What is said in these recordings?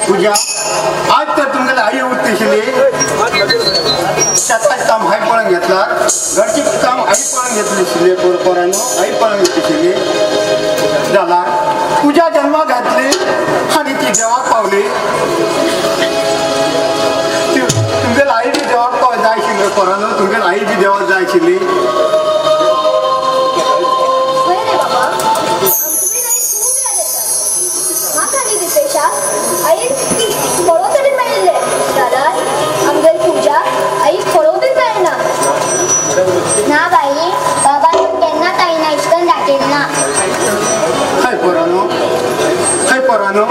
पूजा आज तर तुमगेले आई उरतशिल्ली शेताचें काम हांवें पळोवन घेतला, घरचें काम आई पळोवन घेतली आशिल्ली, पोरांनो आई पळोवन घेतली जाला. पूजा जन्माक घातली आनी ती देवाक पावली. तुमगेले आई बी देवाक पाव जाय आशिल्ली पोरांनो, तुमगेले आई बी देवाक जाय आशिल्ली. ना बाई, बाबा केन्नाच आईना इश्कन दाखयलें ना. हय पोरानो, हय पोरानो,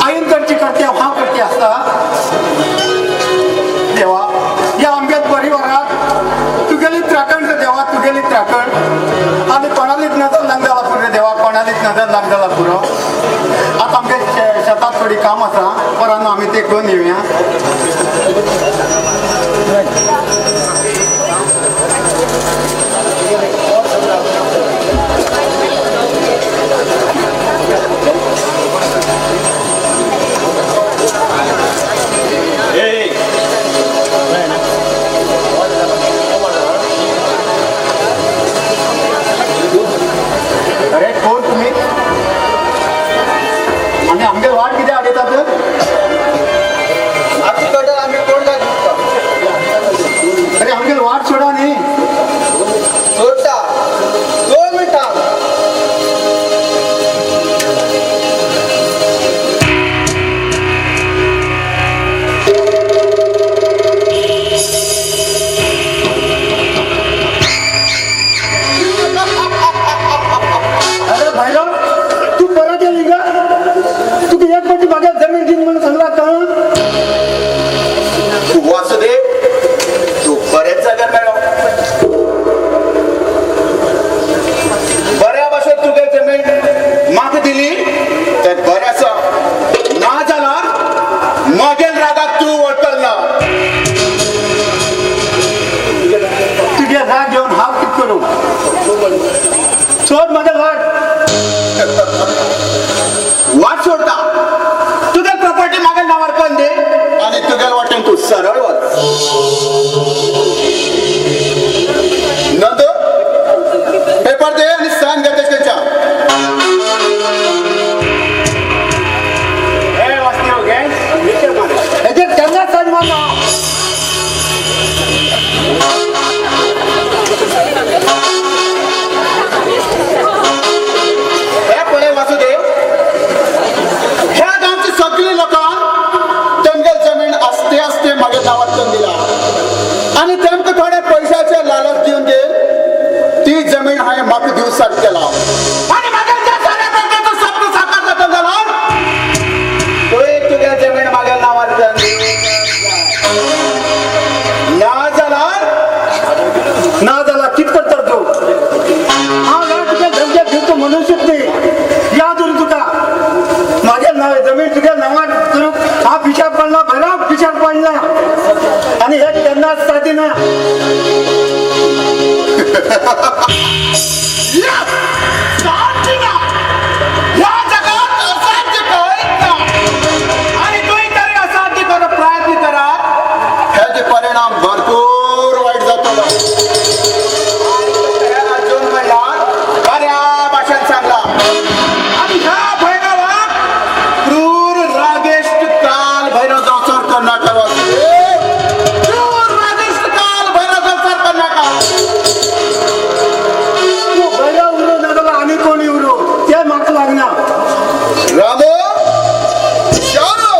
आईन करची करते हांव करते आसता. देवा ह्या आमच्या परिवाराक तुगेली त्राकण देवा, तुगेली त्राकण आनी कोणालीच नजर लाग जाला पुरो देवा, कोणालीच नजर लाग जाला पुरो. आतां आमच्या शेतात थोडी काम आसा पोरानो, आमी ते करून येवया. अरे कोण तुम्ही आणि आमगे वाट कितें आडयतात? आमी कोण काय दिसता? अरे आमगे वाट सोडा न्ही. सोडटा 2 मिनटां. अरे भायलो तू परत येली गा? तुका एक पाटी मागे मगेल रागाक तूं वळखल ना. तुगे राग घेवन हांव कित करूं? सोड म्हजें वाट. वाट सोडता, तुगे प्रॉपर्टी मागेल नांवार करून दे आनी तुगे वाटेन तूं सरळ वच. नंद पेपर दे आनी सायन घे तेच्या. हेजेर केन्ना सायन मारना. हे पळय वासुदेव, ह्या गांवची सगळी लोकां तेमगे जमीन आस्ते आस्ते मागे नांवार करून दिला आनी तेमकां थोडे पयशाचे लालच दिवन घे ती जमीन हांवें म्हाका दिवसार केला आनी म्हागे साऱ्या स्वप्न साकार जाता जाल्यार तुवें तुगे जमीन मागे नांवार करून ना जाल्यार ना जाल्यार कित करता तूं? हांव ह्या तुगे धमक्या दिवचो मनुष्यच न्ही. याद उरूं तुका, म्हागे नांव जमीन तुगे नांवार करूंक हांव पिशार पडला, भैरव पिशार पडला आनी हे केन्नाच सादिना. साध्य ना ह्या जगात, असाध्य कांयच ना. आनी तुवें तरी असाध्य करूंक प्रयत्न करात, हेजे परिणाम भरपूर वायट जातलो. अर्जुन म्हणल्यार बऱ्या भाशेन सांगला आनी ह्या भैरवाक क्रूर रागेश्ट काल भैरव जावचो कर्नाटक, क्रूर रागेश्ट काल भैरव जावचो कर्नाटक. तूं भैरव उरो ना जाल्यार आनी कोणी उरो, तें म्हाका लागना. रामो शारो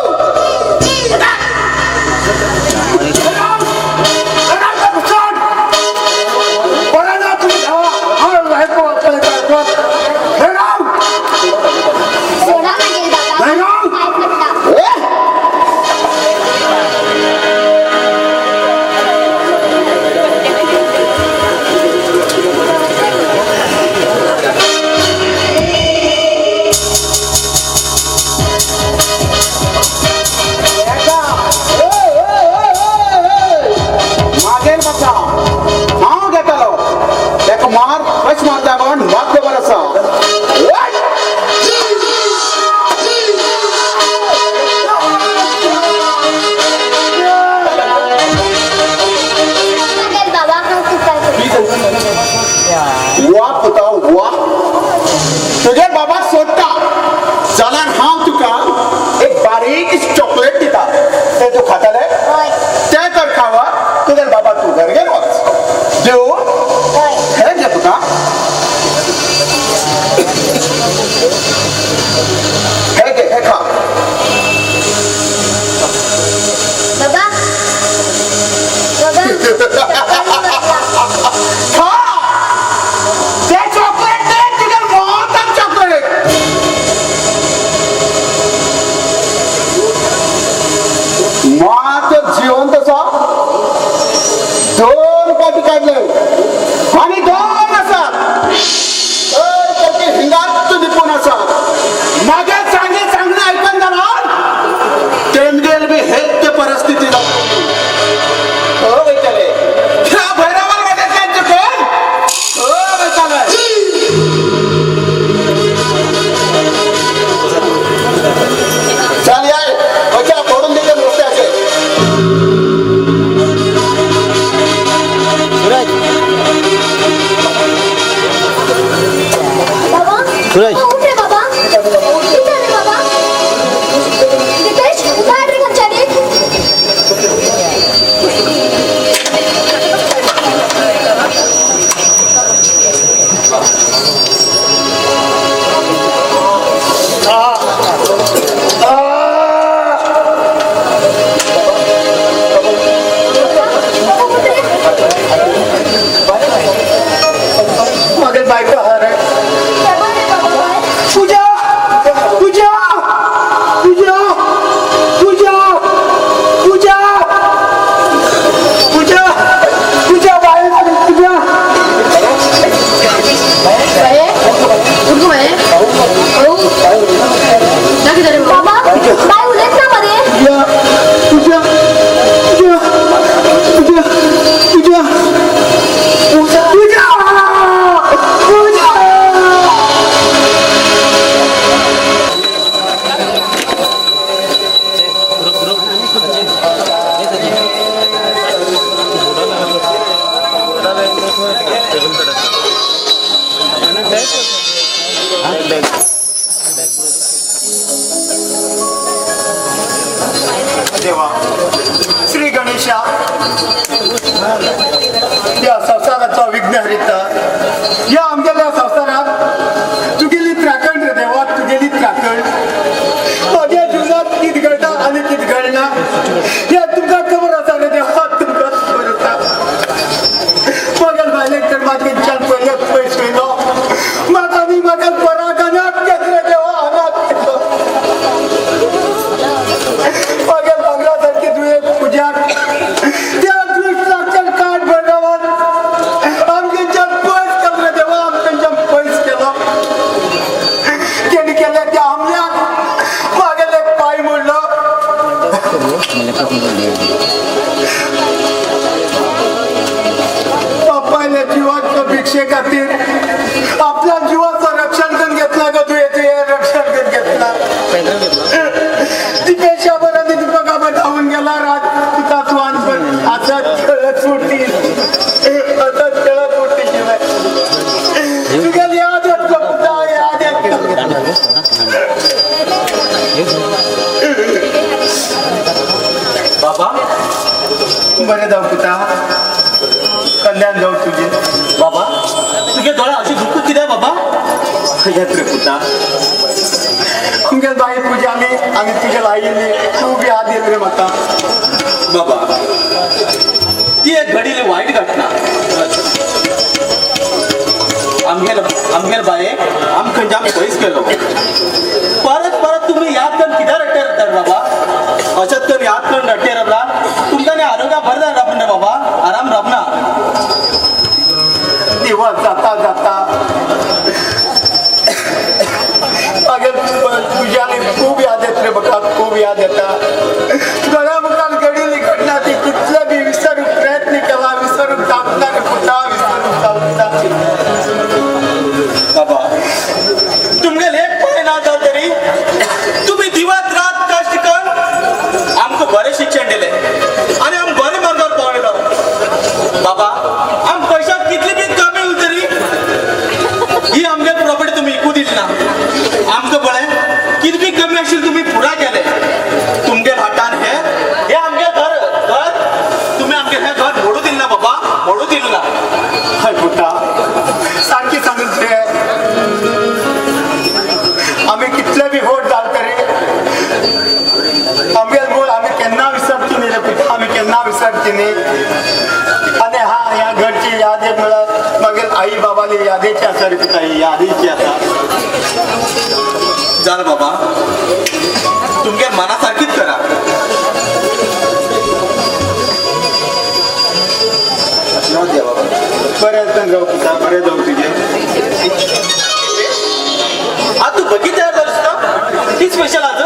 भैरव सोडा मागील बाबा, भैरव! पाय पडटा. मागेल बसा हांव घेतलो तेका मार कशें मारता म्हण म्हाका खबर आसा. मागील बाबा, हांव तुका सोडटा. वा पुता वा, तुगे बाबाक सोडटा जाल्यार हांव तुका एक बारीक चॉकलेट दिता, तें तूं खातलें? हय. तें तर खावा, तुगे बाबा तूं घर घेवन वच. दिवं? हय. हें घे तुका, हे घे, हे खा. बाबा, बाबा, चॉकलेट. खा ते चॉकलेट, ते तुगे मोहताक चॉकलेट. मात जिवन तसा दोन पाटी काडले आनी दोन आसात तर हिंगात लिपून आसात. मागे सांगे सांगणं ऐकून जाणार तेमगेल बी हेच ते परिस्थिती जातली. हो वयतले ह्या भैरवार वाट्यातल्यान चुकून हो वयतले. चाल या बचा फोडून दिले रस्त्याचे. बाबा, उठ रे बाबा, कितें जालें बाबा? रितेश, काड रे खंयच्यानी. बाबा, उठ रे. मागे बायको आहा रे. खबर रे बाबा, बाय. देवा. श्री गणेशा, या संसाराचा विघ्नहरिता, या आमगेल्या संसारात तुगेली त्राकण रे देवा, तुगेली त्राकण. माझ्या जीवनात कित घडता आणि कित घडना या तुमका खबर आसा रे देवा, तुमका खबर आसा. मगल बायलेक तर म्हाजेच्यान पयले पयस वयलो, म्हाका न्ही म्हाका पराक अनाथ केलो रे देवा, अनाथ केलो. मगेल भांगरा सारकी तुवें पुजा त्या दुश्टाच्या काट भरडावान आमगेच्यान पयस केलो रे देवा, आमगेच्यान पयस केलो. तेणी केल्या त्या हमल्याक मागेले पांय मोडलो. बापायल्या जिवाच्या भिक्षे खातीर आपल्या जिवाचं रक्षण करून घेतला ग तुवें, तुवें रक्षण करून घेतला. दिपेशा बरं दीपका धावून गेला रात तुका तुवान पण आता खेळत उठली, आता खेळत उठली. शिवाय तुझ्या याद येतलो पुता, याद येतलो. बाबा बरें जावं पुता, कल्याण जावं तुजें. बाबा तुगे दोळे अशी दुखू कित्याक बाबा? येत रे पुता, आमगे बाई पुजाली आनी तुज्या आईली खूब याद येत रे म्हाका. बाबा ती एक घडिल्ली वायट घटना. आमगेल आमगेल बायेक आम खंयच्यान पयस केलो. परत परत तुमी याद करून कित्याक रडटे रडटात बाबा? अशेंच करून याद करून रडटे रडला तुमकां न्ही आरोग्या बरें जायना रे बाबा, आराम राबना. दिवस जाता जाता मागीर तुज्यानी खूब याद येत रे म्हाका, खूब याद येता. दोळ्या मुखार घडिल्ली घटना ती कितले बी विसरूंक प्रयत्न केला, विसरूंक जावना रे पुता, विसरूंक जावना. बाबा तुमगेले एक पांय ना जाल तरी तुमी दिवस रात कश्ट करून आमकां बरें शिक्षण दिलें आनी आम बरें मार्गार पावयलो. बाबा आम पयशांत कितली बी कमी उरतली ही आमगे प्रॉपर्टी तुमी इकू दिली ना. आमकां पळय कितें बी कमी आशिल्लें तुमी पुरा केलें. तुमगे हातान हे हे आमगे घर घर तुमी आमगे हें घर मोडू दिलें ना बाबा, मोडू दिलें ना. हय पुता, सारकी सांगून तुवें. आमी कितले बी व्हड जाल तरी आमगेल मूळ आमी केन्ना विसरची न्ही रे पुता, आमी केन्ना विसरची न्ही. आनी हा ह्या घरची याद एक म्हळ्यार मागीर आई बाबाली यादेची आसा रे पुता, ही यादीची आसा. जाल बाबा तुमगे मना सारकीच करा. आशीर्वाद द्या बाबा. बरें जावं पुता, बरें जावं तुजें. आज तू बगी तयार जालीस ना? ती स्पेशल आज?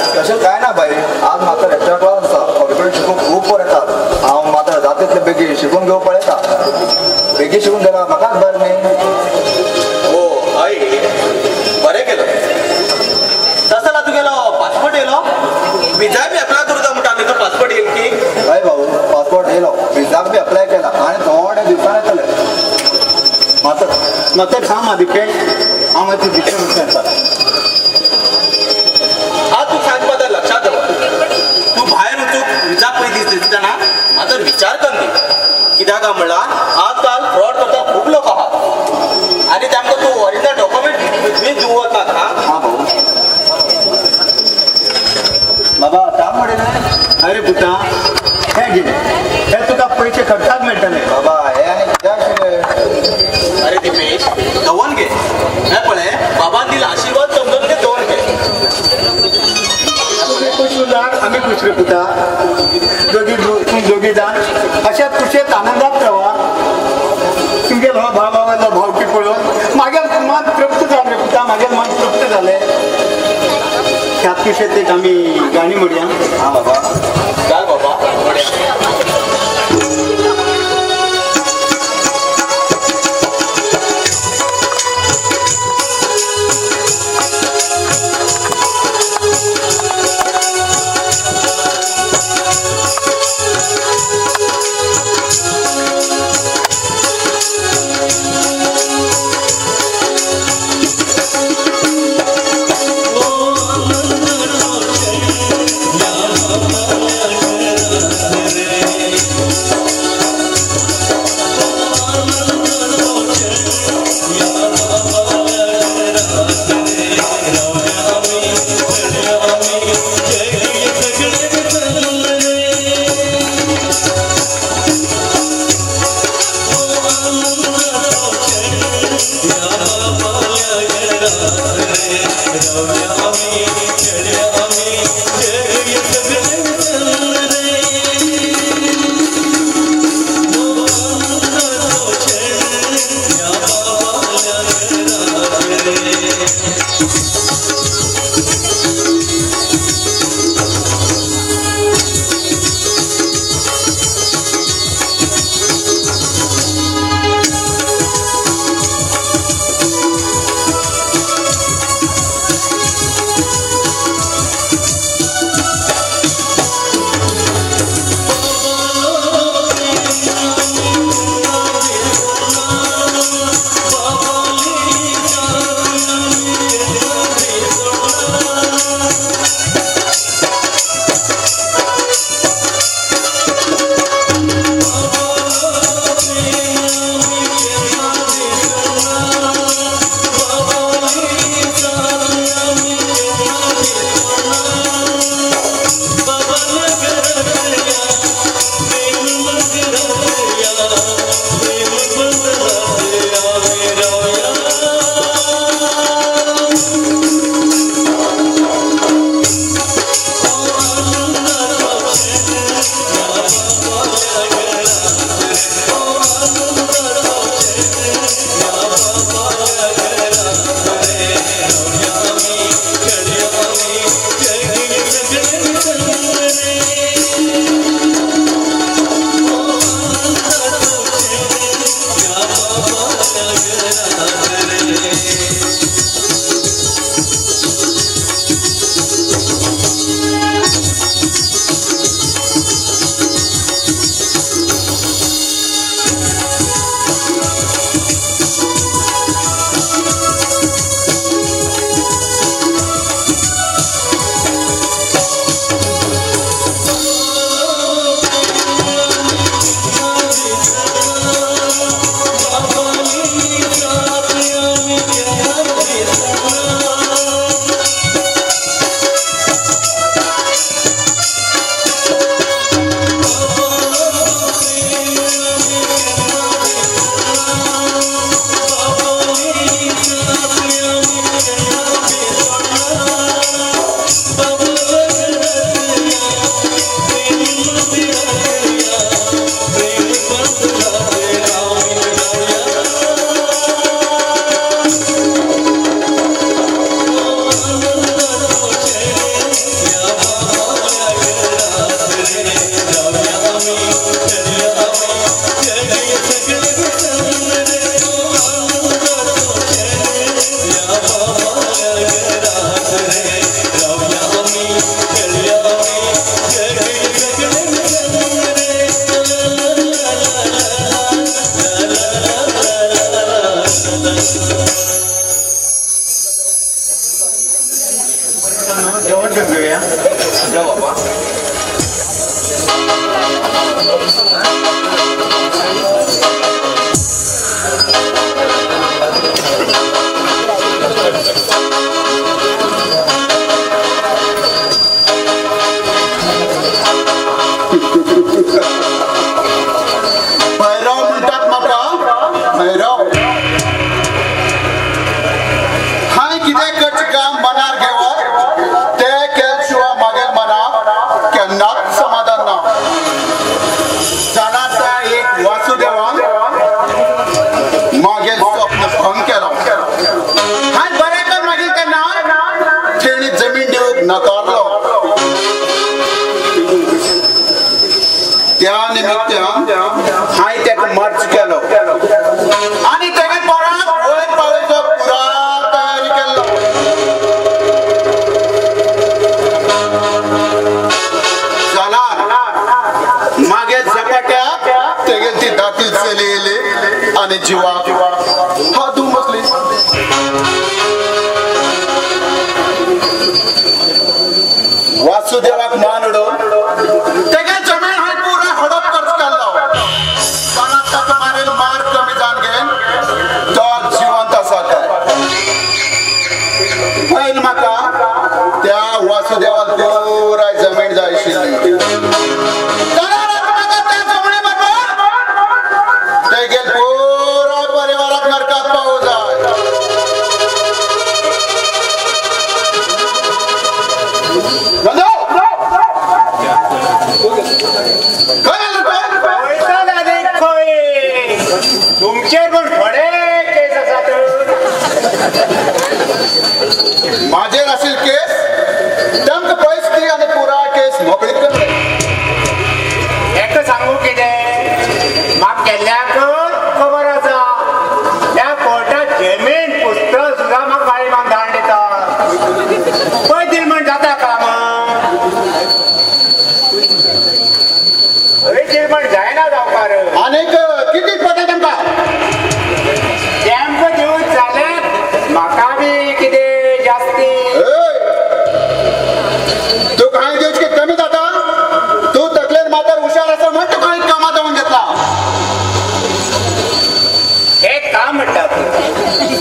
स्पेशल काय ना बाई, आज म्हाका एक्स्ट्रा क्लास आसा. कॉम्प्युटर शिकूंक खूब पोर येतात. हांव म्हाका जाता तितले बेगीन शिकून घेवंक पळयता. बेगीन शिकून गेल्यार म्हाकाच बरें न्ही. हो हय बरें केलं. तसो जाल्यार तुगेलो पासपोर्ट येयलो? विजा बी अप्लाय करूं म्हणटा न्ही तूं पासपोर्ट येयल की? हय भाऊ, पासपोर्ट येयलो, विजाक बी अप्लाय केला आनी थोड्या दिवसान येतले. मात मात थांब दिपेश, हांव मातशें भितर वचून येता. आज तूं सांगपा तर लक्षात दवर, तूं भायर वचूंक विजा पयली दिसतना मातसो विचार कर न्ही. कित्याक काय म्हणल्यार आजकाल फ्रॉड करता खूब लोक आहात आनी तांकां तूं ओरिजिनल डॉक्युमेंट बी दिवंक वचनात. हां भाऊ. बाबा थांब म्हणलें. अरे पुता, हे घे, हे तुका पयशे खर्चाक मेळटले. बाबा हे आनी कित्याक शिकले? अरे दिपेश दवन घे, हे पळय बाबान दिला आशीर्वाद समजून घे, दवन घे. तुमी खुश उरल्यार आमी खुश रे पुता. दोगी तूं दोगी जाण अशा खुशेत आनंदात रावा. तुमगेल हो भाव भावालो भावकी पळोवन मागेल मन तृप्त जालें रे पुता, मागेल मन तृप्त जालें. ह्या खुशेत एक आमी गाणी म्हणया. हां बाबा. चाल बाबा म्हणया. Oh, आसा न्हू, जेवण घेवन घेवया. जेव बाबा. भैरव म्हणटात म्हाका भैरव. हांवें कितें करचें काम मनार घेवप तें केले शिवाय मागीर मनाक केन्नाच समाधान ना. जाणा त्या एक वासुदेवान मागीर स्वप्न भंग केलो. हांवें बरें कर मागीर तेन्ना तेणी जमीन दिवंक नकारलो. त्या निमित्तान हांवें ताका मर्ज केलो आनी तेगे परत वयर पावयचो पुरा तयारी केल्लो. जाल्यार मागीर झपाट्याक तेगेली ती दाती चली येयली आनी जिवाक हात धुवून बसली. वासुदेवाक मान उडोवन तेगे जमीन हांवें पुराय हडप खर्च केल्लो. कोणाक ताका मारेल मार कमी जावन घेवन तो जिवंत आसा काय. पयलीं म्हाका त्या वासुदेवाक पुराय जमीन जाय आशिल्ली. जाल्यार आतां म्हाका त्या जमनी बरोबर तेगेल पुराय परिवाराक नरकात पावो जाय. नंदू! खंय गेलो तूं? वयताले आनी खंय तुमचेर पण थोडे केस आसात. माझेर आशिल्ली केस तांकां पयस दी आनी पुराय केस मोकळीत कर. हेका सांगू कितें, म्हाका केल्ल्याकच खबर आसा. त्या कोर्टात जमीन पुस्तक सुद्दां म्हाका बाई म्हाका धाड दिता. पळय दिल म्हण जाता काम. खंय दिल म्हण जायना जावपार. आनीक कितें पडटा तांकां? तेमकां दिवन जाल्यार म्हाका बी कितें जास्ती. तूं कांय दिवच की कमी जाता. तूं तकलेन मातर हुशार आसा म्हण तूं कांय कामां जावन घेतला. हे काम म्हणटात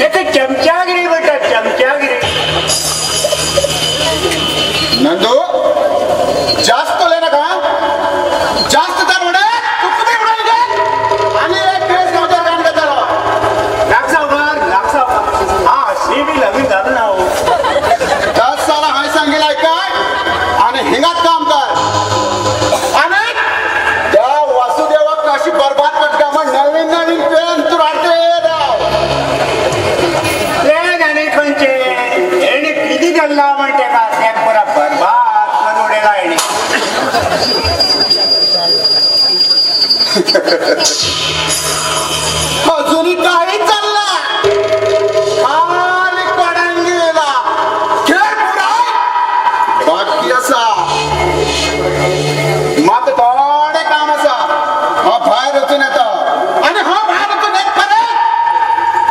हेका चमचागिरी म्हणटात, चमचागिरी. नंदू जास्त उलय नाका. जास्त तर उडय तुका बी उडोवन घे आनी एक केस म्हज्या कान घेतलो. लाग सावकार, लाग सावकार. हा अशी बी लग्न जालें ना हो. 10 सालां हांवें सांगिल्लें आयकय आनी हिंगात काम कर आनी त्या वासुदेवाक कशी बरबाद करता म्हण नवीन नवीन प्लॅन तूं हाडटा राव. प्लॅन आनी खंयचे हेणे कितें केल्ला म्हण तेका तेका पुरा बरबाद करून उडयला हेणे. अजूनही काही चालला खाली पडंगीला खेळ पुराय बाकी आसा. म्हाका थोडें काम आसा. हांव भायर वचून येता आनी हांव भायर वचून येत परत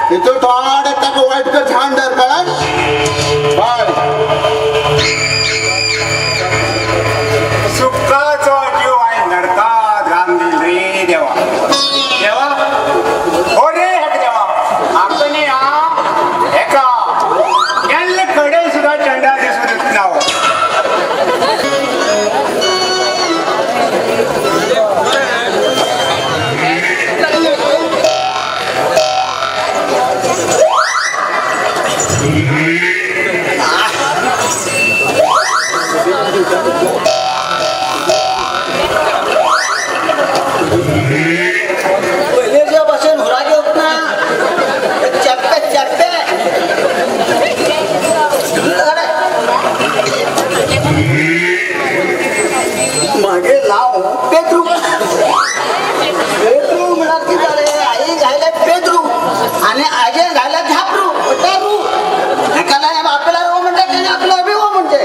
तितून थोडें ताका वायट कर झाड धर कळ्ळें. बाय. सुखाचो जीव हांवें नरकात घालून दिल रे देवा. देवा हो रे हेका देवा म्हाका न्ही हा हेका केल्ले कडेन सुद्दां चंडा दिसून येतना हो. पयलींच्या भाशेन हुरा घेवप ना. चेप्पे चेप्पे. मागीर लाव पेद्रू. पेद्रू म्हळ्यार कितें जालें, आई घायले पेद्रू आनी आजे घायले झापरू टारू. हेका लाय आपल्यार हो म्हणटा तेणे आपल्यार बी हो म्हणटे.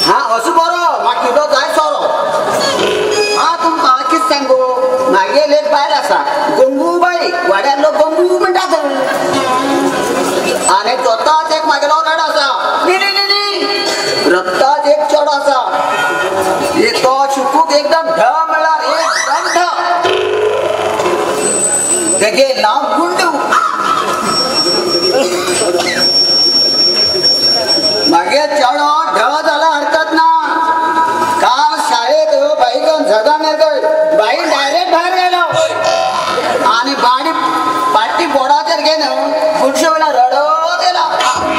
हा असो बरो म्हाका किलो जाय सोरो. हा तुमकां हांव कितें सांगू, मागीर एक बायल आसा गंगूबाई, वाड्यार लोक गंगू म्हणटात. आनी स्वताच एक मागेलो रड आसा नी नी नी नी एकदम ढ म्हणल्यार एकदम ढ. तेगे नांव गुंडू. मागीर चेडो ढ जाला हरकत ना. काल शाळेत बाई झगा मेळटय बाई डायरेक्ट भायर गेलो आनी बाणी पाटी बोर्डाचेर घेवन गुडशे वेळा रडत येला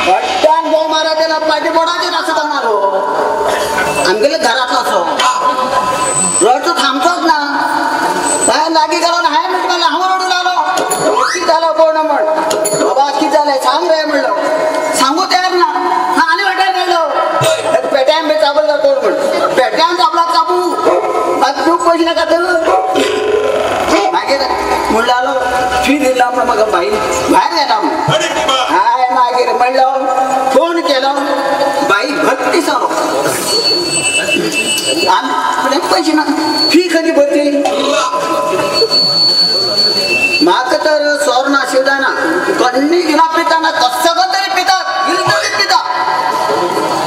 भट्ट्यान बोव मारत येला पाटी बोर्डाचेर आसता रो आमगेले घरांतलो असो रडचो थांबचोच ना. बाय लागीं गेलो ना हांवें म्हणलें हांव रडूं लागलो. कितें जालो कोण म्हण बाबा कितें जालें सांग रे म्हणलो. सांगू तयार ना. आनी वाटेर मेळ्ळो पेट्यान बी चाबल कोण म्हण पेट्यान चाबला चाबू मागीर तूं पयशे नाका तर. मागीर म्हणलो फी दिला म्हण म्हाका बाई भायर गेला म्हण. हांवें मागीर म्हणलो फोन केलो बाई भरती जालो आनी पयशे ना फी खरी भरती. म्हाका तर सोर नाशिल्लो ना कण्णी गिना पिताना कसो तरी पितात तरी पिता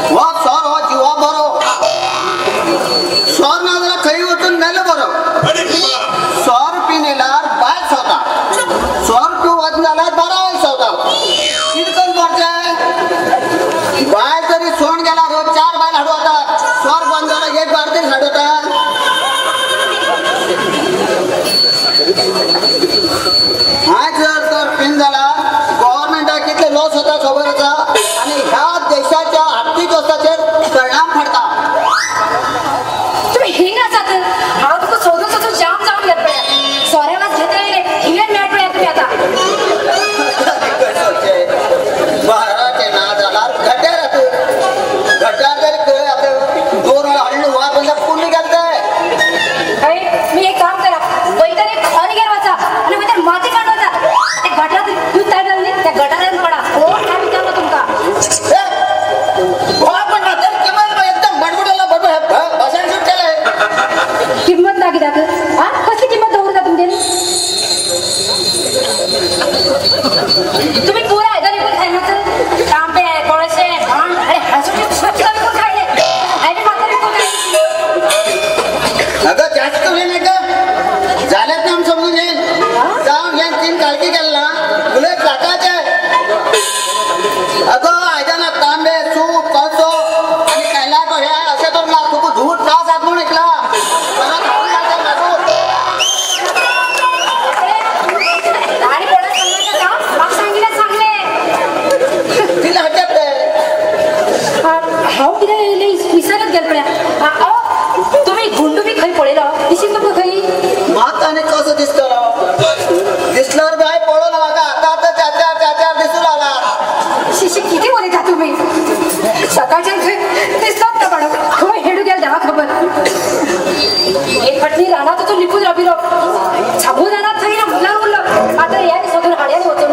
हो सोर हो जिवा बरो सोर ना जाल्यार खंय वचून मेलो बरो. सोर पिनेल्यार बायल सोता सोर पिवूं वचना जाल्यार बरो सोता. कितें करून मरचें बायल तरी सोण गेला रोज 4 बायल हाडू वतात सोर बंद जाला एक बार तरी हाडू वता. हांवें जर तर पिन जाला गव्हर्मेंटाक कितले लॉस होता खबर आसा आनी ह्या देशाच्या आर्थीक अवस्थेचेर परिणाम पडटा. तुम्ही हिंग आसात हांव तुका सोदून सोदून जाम जावन गेले पळया सोऱ्या वास घेत राहिले हिंगेन मेळ पळया तुमी आतां. बाराचे ना जाल्यार गड्ड्यार आतां गड्ड्यार तरी खंय आतां 2 वेळा हाडलो वा बंद पुण्य गेले. अरे मी एक काम करा वयताना एक खोल घेर वचा आनी वयताना माती काडून वचा ते गटारात दूध तयार जालें न्ही त्या गटारान पडा कोण काय विचारना तुमकां. एकदम भाशण शूट केलें. किंमत ना कित्याक आं कसली किंमत दवरता तुमगेली. तुम्ही पुरा आयदन विकून खायना तांबे कोळशे भाण अरे हांसून विकून खायले हांवें मात्र विकून खायले. अगं जास्त उलय नाका जाल्यात ना आमी समजून घेन जावन घेन 3 काळजी केले ना उलयत लाखाचे. अगं आयदनां तांबे सूप कळसो आनी कैला हे अशें करून ना तुका धूर त्रास जाता म्हूण एकला परत हाडून घालता मागून. आनी कोणाक सांगलें का म्हाका सांगिल्लें सांगलें. तिला हट्ट्यात ते हांव कितें इल्लें विसरत गेलें पळया. तुमी गुंडू बी खंय पळयलो दिशीत तुमकां खंय. म्हाका आनी कसो दिसतलो दिसल्यार बाय पळोवना म्हाका आतां आतां चार चार चार दिसूं लागला. शिशी कितें उलयता तुमी सकाळच्यान खंय दिसलोच ना बाळो खंय हेडू गेलो देवा खबर. एक फाटली रानात वचून लिपून राबिलो सांगून रानात थंय मुलान उरलो आतां ह्या सोदून हाड्यान वचून.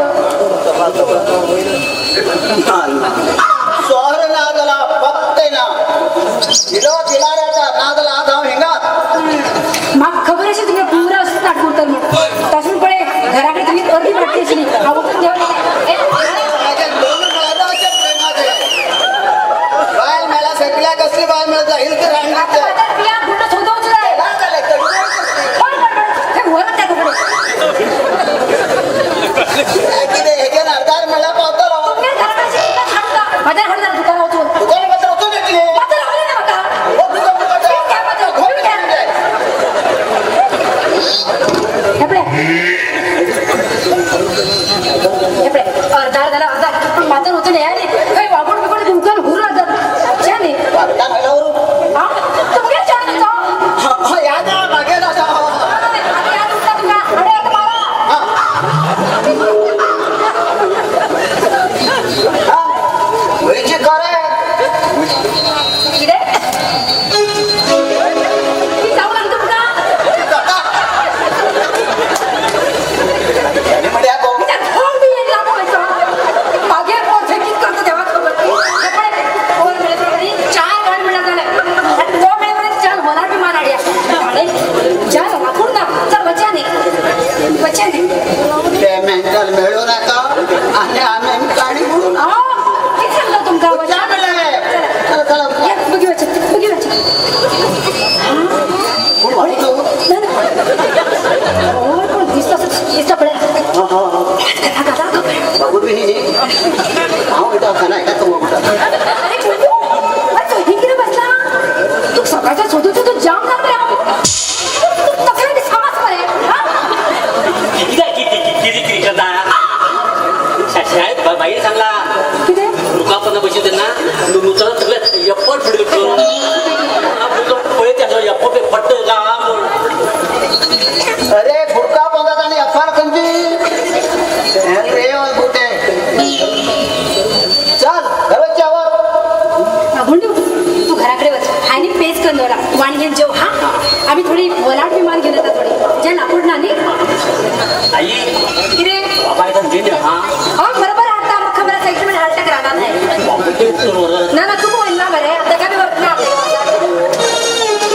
सोर ना जाला फक्त ना दिलो दिला येता ना जाला आज हांव हिंगात. म्हाका खबर आशिल्ली तुमी पुरा अशेंच नाटक करता म्हूण तशें पळय घरा कडेन तुमी अर्दी बाटली आशिल्ली हांव वचून घेवन येयलें. बायल मेळ्ळ्या सगळ्या कसली बायल मेळटा हिल तर आतां पिया गुंड सोदूंक जाय. कोण व्हरत त्या कडेन कितें हेजेन अर्दार मेळ्ळ्यार पावतलो. तुमगेर घरा कडेन हाडटा म्हाज्यान हाडटा दुकानार वचून दुकान मात्र वचून येतली. मात्र रावलें ना म्हाका. हे पळय हे पळय अर्दार जाला अर्दार पूण मात्र वचून येया न्ही खंय वागून बिगून दुकान हुरून वचत च्या न्ही आं तुमगेर चेडो तुमचो आतां याद उरता तुमकां हाडे आतां मारा. कितें कितें जावं लागलें तुमकां. कित्याक धोंग बी एक लागू वयचो मागीर पोर थंय कितें करता देवाक खबर. हे पळय पोर मेळे 4 गाड म्हणल्यार जालें आनी तो मेळे पर्यंत 4 होणार बी मान हाडया चार राखून ना चल वचया न्ही वचया न्ही. मेळूं नाका आनी आमी काणी म्हणून. आं कितें सांगता तुमकां. चला चला बगी वचया बगी वचया. दवरला. वाण घेवन जेव. हा, आमी थोडी वलाट विमान घेवन येता थोडी जे लाकूड ना न्ही. आई. कितें? बाबा येतात घेऊन ये, हा. हय, बरोबर हाडटा. म्हाका खबर आसा, इतलें म्हणल्यार हाडटा रानान. ना ना, तुका वयला मरे, ताका बी वतना.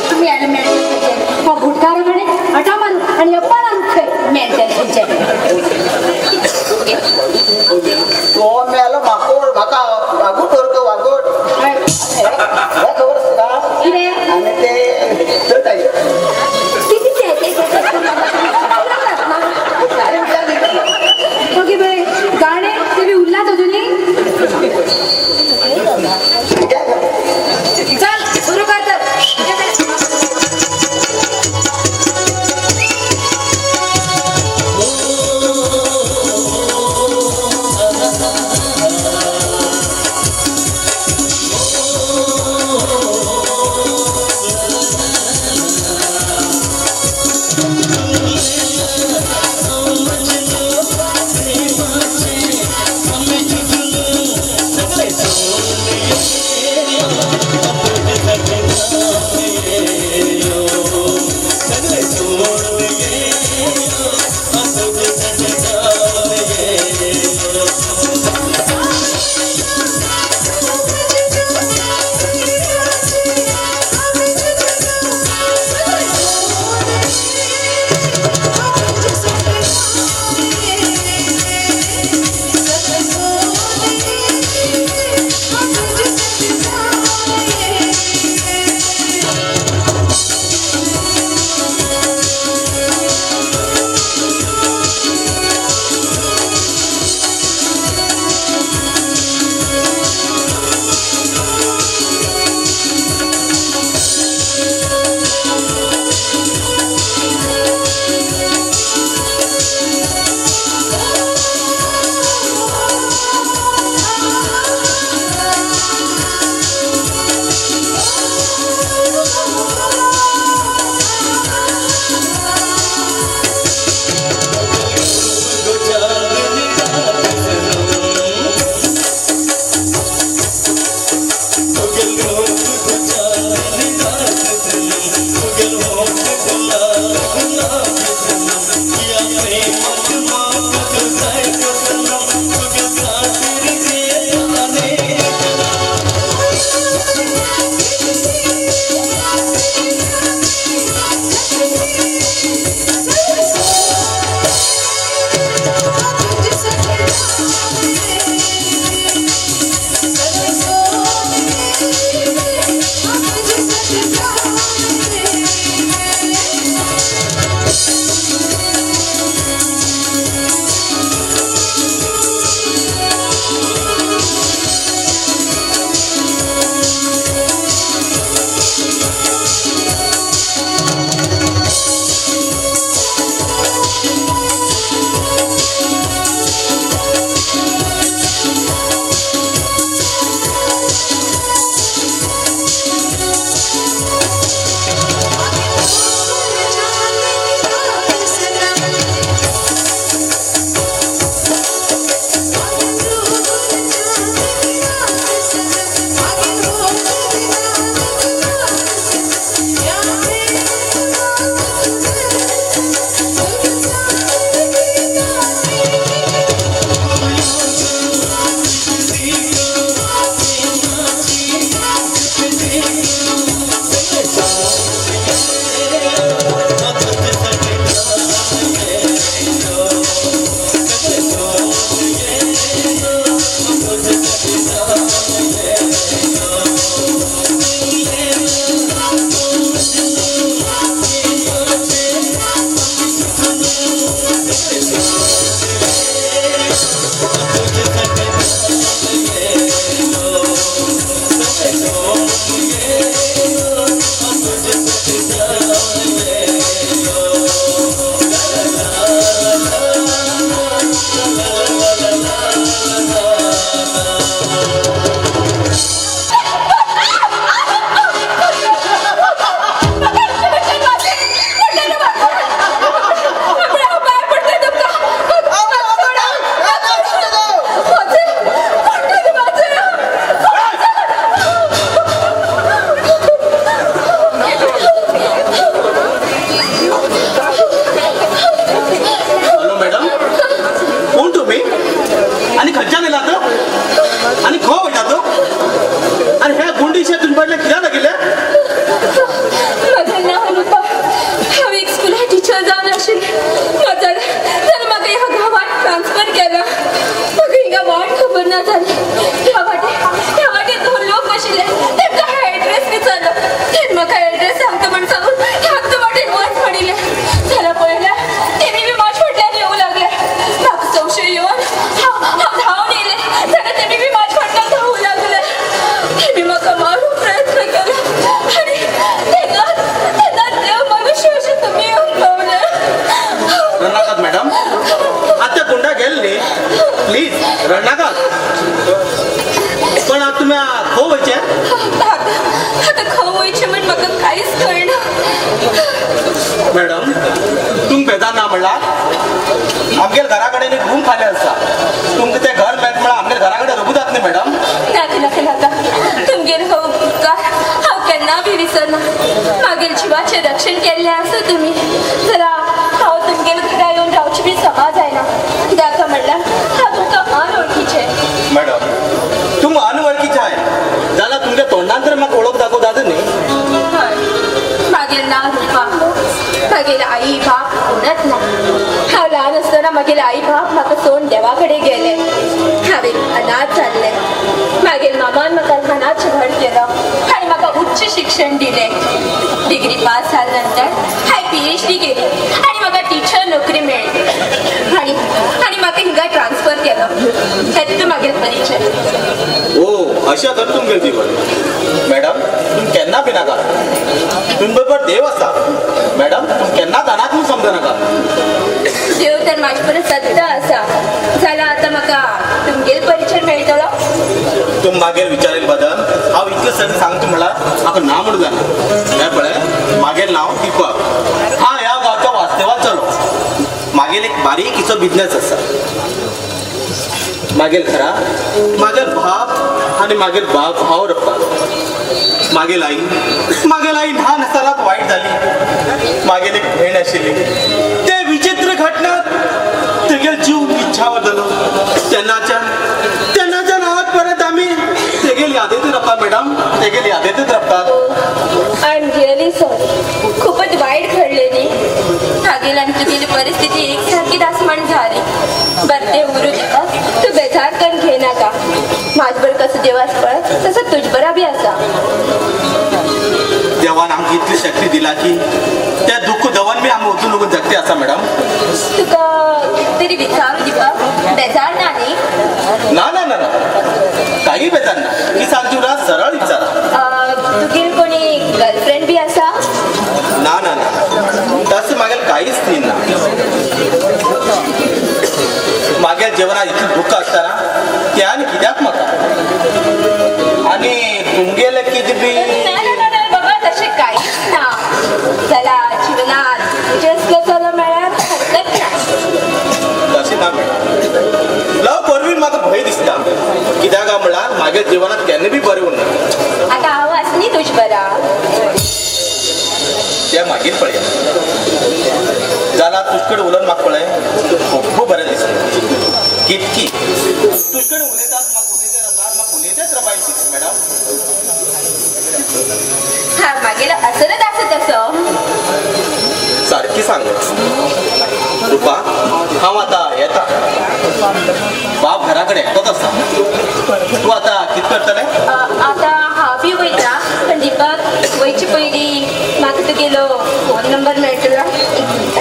तुम्ही आले मेळटले मग भुटकार म्हणे हटा मारू आणि अप्पा खंय मेळटले तुमचे. तो मेलो माकोड, म्हाका वागूट व्हरतो वागूट. हय. हे खबर आसा तुका? कितें? आनी ते चल ताई. किती ते ते ते ते. ओके बाय, गाणे ते बी उरलात अजूनही. चल, सुरू कर तर. विसरना. मागील जिवाचें रक्षण केल्लें आसा तुमी. जरा हांव तुमगेले घरा येवन रावची बी समा जायना. कित्याक म्हणल्यार हांव तुमकां अनवळखीचें. मॅडम तुम अनवळखीचे आहे जाल्यार तुमच्या तोंडान तर म्हाका वळख दाखोवता न्ही. हय, मागील नांव रुपा. मागील आई बाप कोणच ना. हांव ल्हान आसतना मागील आई बाप म्हाका सोडून देवा कडेन गेले. हांवें अनाथ जाल्लें. मागील मामान म्हाका ल्हानाचें व्हड केलो आनी म्हाका उच्च शिक्षण दिलें. डिग्री पास जाल्या नंतर हांवें PhD केली आनी म्हाका टिचर नोकरी मेळ्ळी आनी आनी म्हाका हिंगा ट्रान्सफर केलो. हें मागील परिचय. ओ अशें तर तुमगेलें जीवन. मॅडम तुम केन्ना भिनाका, तुम बरोबर देव आसा. मॅडम तुम केन्नाच अनाथ म्हूण समजनाका. देव तर म्हाजे परस सद्दां आसा. जाल्यार आतां म्हाका तुमगेल परिचय मेळटलो. तुम मागीर विचारेल बदल हांव इतलें सगळें सांगता म्हळ्यार म्हाका ना म्हणून जायना. हें पळय मागेल नांव दीपक. हा ह्या गांवच्या वास्तवान चलो. मागेल एक बारीक हिचो बिजनेस आसा. मागेल घरा मागेल बाप आनी मागेल बाप भाव रप्पा. मागेल आई, मागेल आई ल्हान आसतनाच वायट जाली. मागेल एक भयण आशिल्ली. ते विचित्र घटना तेगेल जीव इच्छावर जालो. तेन्नाच्यान तेन्नाच्यान आज परत आमी तेगेल यादेंतच रपता मॅडम, तेगेल यादेंतच रपतात. I am really sorry. खूपच वाईट घडले न्ही. मागील आनी तुगेली परिस्थिती एक सारकीच आसमान झाली. बरं ते उरू दीपक, तूं बेजार करून घेयनाका. म्हाज बरो कसो देव आसा पळय तसो तुज बरा बी आसा. देवान आमकां इतली शक्ती दिला की त्या दुःख दवन बी आमी वचून वचून जगते आसा मॅडम. तुका तरी विचारू दीपक, बेजार ना न्ही? ना ना ना ना, काही बेजार ना. ही सांगची उरा सरळ विचारा. तुगेल कोणी गर्लफ्रेंड बी आसा? ना ना ना, तसं मागेल काहीच नाही ना. मागेल जेवणात इतलें दुःख आसतना ते आनी कित्याक म्हाका आनी तुमगेलें कितें बी? ना ना ना ना बाबा, तशें कांयच ना. चला जीवनात तुजें असलो चलो मेळ्ळ्यार हरकत ना. तशें ना मॅडम, लव करवी म्हाका भंय दिसता. कित्याक काय म्हळ्यार मागीर जिवनात केन्ना बी बरें उरना. आतां हांव आसा न्ही तुज बरा. तें मागीर पळया. जाल्यार तुज कडेन उलोवन म्हाका पळय खूब बरें दिसता. कितकी तुज कडेन उलयतात म्हाका उलयते रबा म्हाका उलयतेच रबाय दिसता मॅडम. हा मागीर असरच आसा तसो. सारकी सांग रुपा, हांव आतां येता. बाप घरा कडेन एकटोच आसा. तूं आतां कितें करतलें? आतां हांव बी वयता. पण दीपक वयचे पयलीं म्हाका तुगेलो फोन नंबर मेळटलो? एक मिनट.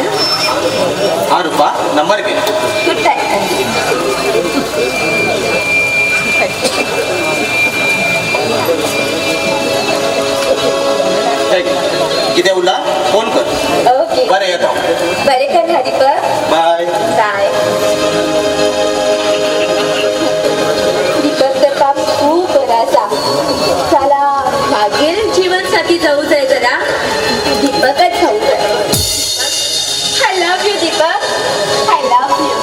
हा रुपा, नंबर घे. तूं टायप कर. कितें उरला फोन कर. ओके बरें येता. बरें कर हा दीपक. बाय बाय. दीपक तर पाप खूब बरो आसा. चला मागील जीवनसाथी जाऊ जाय जरा दीपकच जाऊ जाय. I love you Deepak, I love you.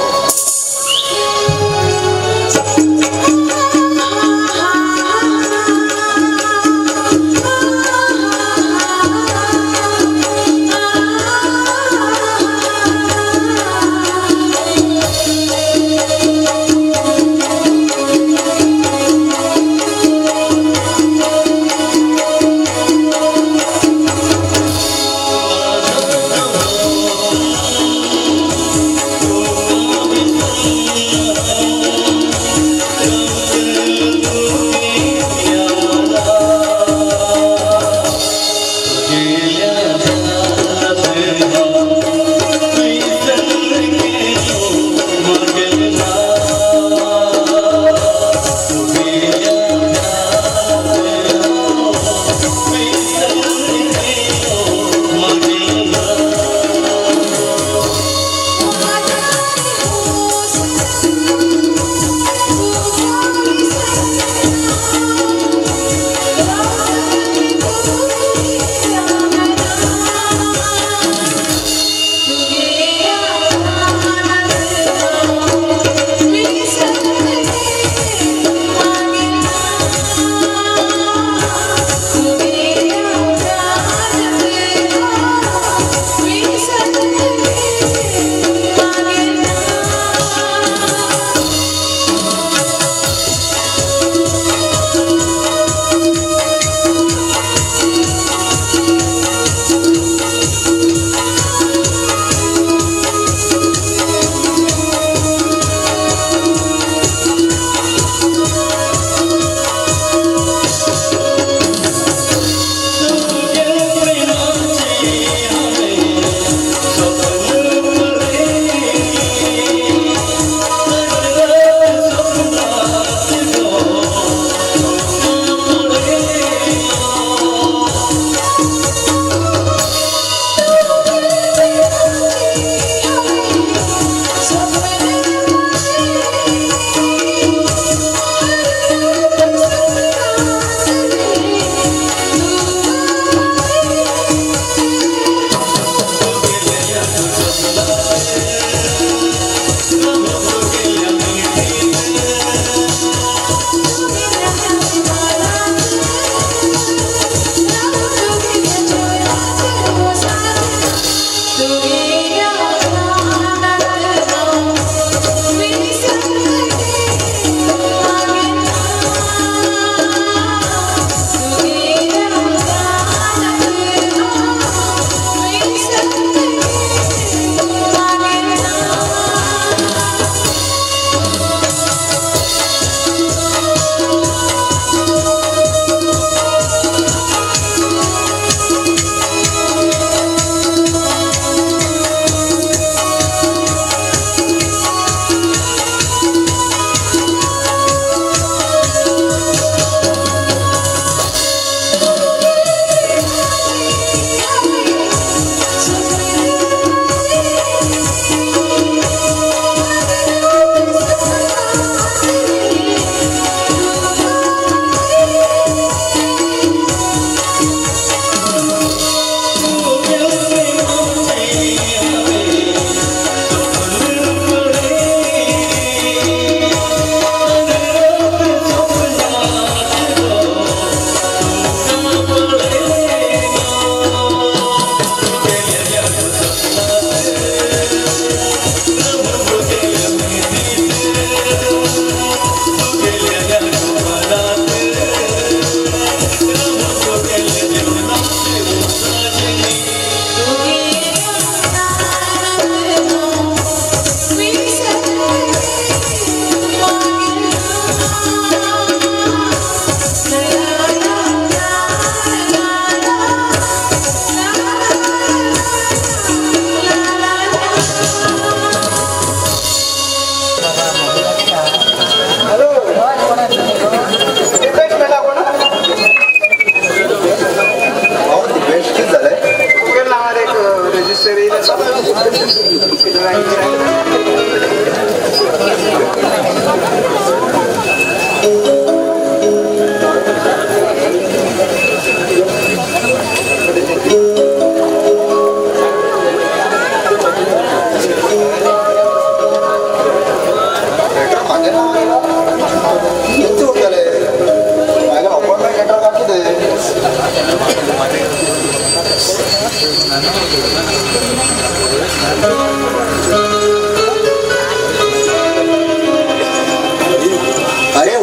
अरे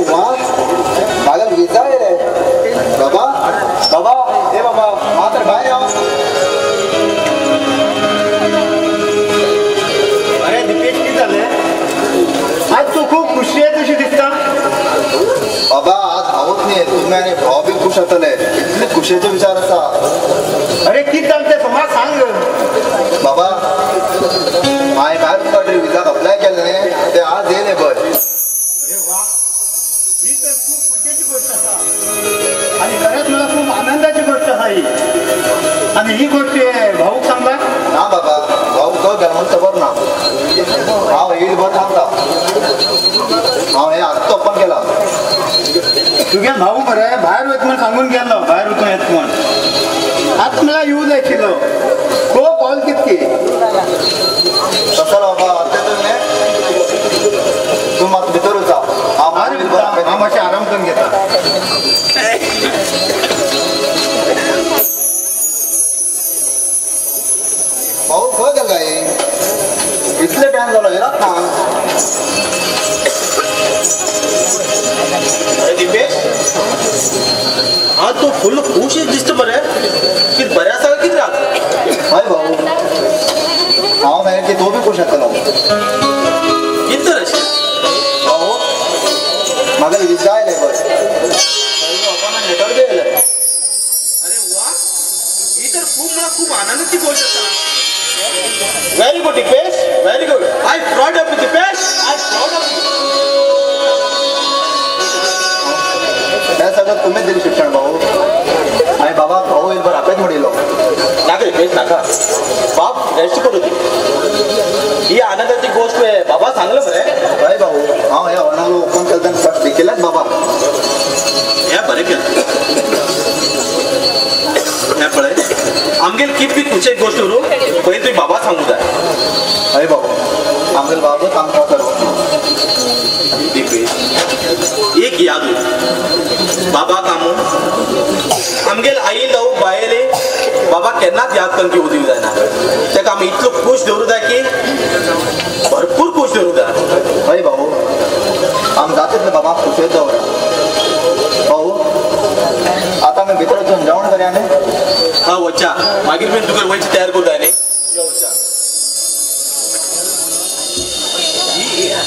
वा मला विजा रे बाबा बाबा ए बाबा मात्र बाहेर या. अरे दीपेश किती झाले आज तू खूप खुशी आहे तुझी दिसता. बाबा आज भावच नाही तुम्ही आणि भाव बी खुश जातले इतले खुशेचे विचार असा. अरे किती चालते समाज सांग. बाबा हांवें भायर कंट्री विजाक अप्लाय केलें न्ही ते आज येयलें बरें. अरे वा ही तर खूप खुशेची गोष्ट आसा आणि खरंच मला खूप आनंदाची गोष्ट आसा ही. आणि ही गोष्ट भाऊक सांगला ना बाबा भाऊ तो गेला म्हणून खबर ना. हांव येईल बरें सांगता हांव हें आत्तां ओपन केला. तुगे भाऊ बरे भायर वयता म्हण सांगून गेलो भायर वचून येत म्हण आतां मला येऊ जाय आशिल्लो खूब कॉल कितकी तसो बाबा आतां तुमी तूं मात भितर वचा. हांव मातशें आराम करून घेता. भाऊ खंय गेलो काय इतले टायम जालो येयलाच ना. अरे दीपेश आज तू फुल खुश दिसतो बरे की बऱ्या आसा कितें रात. हय भाऊ हांव मेरेन की तूं बी खूश जातलो. कितें तर अशें भाऊ म्हाका विजा आयलें बरें अपॉयंटमेंट लेटर बी आयलें. अरे वा ही तर खूप मला खूप आनंदाची गोष्ट आसा. Very good Dipesh very good. I proud of you Dipesh I proud of you. हें सगळें तुमीच दिलें शिक्षण भाऊ आनी बाबा भाऊ एक बरें आपलेच म्हणिल्लो. नाका दीपेश नाका बाप रेस्ट करू दी ही आनंदाची गोष्ट बाबा सांगलं बरें. हय भाऊ हांव हे अर्नालो ओपन केलें तेन्ना फर्स्ट शिकयलेंच बाबा. हें बरें केलें हें पळय आमगेर कित बी खुशेक गोश्ट उरूं पयलीं तुवें बाबा सांगूं जाय. हय भाऊ आमगेलो बाबूच आमकां सर्व. दीपेश एक याद उर बाबा कामू आमगेल आई लव बायले बाबा केन्नाच याद करून घेवं दिवंक जायना. ताका आमी इतलो खूश दवरूं जाय की भरपूर खूश दवरूं जाय. हय भाऊ आमी जाता तितले बाबाक खुशेच दवरा. भाऊ आतां आमी भितर वचून जेवण करया न्ही. हा वचा मागीर बीन तुका वयची तयार करूं जाय न्ही.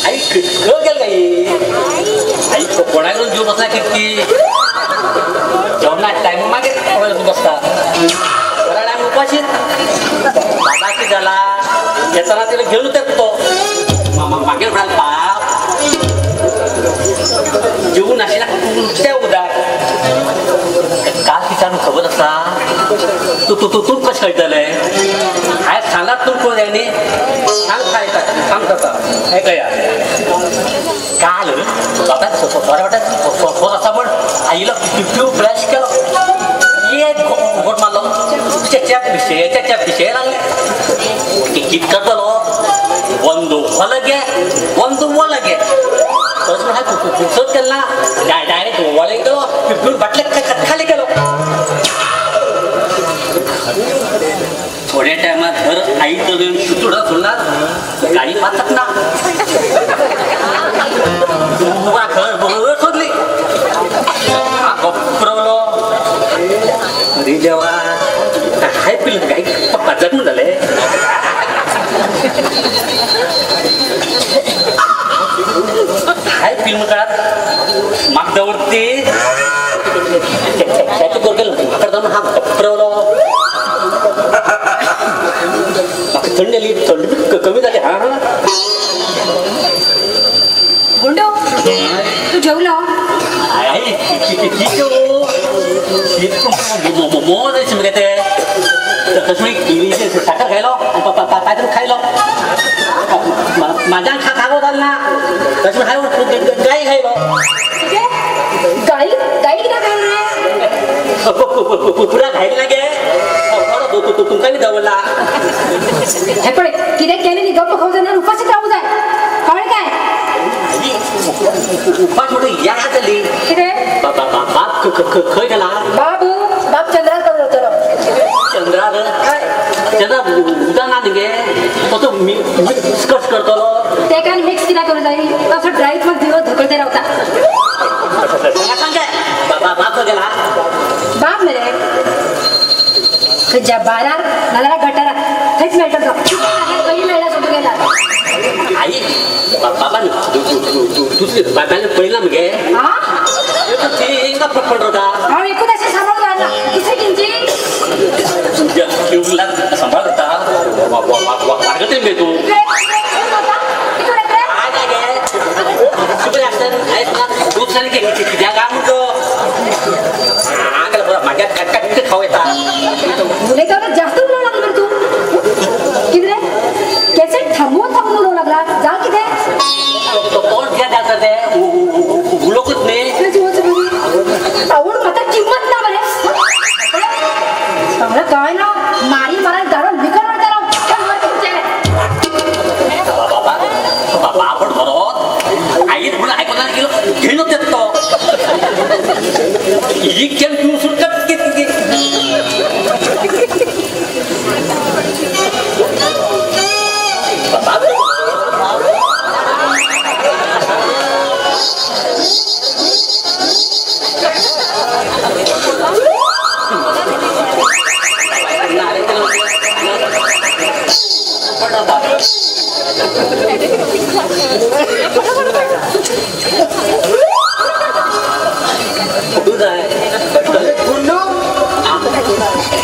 आई खंय गेल काय आई कोणाकडून जीव बसला कितकी जेवणा टायम मागीर कोणाकडून बसता बरा टायम उपाशीत बाबा की जाला येताना तिला घेऊन येतात तो मागीर म्हणाल बाप जेवून आशिल्ल्या नुस्त्या उदक काल विचारून खबर आसा तूं तूं तूं तूं कशें कळटलें हांवें सांगलात तूं कोण जाय न्ही सांग काय सांग जाता आयकया काल बाबा सोरे वाट्यात सोर आसा म्हण आईलो पिप्यू ब्रश केलो एक घोट मारलो चेच्या पिशे चेच्या पिशे लागले कित करतलो ಒಂದು ಹೊಲಗೆ ಒಂದು ಒಳಗೆ ಕುಸೋದ್ केला डायरेक्ट ಒಳಗೆ गेलो पिप्यून बाटले खाली गेलो. थोड्या टायमात घर आई तर शुतुडा सोडणार गाडी वाचत ना घर बरोबर सोडली गपरवलो. अरे देवा काय पिलं काही पप्पा जखम झाले. काय फिल्म काळात मागदावरती त्याचे हा गपरवलो. थंडी आली थंडी कमी झाली. हा हा गुंडो तू जेवलो? आई मगे ते तशें साखर खायलो कांयतरी खायलो माझ्यान खा खागो जाल ना तशें हांवें गाई खायलो. गाई गाई कित्याक खायलो रे? पुरा खायली ना गे तुमकां बी दवरला. हे पळय कितें केलें न्ही गप्प खावं जायना उपाशीच रावूं जाय कळ्ळें काय? उपास म्हणून याद जाली. कितें? बाप खंय गेला? बाब बाब चंद्रार जातलो. चंद्रार? शेतां उदक ना न्ही गे, तसो मिक्स कस करतलो. ते काय मिक्स कित्याक करूं जाय, तसो ड्रायच मग दिवस धकलते रावता. सांगा सांग बाप गेला. बाप मरे खंयच्या बारार नाजाल्यार गटारार थंयच मेळटा तो, खंय मेळ्ळा सोदूं गेला. आई बाबान दुसरी बाबाने पळयला मगे. हा थिंगा फटफट होता. हांव एकूच अशें सांबाळून घालना, दुसरी किंची तुमच्या सांबाळ होता वाडगते मगे तूं. काय काय गे सुबेर आसतना दूध सारकें कित्याक काय म्हणतो हांगा म्हाज्या काटकाट खावं येता. उलयता जास्त उलोवंक लागलो मरे तूं. कितें रे केसे थांबून थांबून उलोवंक लागला, जाल कितें कोण कित्याक जाता तें उलोवंकूच न्ही. आवड म्हाका किंमत ना मरे. चांगलं काय ना मारी मारा दारून निकळ वळता राव. बाबा बाबा आपण बरोबर आईत म्हणून ऐकून गेलो घेऊन देत तो ही केल पिऊन सुटत किती. बाबा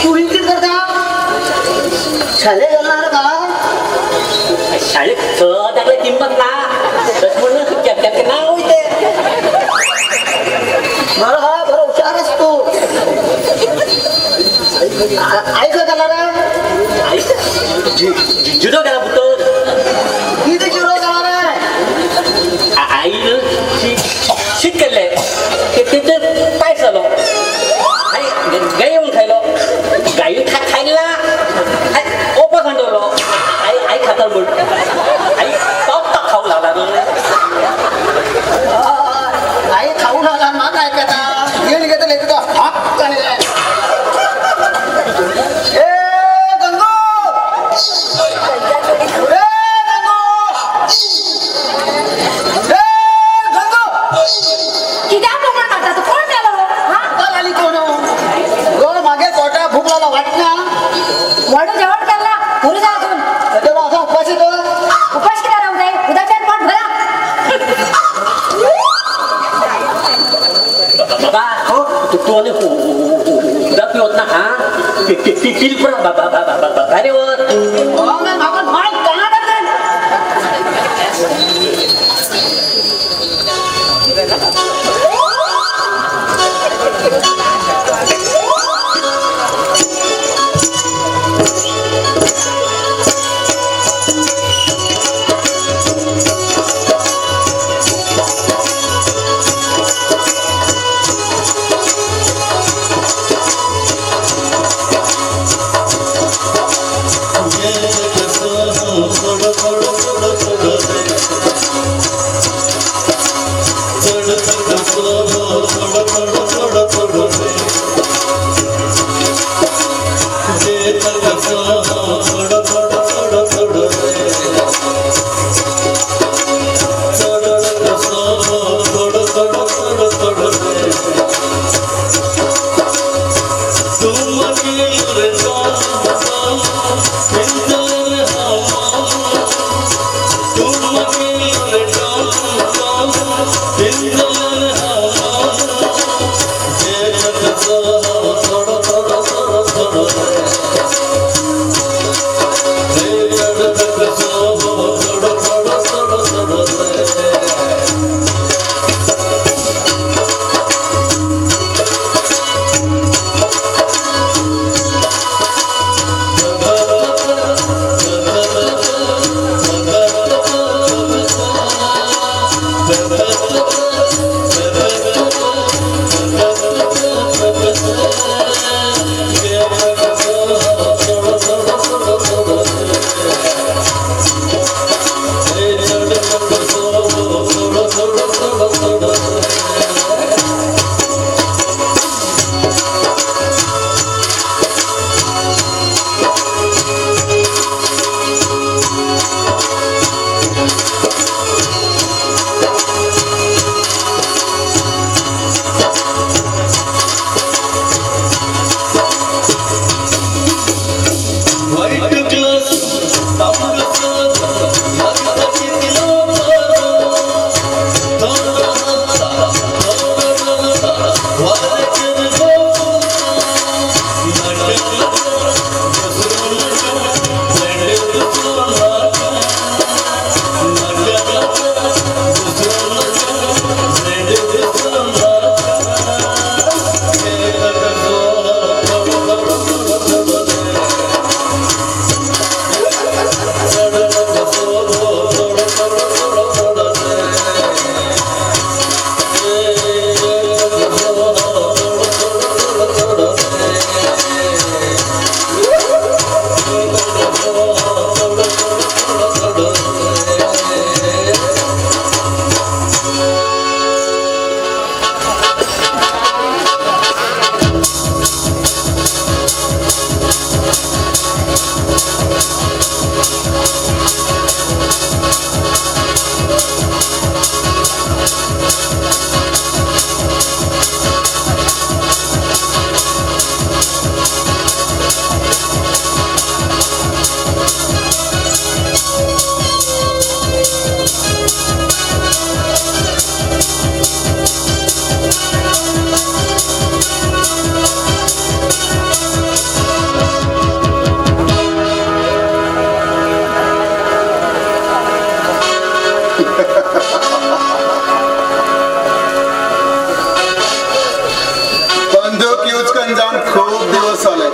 तू हिंदीत करता शाळेत घालणार का? शाळेत सगळे किंमत ना म्हणून ना होते. बरं हा बरं हुशारच तू. ऐक घालणार जुडो गेला पुतर. किती जुडो घालणार आहे? आई शीत केल्ले ते पायस जालो. आई गाय येवन खायलो, गाय खायला आई ओपास दवरलो. आई आई खाता म्हूण आई तोच खावंक लागला. आई खाऊ लागला मात आयकता येऊन घेतले तुका हाक आनी ए गंगो ए गंगो ए गंगो कित्याक बोबड मारता तूं? कोण मेलो? कोण आली कोण गोड मागे पोटा भूक लागला वाटना. वाडू जेवण केला घरी जा अजून. तेव्हा असा उपाशी तो उपास कित्याक रावंक जाय, उदकान पोट भरा. बाबा तूं आनी उदक पिवत ना. हा पिल पुरो बाबा भायर वच. म्हाका माय काना. थोडं थोडं थोडं थोडं.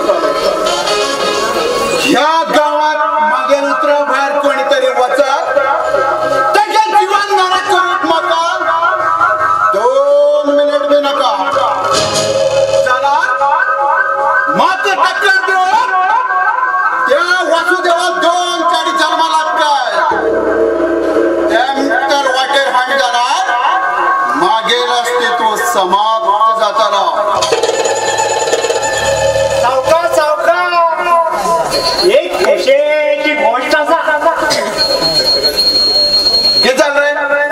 जालें. ह्या गांवात मागेल उतरा भायर कोणीतरी वचत तेगे जिवन नरक करूंक म्हाका 2 मिनिट बी नाका. जाल्यार म्हाका टक्कर दिवन त्या वासुदेवाक 2 चाडी जल्मा लागताय. तेम तर वाटेर हांड जाल्यार मागेल अस्तित्व समाप्त जातालो. सावकार सावकार एक खोशेची गोश्ट आसा. कितें जालें रे?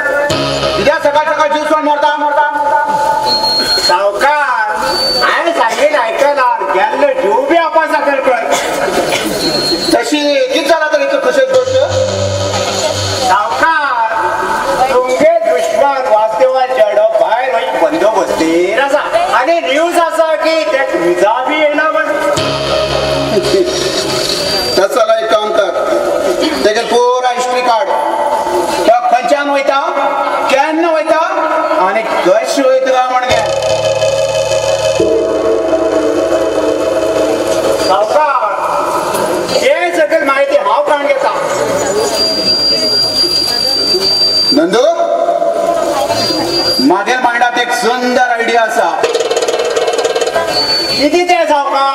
कित्याक सकाळ सकाळ जीव सोड मरता मरता? सावकार हांवें सांगीन आयकला गेल्लो जीव बी आपा सकयल कर. तशी कितें जाला तर इतली खोशेची गोश्ट? सावकार तुमगे दुश्मन वासुदेवा चेडो भायर वयर बंदोबस्तीर आसा आनी न्यूज आसा की ते विजा बी येना म्हण. तसं जाल्यार एक काम कर, तेगे पुरा हिस्ट्री काड. तो खंयच्यान वयता, केन्ना वयता आनी कशें वयता काय म्हण घे. सावकार हे सगळी माहिती हांव काडून घेता. नंदू, मागेल मायंडात एक सुंदर आयडिया आसा. कितें तें सावकार?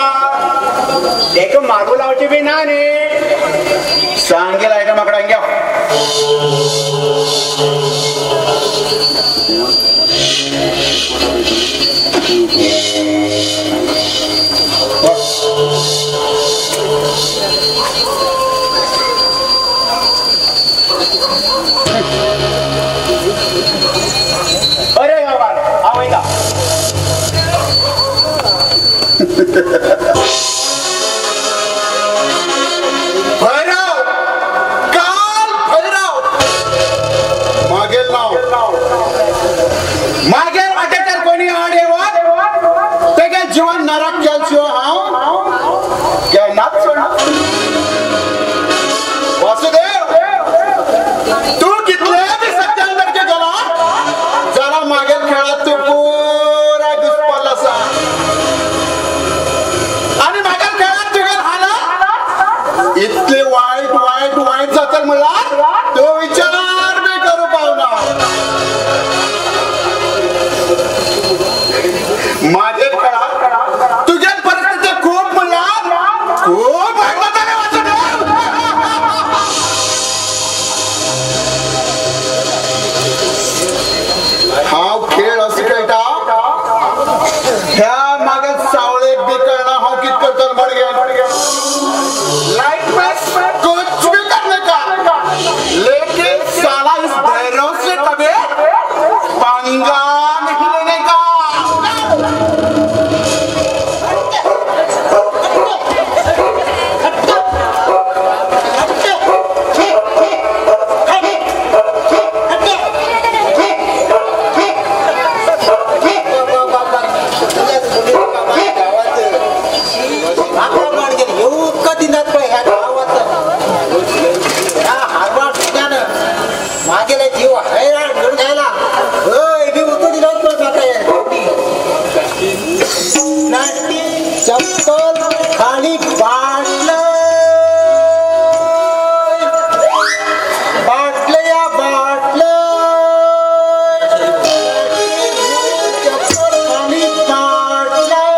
तेका मारू लावची बी ना न्ही. सांगेल आयडिया म्हाका घे. बरें सावकार हांव वयता. भैरव, काल भैरव मागेल नाव मागेल वाटेर कोणी आड येवत तेगे जीवन नरक केलशिवाय हांव केन्नाच सोडना. वासुदेव, तूं कितले बी सत्यांतरचे गेला जाल्यार मागेल खेळात तूं पुराय घुसपल्लो आसा आनी मागेल खेळात तुगेल हालत इतले वायट वायट वायट जातले म्हणल्यार तो विचार बी करूं पावना. मागेल खेळात तुगेल परिस्थिती खूब म्हणल्यार खूब वायट जातलें वासुदेव. हांव खेळ असो खेळटा ह्या मागीर सावळेक बी कळना हांव कितें करतलो म्हण घे. लाइफ में कुछ भी करने का, लेकिन साला इस भैरव से कभी पंगा नहीं लेने का. मागेला जीव हैराण घेऊन घ्यायला हय बी उतो दिलो म्हाका चप्पल खाली बाटलं बाटलं या बाटलं चप्पल खाली बाटलं.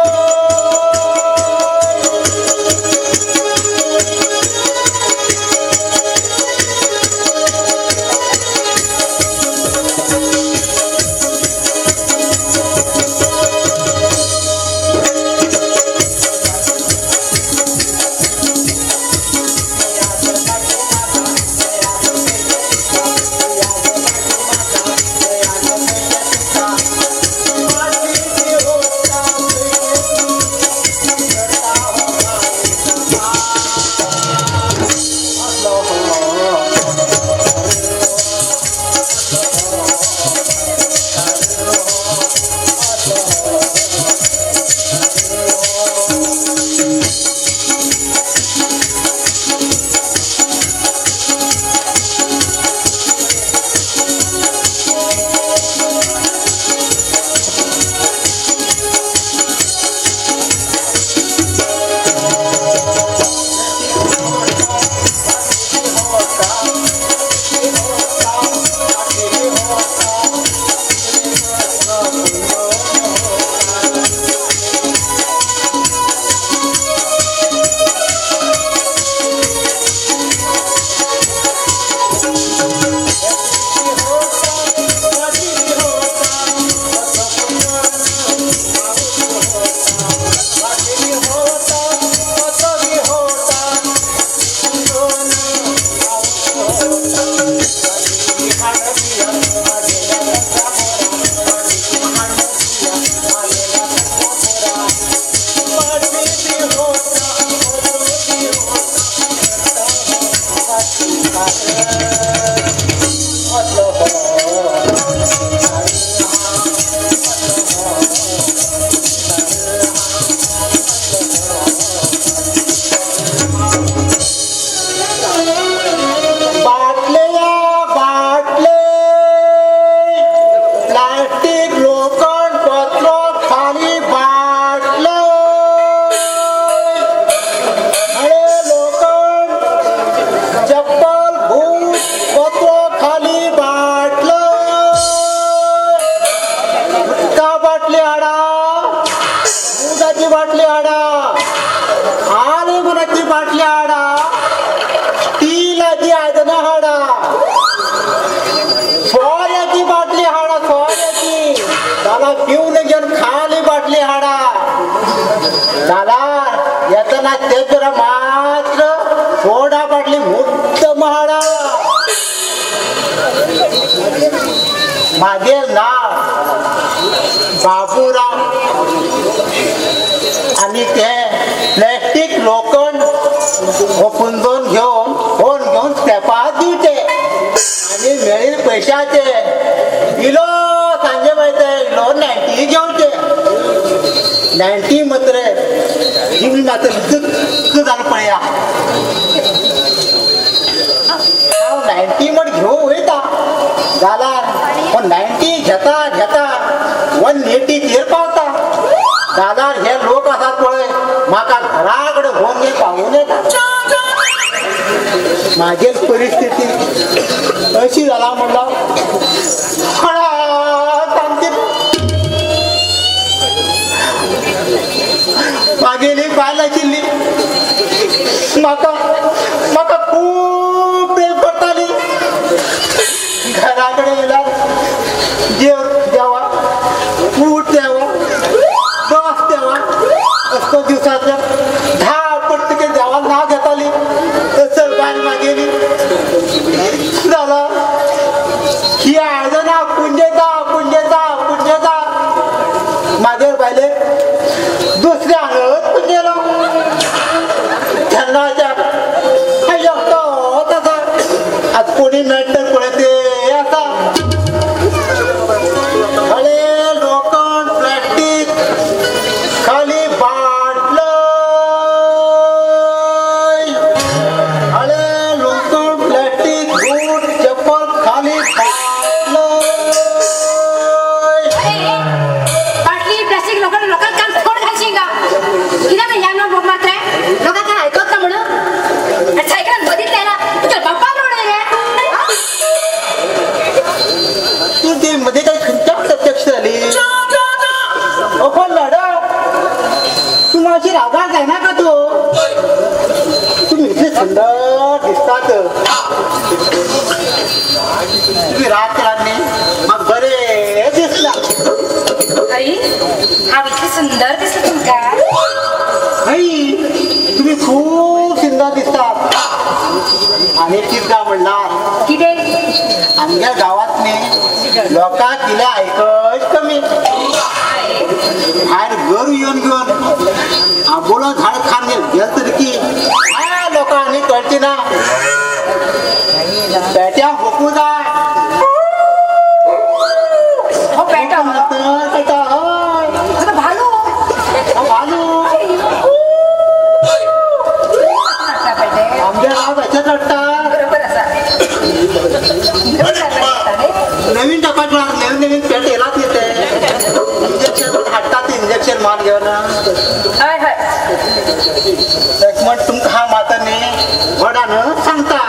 बाटली हाडा, स्टीलाची आयदनां हाडा, सोऱ्याची बाटली हाडा, सोऱ्याची दादा पिवन घेवन खाली बाटली हाडा. दादा येतना ते जरा मात्र सोडा बाटली मुद्दम हाडा. मागे नाव बाबूराव आणि ते प्लॅस्टिक लोखंड हो पुंजोन घेवन फोन घेवन स्टेपार दिवचे आणि मेळील पैशाचे इलो सांजे माहिती इलो 90 घेवचे. 90 मात्र जीवन मात्र दुःख झालं पळया. हांव 90 म्हण घेवंक वयता जाल्यार हो 90 घेता घेता 180 चेर पावता. दादार हे लोक आसात पळय म्हाका घरा कडेन व्हरून पावून येता. म्हागेर परिस्थिती अशी जाला म्हणल्यार सामकी म्हागेली बायल आशिल्ली म्हाका म्हाका खूब प्रेम करताली. घरा कडेन येयल्यार जेव देवा, उठ देवा, बस देवा, असो दिवसांतल्यान 10 पडटकीर देवा नांव घेताली. तसर बायल मागेली जाला ही आयदनां पुंजयता पुंजयता पुंजयता मागीर बायले दुसऱ्या हांगाच पुंजयलो. तेन्नाच्या एकटोच आसा, आतां कोणी मेळटा पळय ते आसा. हळे लोखंड प्लॅस्टीक खाली बाटल, हळे लोखंड प्लॅस्टीक बूट चप्पल खाली बाटल. बाटली प्लास्टिक लोखंड लोकांक काम फोड घालशील का? कित्याक ह्या नाव बोंब मारताय? लोकांक काय आयकत ना म्हणून आनी सायकलान बदितलें ना तुज्या बापान उडय रे. तूं ते मध्ये काय खंयच्या प्रत्यक्ष जाली? अहो मॅडम, तूं मातशी रागार जायना का तूं? तुम्ही इतले सुंदर दिसतात. तुम्ही राग केलात न्ही म्हाका बरें दिसला. आई हांव इतलें सुंदर दिसता तुमकां? आई तुम्ही खूब सुंदर दिसतात. आनी कितें काय म्हणल्यार कितें आमच्या गावात न्ही लोकांक कितें आयकच कमी. भायर गरू येवन घेवन आंबोलो झाड खावन गेल तरी की लोकांनी कळची ना. पेट्या भोकू जाय. हो पेटो कळटा हय. आता भालू हो भालू आमच्या गावात अशेंच रडटा. बरोबर आसा. नवीन टपाट नवीन नवीन पेट येलात न्ही ते इंजेक्शन हाडटात, इंजेक्शन मार घेवन. हय हय. एक म्हण तुमकां हांव माता न्ही व्हडान सांगता.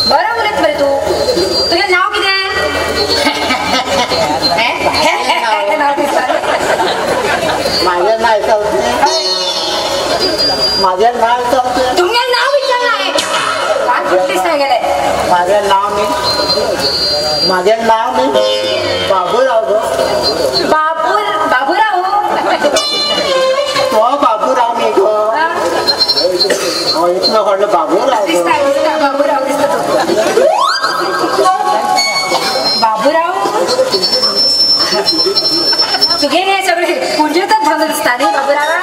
बरें उलयत मरे तूं. तुजें नांव कितें? नांव दिसता. म्हाजें नांव विचारलें, म्हाजें नांव विचारलें. तुमगेलें नांव विचारलां हांवें. वाट फुटलीच सांगेलें. म्हाजें नांव न्ही, म्हाजें नांव न्ही बाबूराव गो. बाबूराव? तो बाबूराव न्ही गो, इतलो व्हडलो बाबूराव गो. दिसता दिसता बाबूराव दिसता तो. बाबूराव तुगेले हे सगळे पुंजेतच धंदो दिसता न्ही बाबूरावा?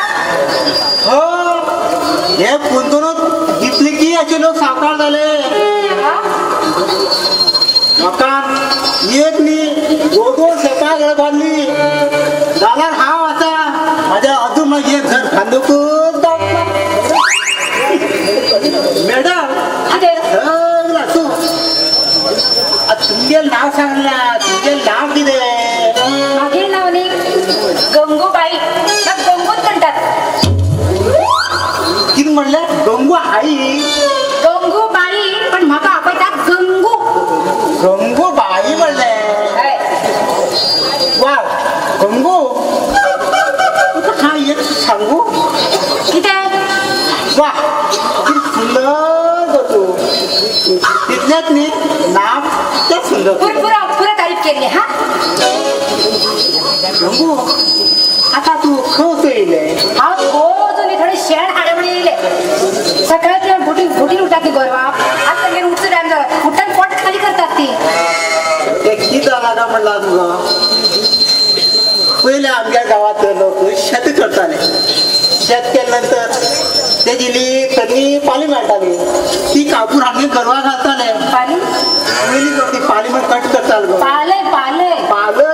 हो, हे पुंजूनच दिसले की अशे लोक सावकार जाले. लोकांक एक न्ही 2-2 शेतां घर बांदली. जाल्यार हांव आसा म्हाज्या अजून मागीर एक घर बांदूकच जावंक ना. मॅडम सगळें आसूं, आतां तुमगेलें नांव सांगना, तुमगेलें नांव कितें? मागीर नांव न्ही गंगूबाई. म्हाका गंगूच म्हणटात. कितें म्हणलें? गंगू आई? गंगूबाई पण म्हाका आपयतात गंगू. गंगूबाई म्हणलें. वा गंगू, तुका हांव एक सांगू? कितें? वा किती सुंदर गो तू. तितल्यात न्ही नाम तें सुंदर. पुरा पुरा तारीफ केली हा. गंगू आता तू खंय येयले? हांव रोज न्ही थोडे शेण हाडे म्हणून येयले. सकाळी बुटीन बुटीन उठतात ती गोरवां. आतां तेंगेर उठचो टायम जालो, उठ्ठान पोट खाली करतात ती. ते कितें जालां काय म्हणला तुका? पयले आमच्या गांवांत लोक शेत करताले. शेत केले नंतर तेजी ली तन्नी पाली मेळटाली, ती कापून आमगे गोरवां घालताले. पाली? पयली गो ती पाली म्हण कट करताले गो. पालय पालय. पालय.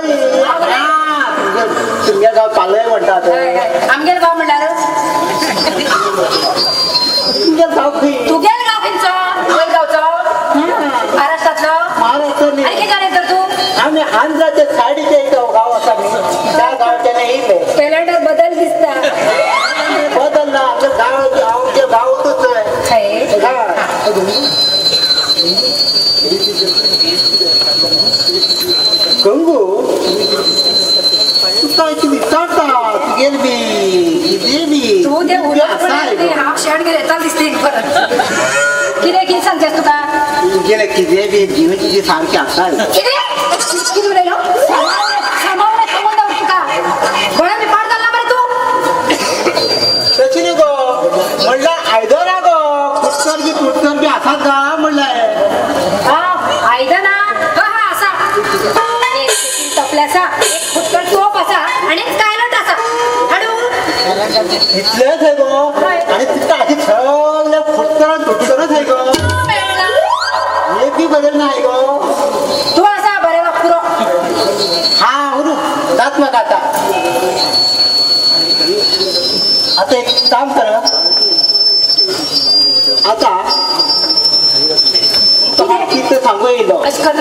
तुमच्या गांव पालय म्हणटात. आमगेर गांव म्हणल्यार तुमच्या गांव खंय? तुगेल गांव खंयचो? वयर गांवचो? महाराष्ट्रातलो? महाराष्ट्र आनी न्ही, कितें जालें तर तूं? आमी आंध्राच्या सायडीचे एक गांव आसा न्ही, त्या गांवच्यान येयले. कॅलेंडर बदल दिसता. बदलला आमच्या गांव, आमच्या गांवातूच. हय. गंगू तुका कितें विचारता तुगेल बी कितें बी तूं ते उलयत हांव शेण घेवन येतालो दिसता परत. कितें कितें सांगचें तुका? तुगेलें कितें बी जीवन सारकें आसा. कितें कितें उलयलो? सांबाळ सांगून दवर तुका. गोळ्या बी पाड जाल ना मरे तूं? तशें न्ही गो, म्हणल्यार आयदनां गो फुटकर बी तुटकर बी आसात गा म्हणल्यार. आं आयदनां? हा हा आसा. एक तपलें आसा, एक फुटकर तोप आसा आनी एक कायलोट आसा. हाडूं? इतलेंच है गो. आनी तितलें आदी सगळें फुटकर तुटकरच है गो, एक बी बदल ना गो. तूं आसा बरें पुरो. हा उरू जात म्हाका आतां. आतां एक काम कर, आतां तुका कितें सांगू येयलो. अशें कर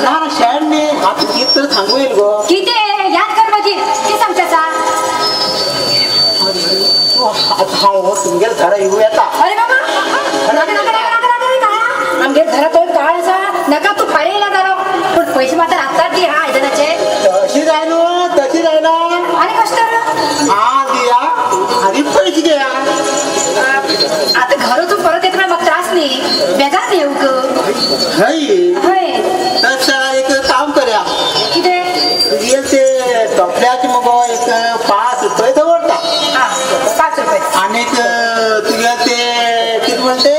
ना शेण न्ही, आतां कितें तर सांगू येयल गो. कितें याद कर मागीर कितें सांगचें आसा? आतां हांव तुमगेर घरा येवं येता. अरे बाबा नाका नाका नाका नाका नाका, आमगेर घरा तो काळ आसा. नाका तूं फाल्यां येयला जालो, पूण पयशे मात्र आत्ताच दी हा आयदनाचे. तशी जायना, तशी जायना. आनी कशें तर? हा दिया आनी पयशे दिया. आतां घरा तूं परत येता म्हळ्यार म्हाका त्रास न्ही, बेजार न्ही येवंक. हय हय. तशें एक काम करया. कितें? तुगेले ते तपल्याचे मगो एक 5 रुपये दवरता. 5 रुपये. आनीक तुगेले ते कितें म्हणटे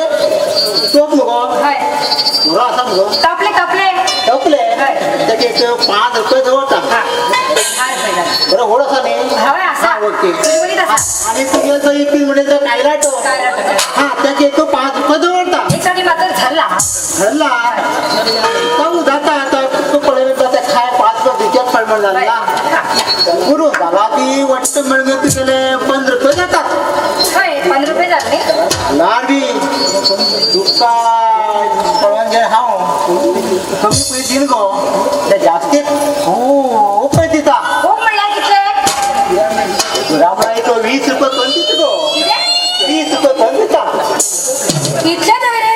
तोप मगो हय बरो आसा मगो. तपले तपले तपले तेजे एक 5 रुपये दवरता. 10 रुपये जाले. बरो व्हड आसा न्ही? हय आसा. ओके. आसा. आनी तुगेलो तो एक म्हणटे तो कायलाटो, हा तेजे एक 5 रुपये दवरता. एक साठी मात्र झल्ला झल्ला जाऊ जाता. आतां तुका पळयलें जाता खाय 5 रुपये दिवचेच पड म्हण जालें ना. पुरो जाला ती वट्ट मेळून तुगेले 15 रुपये जातात. हय 15 रुपये जाले. लाड बी तुका पळोवन गेलें हांव कमी पयशे दिना गो, ते जास्तीत खूब पयशे दिता. खूब म्हणल्यार कितले? रामळा एक 20 रुपये करून दिता गो. 20 रुपये करून दिता. इतले न्हय रे,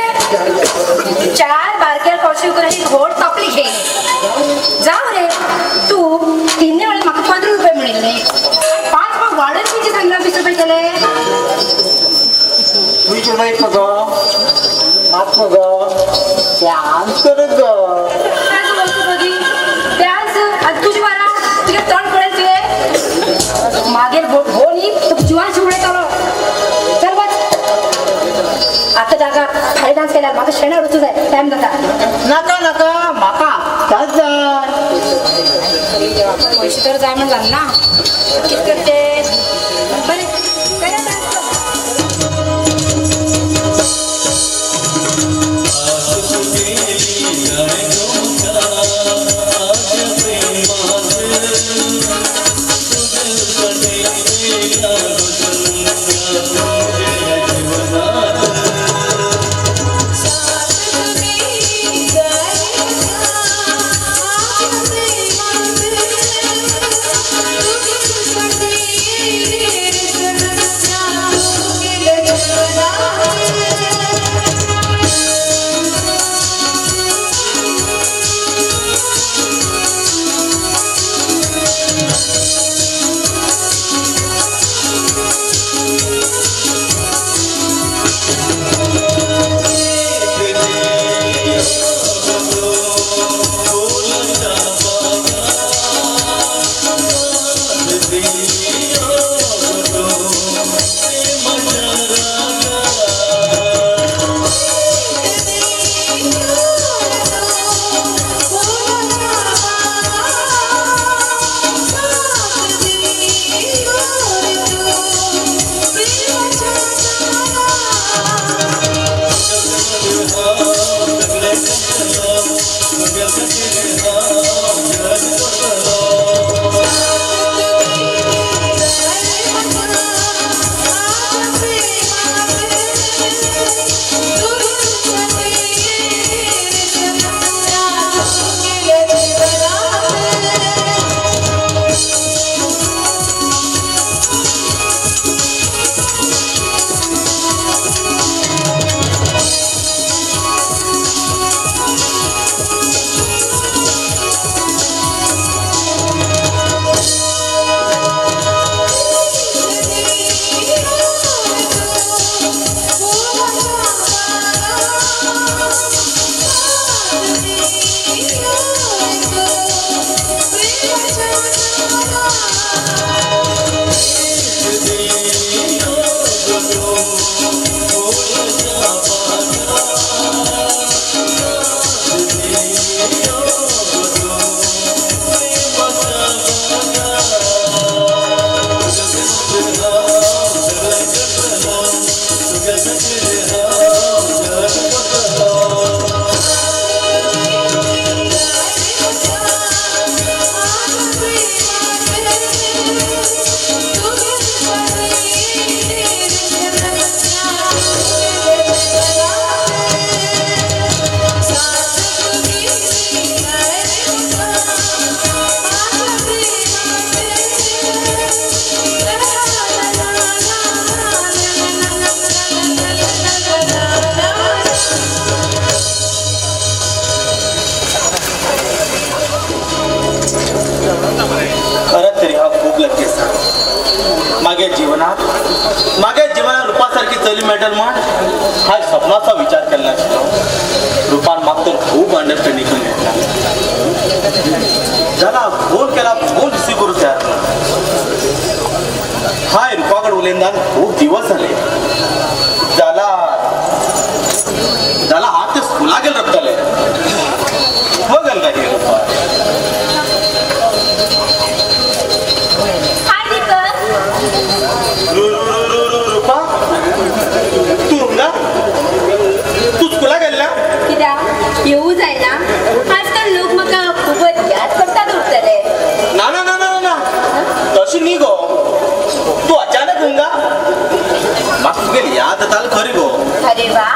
4 बारक्या कळशी करून एक व्हड तपली घे. जावं रे तूं 3 वेळा म्हाका 15 रुपये म्हणिल्ले, 5 मग वाडत कितें सांगला 20 रुपये केले. 20 रुपये मगो मात मगो डान्स करत गो. डान्स आनी तुजे बारा तुगे तोंड पळयलें तुवें मागीर भो न्ही तुका जिवान शिवडयतलो. चल वच आतां जागा फाल्यां डान्स केल्यार म्हाका शेण हाडूंक जाय, टायम जाता. नाका नाका म्हाका आतांच जाय. पयशे तर जाय म्हण जालें ना, कितें करते बरें करा डान्स. Thank you. मागे जिवनात रुपासारखी चली मेळटल म्हण हा स्वप्नाचा विचार केला नाशिल्लो. रुपान म्हाका तर खूब अंडरस्टँडिंग करून घेतला. जाला फोन केला, फोन रिसीव करू तयार ना. हाय रुपाकड उलयतान खूब दिवस जाले. जाला जाला हात ते स्कुला गेल रखतले बघल काय हे रुपा. हाय दीपक. रू रू रू रू रू रुपा, तू रुंगा तू स्कुला गेल्ला? कित्याक येऊ जायना? आजकाल लोक म्हाका खूबच याद करतात उरतले. ना ना ना ना ना तशी न्ही गो, तू अचानक हुंगा म्हाका तुगेली याद येताली खरी गो. अरे वाह,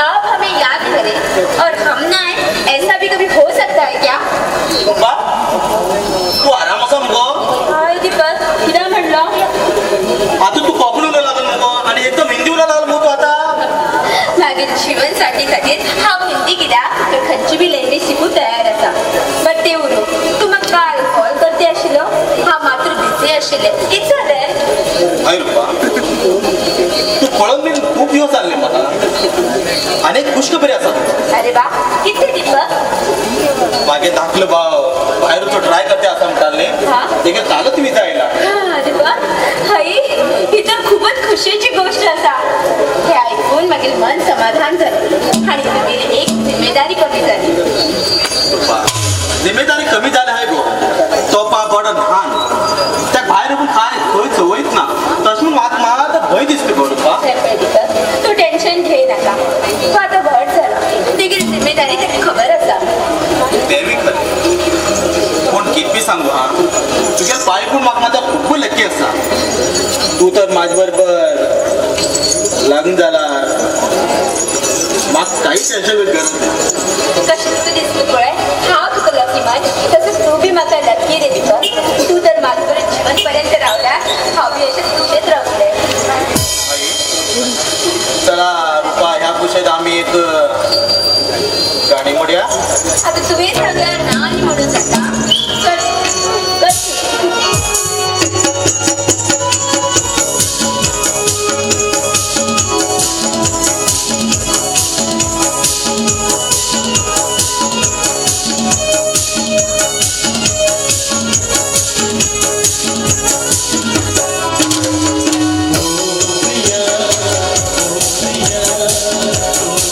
आप हमें याद करें और हम ना आए, ऐसा भी कभी हो सकता है क्या? रुपा तू आराम आसा मुगो? हाय दीपक, कित्याक म्हणलो? आता तू कोंकणी उलोवंक लागल मुगो आनी एकदम हिंदी उलोवंक लागल मुगो तू आतां. मागीर जीवनसाठी खातीर हांव हिंदी कित्याक तर खंयची बी लँग्वेज शिकूंक तयार आसा. बट ते उरूं, तूं म्हाका काल कॉल करते आशिल्लो, हांव मात्र बिजी आशिल्लें. कितें जालें? हय रुपा, तूं पळोवन बीन खूब दिवस जाल्ले म्हाका आनी एक खुशखबरी आसा. अरे वा, कितें दीपक? मागे धाकलो भाव भायर तो ट्राय करते आसा म्हणटाले हा? तेगे कालच विजा आयला. अरे वा, हय ही तर खूपच खुशेची गोष्ट आसा. हे ऐकून मागीर मन समाधान जालें आनी तुगेली एक जिम्मेदारी कमी जाली. रुपा जिम्मेदारी कमी जाली हाय गो. तो पा बरो ल्हान, त्या भायर वचून काय खंय चवयत ना, तशें म्हूण म्हाका मात भंय दिसता गो रुपा. हे पळय दीपक, तूं टेन्शन घेय नाका. तूं आतां व्हड जाला, तेगेली जिम्मेदारी ताका खबर आसा. तेंवूय खरें, पूण कितें बी सांगू हा, तुगे बाय पूण म्हाका मात खूब लक्की आसा. तूं तर म्हाजे बरोबर लग्न जाला, म्हाका कांय टेन्शन घेवची गरज ना. कशें तुका दिसता पळय, हांव तुका लकी मान, तसोच तूं बी म्हाका लकी रे दीपक. तूं तर म्हाजे बरोबर जीवन पर्यंत रावल्यार हांव बी अशेंच खुशेत रावतलें. चला रुपा, ह्या खुशेत आमी एक गाणी म्हणया. आतां तुवें सांगल्यार ना आनी म्हणून जाता. चल चल. ओ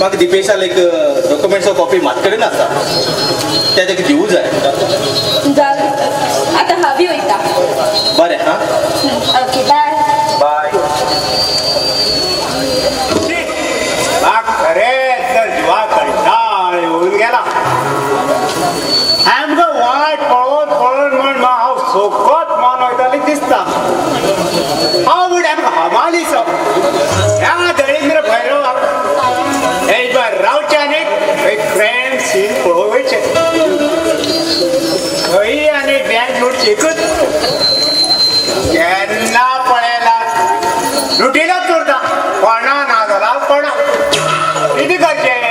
म्हाका दिपेशाल एक डॉक्युमेंट्सचो कॉपी म्हाजे कडेन आसा, ते ताका दिवूं जाय. जाल आतां हांव वयता. बरें हां, ओके बाय. बाय. खरेंच तर जिवा कंटाळ येवन गेला. आमकां वाट पळोवन पळोवन म्हण हांव सोकोत मान वयताली दिसता. हांव म्हण आमकां हमालीचो ह्या दळिंद्र भैरवाक एक रावचें आनी एक क्रायम सीन पळोवचें. खंय आनी बँक लूट एकूच केन्ना पळयला लुटीलाच उरता. कोणा ना जाला कोणा कितें करचें,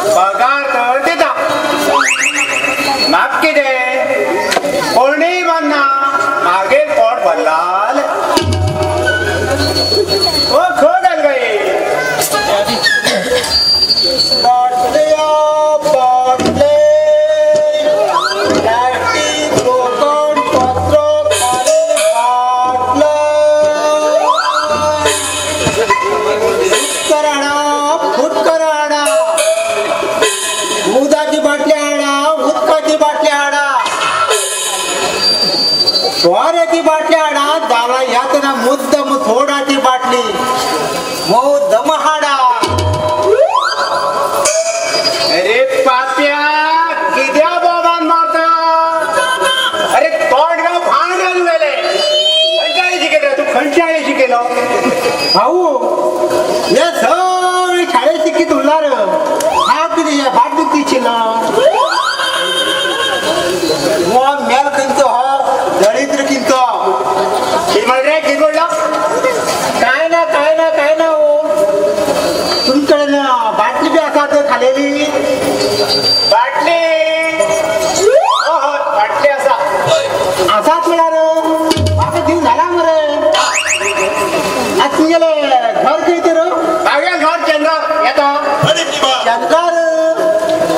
पगार तर दिता, म्हाका कितें कोणूय मानना, मागीर पोट भरलाल. ओ खंय घाल गाय सोऱ्याची बाटली हाडा, जाला यातना मुद्दम सोडाची बाटली मुद्दम हाडा. अरे पाप्या कित्या बोबान मारता? अरे तोंड गांव भाण घालून गेले. खंयच्या शिकयलो तूं? खंयच्या शिकयलो भाऊ? हे सगळे शाळेत शिकीत उरला रे. हांव कितें फाट दुखती शिलो मेल खंयचो हो दळिद्र किंतो. कितें म्हणलें रे? कितें म्हणलो? काय ना काय ना काय ना हो, तुमच्याकडे ना बाटली बी आसा तर खालेली बाटली? हो बाटली आसा. आसाच म्हळ्यार म्हाका जीव झाला मरे. आतां तुमगेलें घर खंय तर? मागीर घर चंद्रार येता. चंद्रार?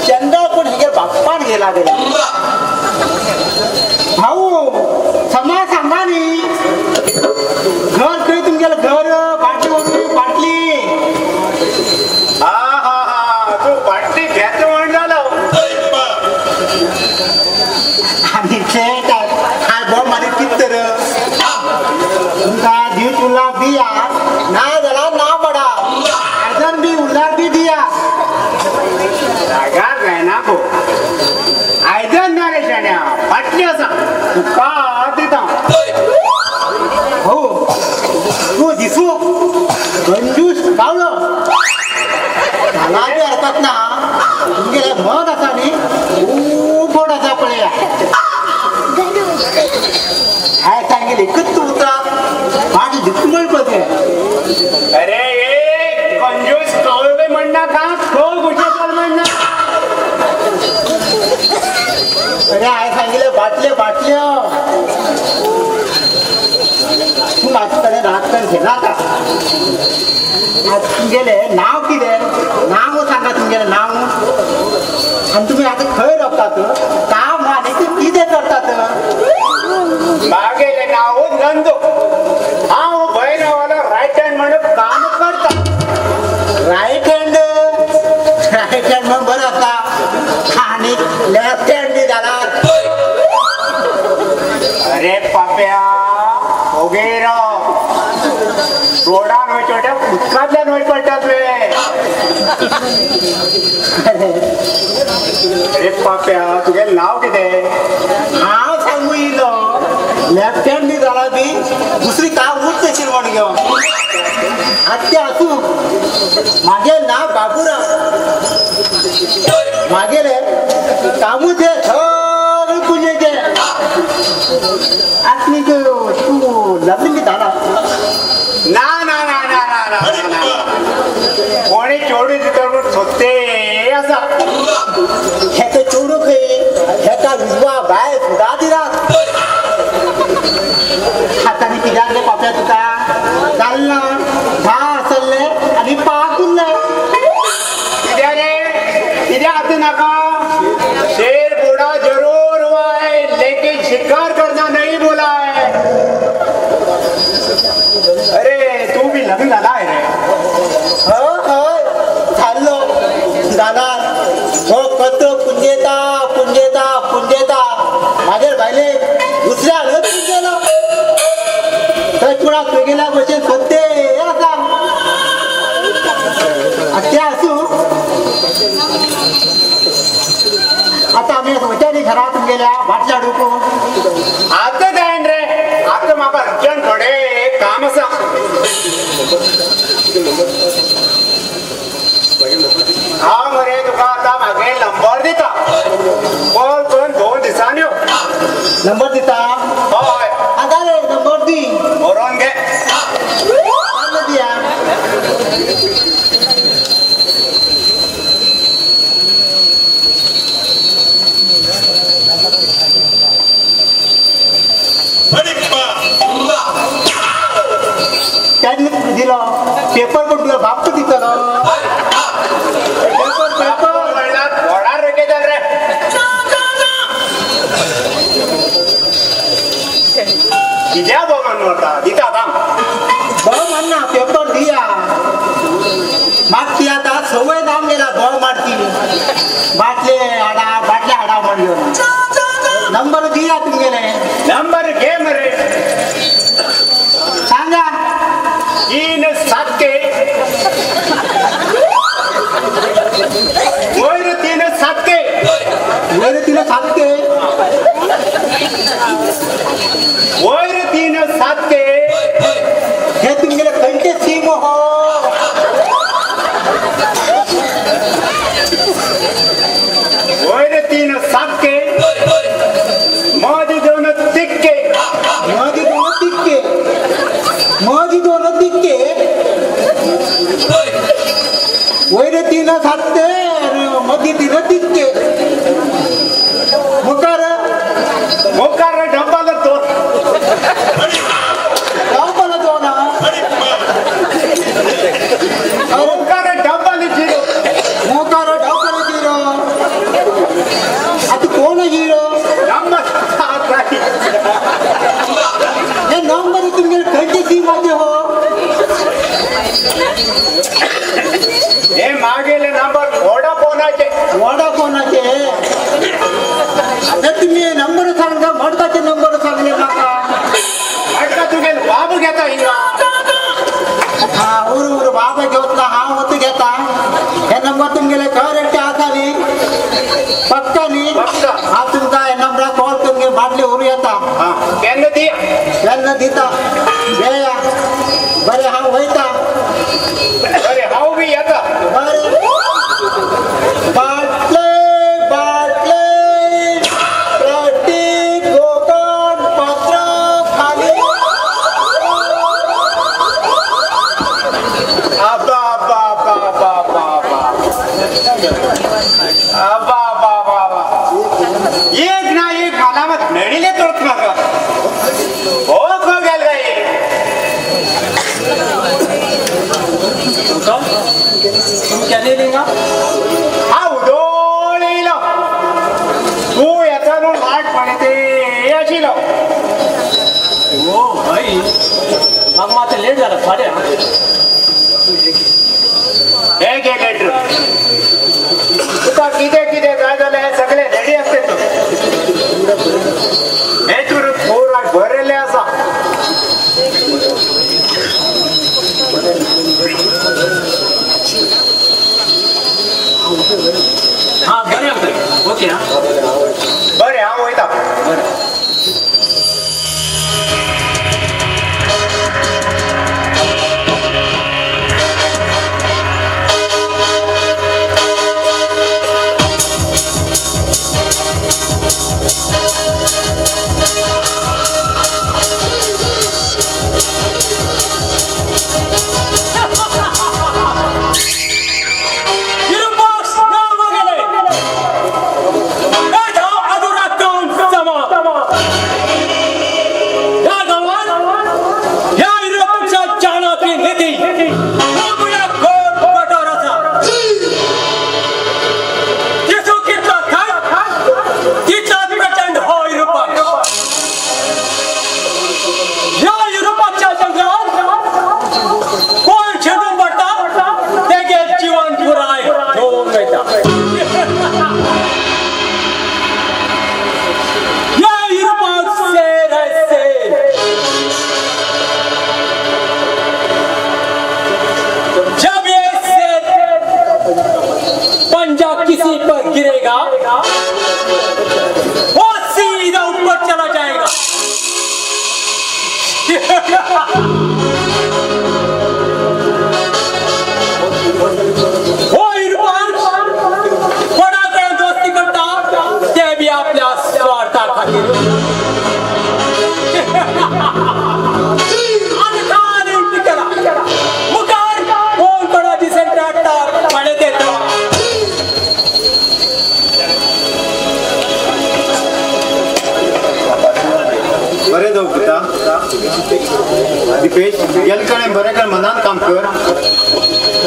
चंद्रार कोण हेगेर बाप्पान गेला गे भाऊ, समाज सांगा न्ही घर खंय तुमगेलें घर? बाटली वचून बाटली. हा हा हा, तूं बाटली घेता म्हण जालो. आनी ते काय बोम आनी कितें तर तुमकां दिवच उरला दिया, ना जाल्यार ना पडा. आयदन बी उरल्यार बी दिया. रागार जायना गो, आयदन ना रे शाण्या, बाटली आसा तुका दिता. हो तूं दिसू कंजूस पावलो झाला बी हरकत ना. तुमगेलें मन आसा न्ही खूब गोड आसा पळया. हांवें सांगलें एकूच उतरां फाट दिसू म्हण पळय. अरे एक कंजूस कावळो बी म्हणनाका, खोल गुशे म्हणना. अरे हांवें सांगिल्लें बाटल्यो बाटल्यो. तूं म्हाजे कडेन रात कडेन घेनाका. आतां तुमगेलें नांव कितें? नांव सांगा तुमगेलें नांव. आनी तुमी आतां खंय रावतात, काम आनी कितें करतात? मागेलें नांव नंदू. हांव भैरवालो रायट हँड म्हणून काम करता. Right hand? रायट हँड म्हण बरें आसा, आनी लेफ्ट हँड बी जाला. अरे पाप्या ओगे राव, रोडान वयचे पडटा, उदकांतल्यान वयचे पडटा तुवें. अरे पाप्या तुगेलें नांव कितें? हांव सांगू इलो लेफ्ट हँड बी जाला बी दुसरी काम उरतशील म्हण घेवन. आतां तें आसूं, म्हागेलें नांव बाबुराव. म्हागेलें कामूच हें सगळें पुजेचें. आतां तूं लग्न बी जाला? ना ना ना ना ना ना ना, कोणी चेडूं दिता म्हूण सोदते आसा. हेका चेडूं खंय, हेका विधवा बायल सुद्दां दिनात. आतां आनी कित्याक रे पाप्या तुका जालें ना? धा आसले आनी पांच उरले. कित्याक रे, कित्याक आतां नाका? शेर बोर्डा पेपरात तुगेल्या भशेन सत्ते आसा. ते आसूं, आतां आमी वयता न्ही घरा तुमगेल्या बाटल्या हाडूंक. आतां जायन रे, आतां म्हाका अर्जंट थोडे काम आसा. हांव मरे तुका आतां म्हागे नंबर दिता, कॉल करून 2 दिसांनी यो. नंबर दिता? हय. आतां रे नंबर दी. बरोवन घे. दिया. दिलो पेपर पण तुला बाप दितलो. पेपर पेपर व्हडा रकेदार रे. कित्या भोगान वता दिता थांब. बळ मारना पेपर दिया. मागती आतां संवय जावन गेला बळ मारती. बाटले हाडा बाटले हाडा म्हणून नंबर दिया तुमगेले. नंबर घे मरे. सांगा. 3 7 वयर 3 7 वयर 3 7 वयर 3 7. हे तुमगेले खंयचे सीम हो? वयर 3 7 मदी 2 तिक्के. मदी 2 तिक्के. मदी 2 तिक्के. वयर 3 7 मदी 3 तिक्के. मुखार मुखार डब्बाला 2. डब्बाला 2. मुखार डब्बाला 0. मुखार डब्बाला 0. आता कोण 0? नंबर 7. हे नंबर तुमगेले खंयचे सीमाचे हो? हे मागेले नंबर वोडाफोनाचे. वोडाफोनाचे. तुम्ही नंबर सांगा, मडकाचे नंबर सांगले म्हाका. मडका तुगेले बाबू घेता हिंगा. हा उर उर बाबा घेवत ना, हांव वत घेता. हे नंबर तुमगेले करेक्ट आसा न्ही? पक्का न्ही? पक्का. हांव तुमकां हे नंबराक कॉल करून बाटली व्हरूं येता. केन्ना दी? केन्ना दिता. घेया. बरें हांव वयता. बरें हांव बी येता. बरें. बाटले बाटले प्लास्टीक गोकर्ण पात्र खाली. आबा आबा आबा आबा आबा आबा आबा आबा आबा. एक ना एक मालामत मेळिल्ले तोच म्हाका. हो खंय गेल काय? तुमी केन्ना येयली हिंगा? हांव उदोळ येयलो. तूं येता न्हू वाट पळयते आशिल्लो. ओ हय, म्हाका मातशें लेट जाला सॉरी. हे घे लेटर. तुका कितें कितें जाय जाल्यार सगळें रेडी आसता तूं. हे तूं पूरा बरयल्लें आसा. हां बरें आसा. ओके. हां बरें हांव वयता. बरें. Yürü box, ne olma gele? Evet, हो इरफान कोणाकडे दोस्ती करता ते बी आपल्या स्वार्था खातीर. आनी कान उलटी केला मुखार कोण कोणाची सेंटर हाडटा पळयत येता. बरें जावं पुता. दिपेश गेले कडेन बरें कडेन मनान काम कर.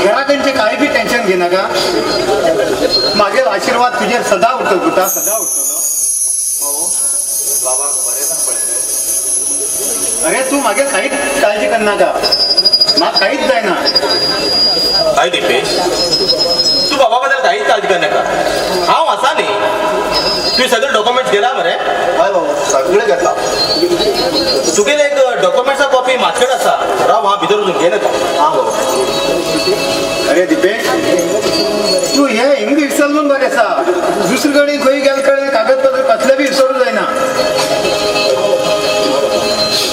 घरा कडचें कांय बी टेन्शन घेनाका. मागीर आशिर्वाद तुजेर सदां उरतलो पुता, सदां उरतलो. अरे तूं मागीर कांयच काळजी करनाका, म्हाका कांयच जायना. हय दिपेश, तूं बाबा बद्दल कांयच काळजी करनाका, हांव आसा न्ही. तुवें सगळे डॉक्युमेंट्स घेला मरे? हय भाऊ, सगळे घेतला. तुगेले एक डॉक्युमेंट्सा कॉपी म्हाजकडेन आसा, राव हांव भितर वचून घेन येता. हां भाऊ. अरे दिपेश, तूं हें हिंग विसरलो बरें आसा. दुसरे कडेन खंय गेले कडेन कागदपत्र कसलें बी विसरूं जायना.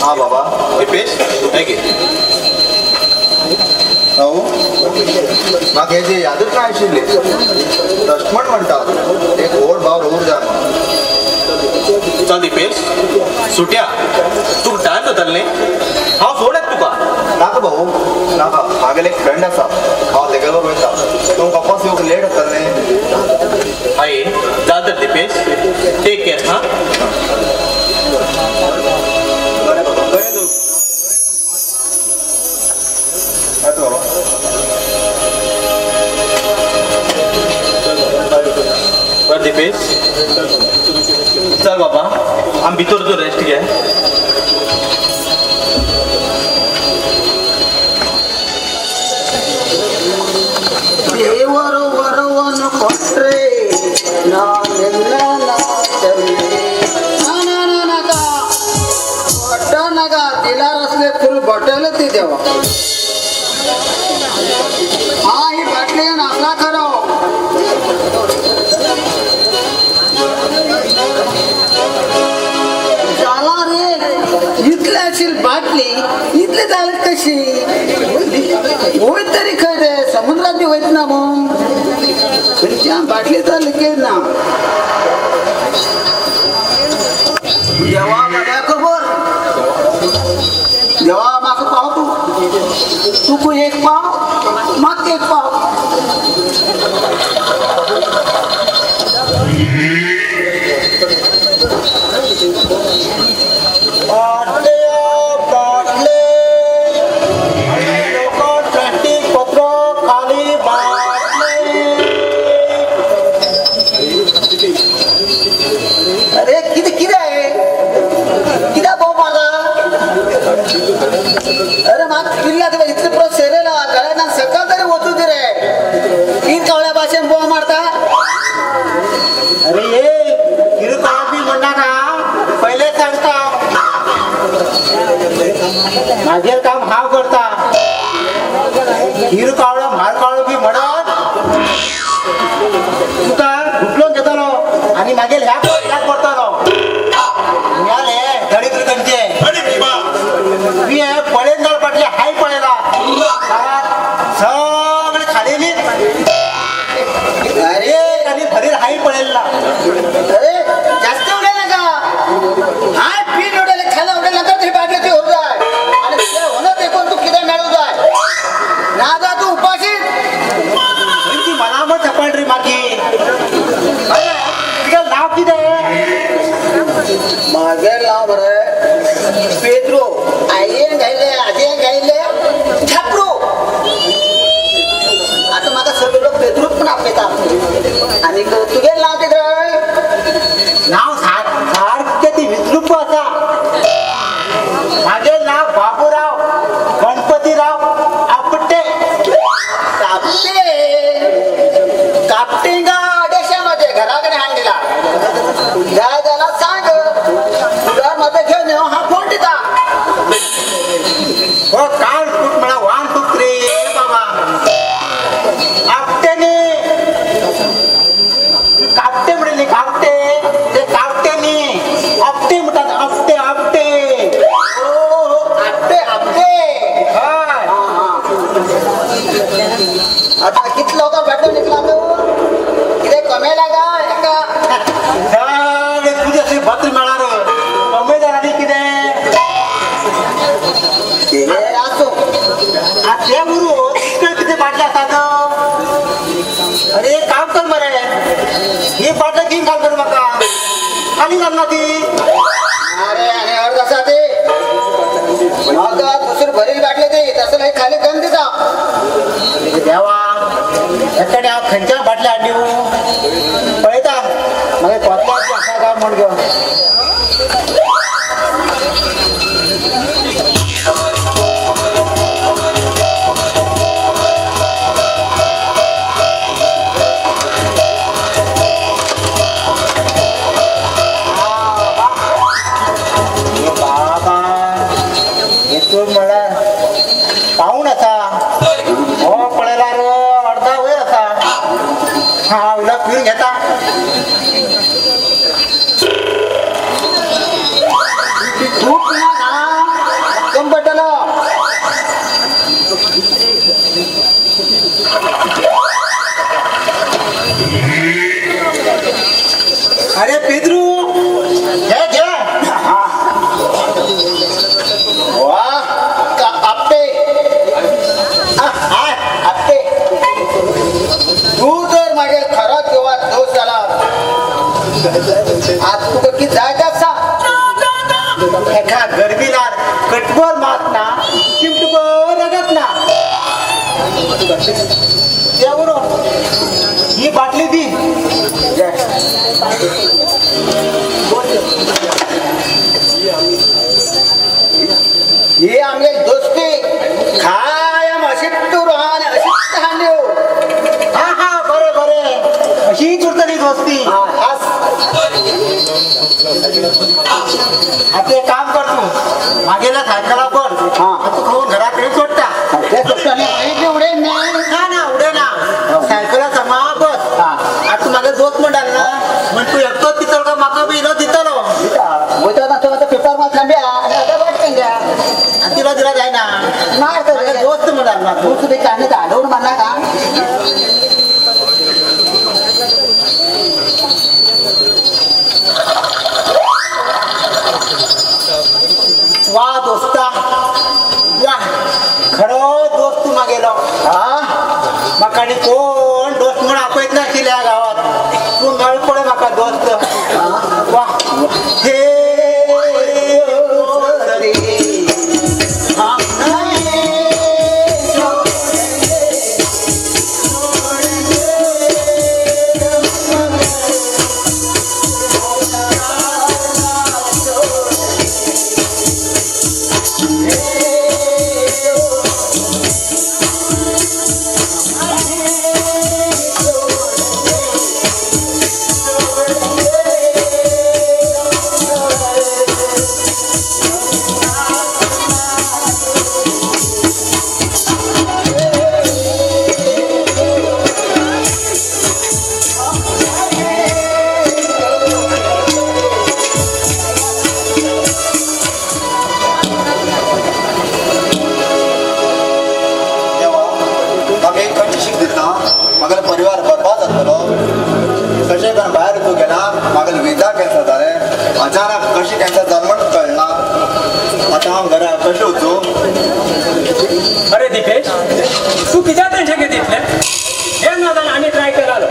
हां बाबा. दिपेश हें घे. भाऊ, म्हाका हेजी यादूच ना आशिल्ली. लक्ष्मण म्हणटा एक व्हड भाव रघूर जाय. चल दिपेश सुट्या, तुका टायम जातालो न्ही, हांव सोड येता तुका. नाका भाऊ नाका, म्हागेले एक फ्रेंड आसा, हांव तेगे बरोबर वयता. तुमकां वापस येवंक लेट जातलें न्ही. हय जाल तर दिपेश, टेक केअर. हां बरें बाबा, बरें जावं. येता बाबा. बरें दिपेश, चल बाबा आमी भितर वचून रेस्ट घे. ದೇವರು ವರವನ್ನು ಕೊಟ್ರೆ ನಾನೆಲ್ಲ ನಗ दिला फुल बॉटल ती देवा. हा ही बाटली नासला खरो. झाला रे इतले असेल बाटली इतले झालं कशी होय तरी खंय रे समुद्रात बी वयत ना मग खंयच्या बाटली तर लिकेज ना. देवा बऱ्या खबर देवा म्हाका पाव तूं तुका एक पाव म्हाका एक पाव. बाटले बाटले लोक प्लास्टिक पत्र खाली बाटले. अरे कितें कितें कित्याक बोव मारता? अरे म्हाका किल्ला तुका इतले पुरो सेरेला गळ्यान सकल तरी वचूं दी रे. तीन कावळ्या भाशेन बोव मारता. अरे ये किरकोळ बी म्हणनाका, पयले सांगता मागीर काम हांव करता. हिर कावळो म्हार कावळो बी म्हणत तुका गुटलोन घेतलो आनी मागीर ह्या ह्याक करतलो. मिळाले दळिद्र खंयचे मी पळयन जाल पडले हाय पळयला सगळे खालेली. अरे आनी भरीर हाय पळयला. अरे जास्त उडे नका. हाय पीठ उडले खाला उडले नंतर ते बाटले ते होऊ जाय आणि ते होणं ते कोण तू किती मिळू जाय ना जा तू उपाशी. ती मला मग चपड रे मागी. अरे तुझं नाव कितें? माझे नाव बरं पेद्रो. आईन घायले आजयेन घायले झापरो. आता म्हाका सगळे लोक पेद्रूच पण आपयता. आनी तुगे नाव कितें? नाव सारकें ती विसरूप आसा. म्हाजें नाव बाबूराव गणपतीराव आपटे. कापटे कापटिंगा अडेशा माझे घरा कडेन हाडून दिला. जाय जाल्यार सांग तुझा म्हाका घेवन यो हांव फोन दिता. हो काल फूट म्हणा वान फूट रे बाबा. आपटे न्ही असो ते गुरु किती बाटल्या असतात. अरे काम कर मरे, ही बाटल्या घेऊन घाल बरं म्हाका, खाली घाल ना ती. अरे आणि अर्ध असा ते म्हाका दुसरं भरेल बाटले ते तसं नाही खाली करून दिता. देवा एकाने हांव खंयच्या बाटल्या हाडली पळयता मागीर कोतल्या आसा काय म्हण घेवन. बाबा हेतून म्हळ्यार पावून आसा, हो पळयल्यार अर्दा वयर आसा. हा उदक पिवन घेता. खूप ना कम पडटलो. अरे पेद्रू घे घे. वा का आपटे आपटे, तू तर मागे खरा किंवा दोष झाला. आज तुका किती जायचं आसा. एका गरबीलार कटबर मात ना, चिमटभर रगत ना. बरोबर ही बाटली दी. ही आमगे दोस्ती कायम अशीच तू राहा आणि अशीच हांडेव. हा हा बरे बरे, अशीच उरतली दोस्ती. आता एक काम कर, तू मागेला सायकला पण तू खाऊन घराकडे सोडता. ना ना उडे ना, सायकला समा बस. आता माझा दोस्त म्हणाल ना, म्हण तू एकटोच दितलो का म्हाका बी इलो दितलो. पेपर मात थांब्या आणि आता वाट सांग्या तिला दिला जायना माझा दोस्त म्हणाल ना. तू सुद्धा काने आडवून मारला का. वा दोस्ता वा, खरो दोस्त तू मागेलो. हा म्हाका आनी कोण दोस्त म्हण आपयत नाशिल्ले ह्या गांवात, तूं मेळ पळय म्हाका दोस्त. वा हे म्हागेलो परिवार बरबाद जातलो. कशें करून भायर वचूंक गेला, म्हागेलो विजा कॅन्सल जालें. अचानक कशें कॅन्सल जालें म्हण कळना. आतां हांव घरा कशें वचूं? अरे दीपेश, तूं कित्याक टेन्शन घेता इतलें? हें ना जाल्यार आमी ट्राय केलालो.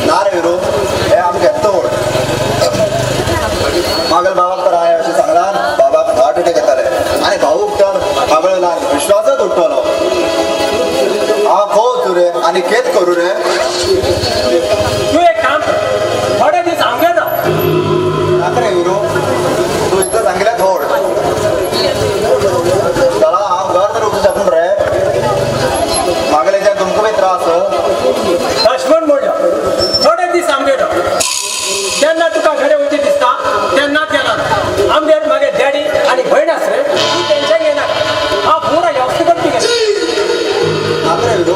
ना रे विरू, हें आमकां येता व्हड. म्हागेल्या बाबाक तर हांवें अशें सांगलां, बाबाक हार्ट अटॅक येताले आनी भाऊक तर म्हागेलो ल्हान विश्वासच उठ्ठलो. हांव खंय वचूं रे आनी केत करूं रे? तूं एक काम कर, थोडे दीस आमगेर राव. नाका रे विरू, तूं इतलें सांगिल्लें थोड. चला हांव घर तर वचूं शकना रे, म्हागेल्याच्यान तुमकां बी त्रास. लक्ष्मण म्हणलो थोडे दीस आमगेर राव, जेन्ना तुका घरा वचचें दिसता तेन्नाच गेला. आमगेर मागीर डॅडी आनी भयण आस रे, तूं टेन्शन घेनाका. हांव पुरो व्यवस्था करता तुगेली. नाका रे विरू,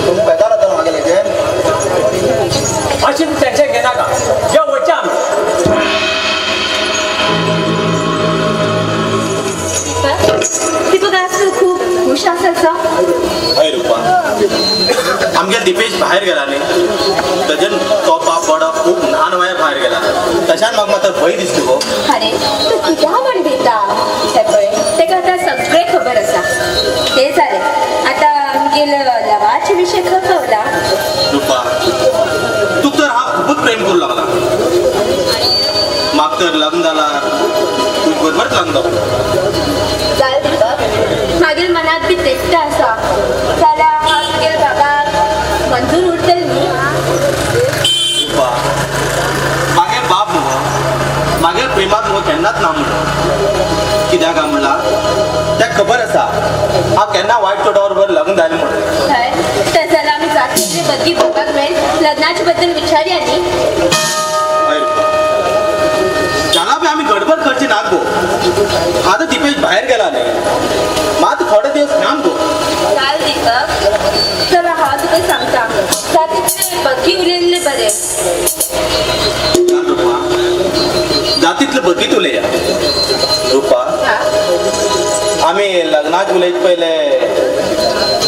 तुमकां बेजार जातलो म्हागेल्याचेर. अशी तूं टेन्शन घेनाका, यो वचया आमी. दीपक आज तूं खूब खूश आसा. हय रुपा, आमगे दिपेश भायर गेला न्ही, तजेन तो बाप बडो खूब ल्हान वयार भायर गेला. तशान म्हाका मात भंय दिसता गो. अरे तूं कित्याक म्हण भिता? हें पळय, ते सगळ्याक खबर आसा हांव केन्ना वायट चोडा बरोबर लग्न जालें म्हणून. हय, तर जाल्यार आमी जातीतले बदली बाबाक मेळ लग्नाचे बद्दल विचारया न्ही. हय रुपा, जाला बी आमी गडबड करची ना गो. आतां दिपेश भायर गेला न्ही, मात थोडे दिवस थांब गो. चाल दीपक, चल हांव तुका सांगता, जातीतले बगी उलयल्ले बरें. चाल रुपा, जातीतले बगीत उलया. रुपा, आमी लग्नाक उलयत पयले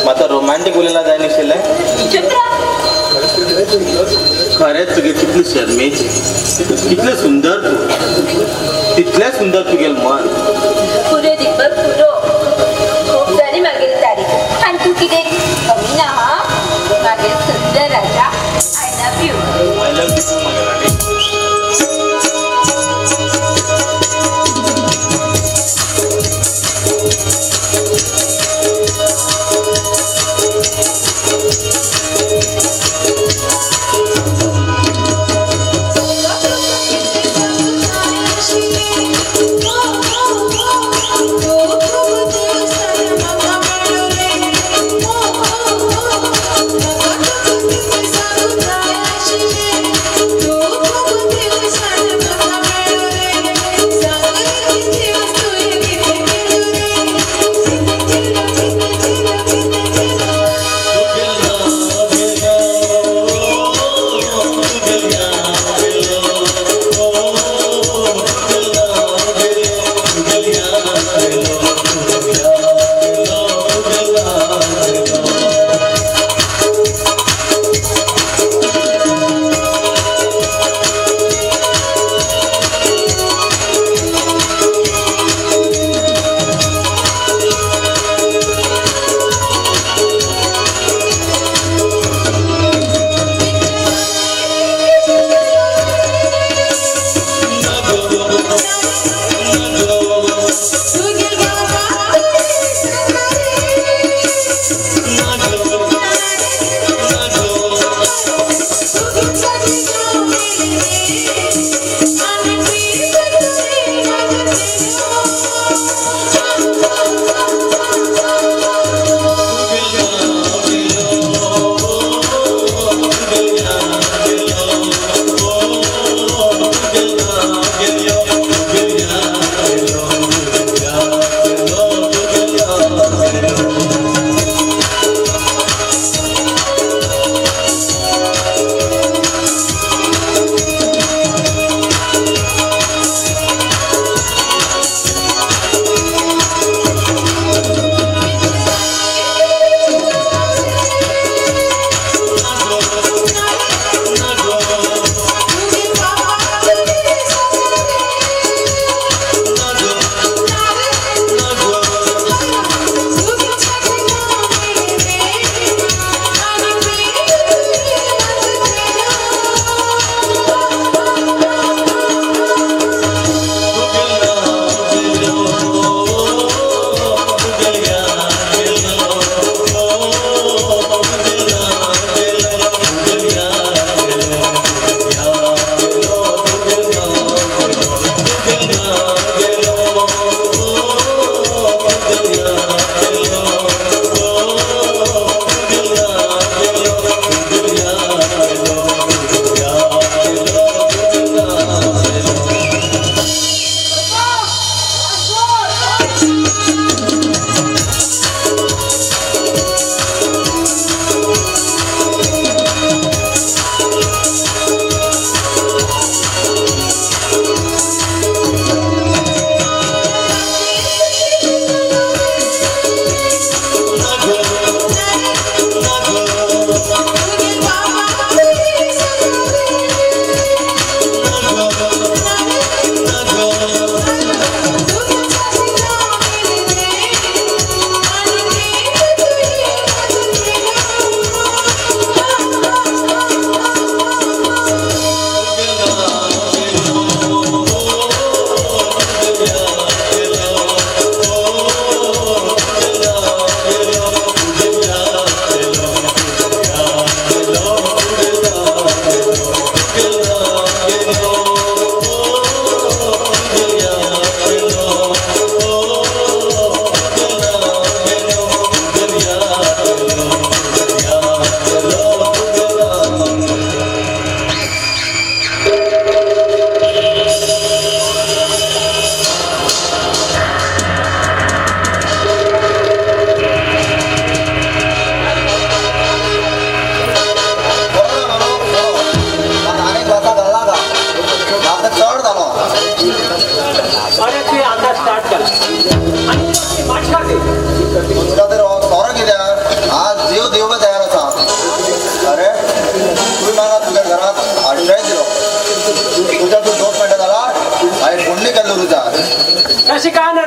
मात रोमांटीक उलयला जाय नाशिल्लें. चुप राव. खरेंच तुगे कितले शर्मेचे, कितले सुंदर तूं, तितलें सुंदर तुगेलें मन. पुरो दीपक पुरो, खूब जाली मागीर तारीख. आनी तूं कितें कमी ना हा मागीर सुंदर राजा. I love you. I love you too मागे राणी.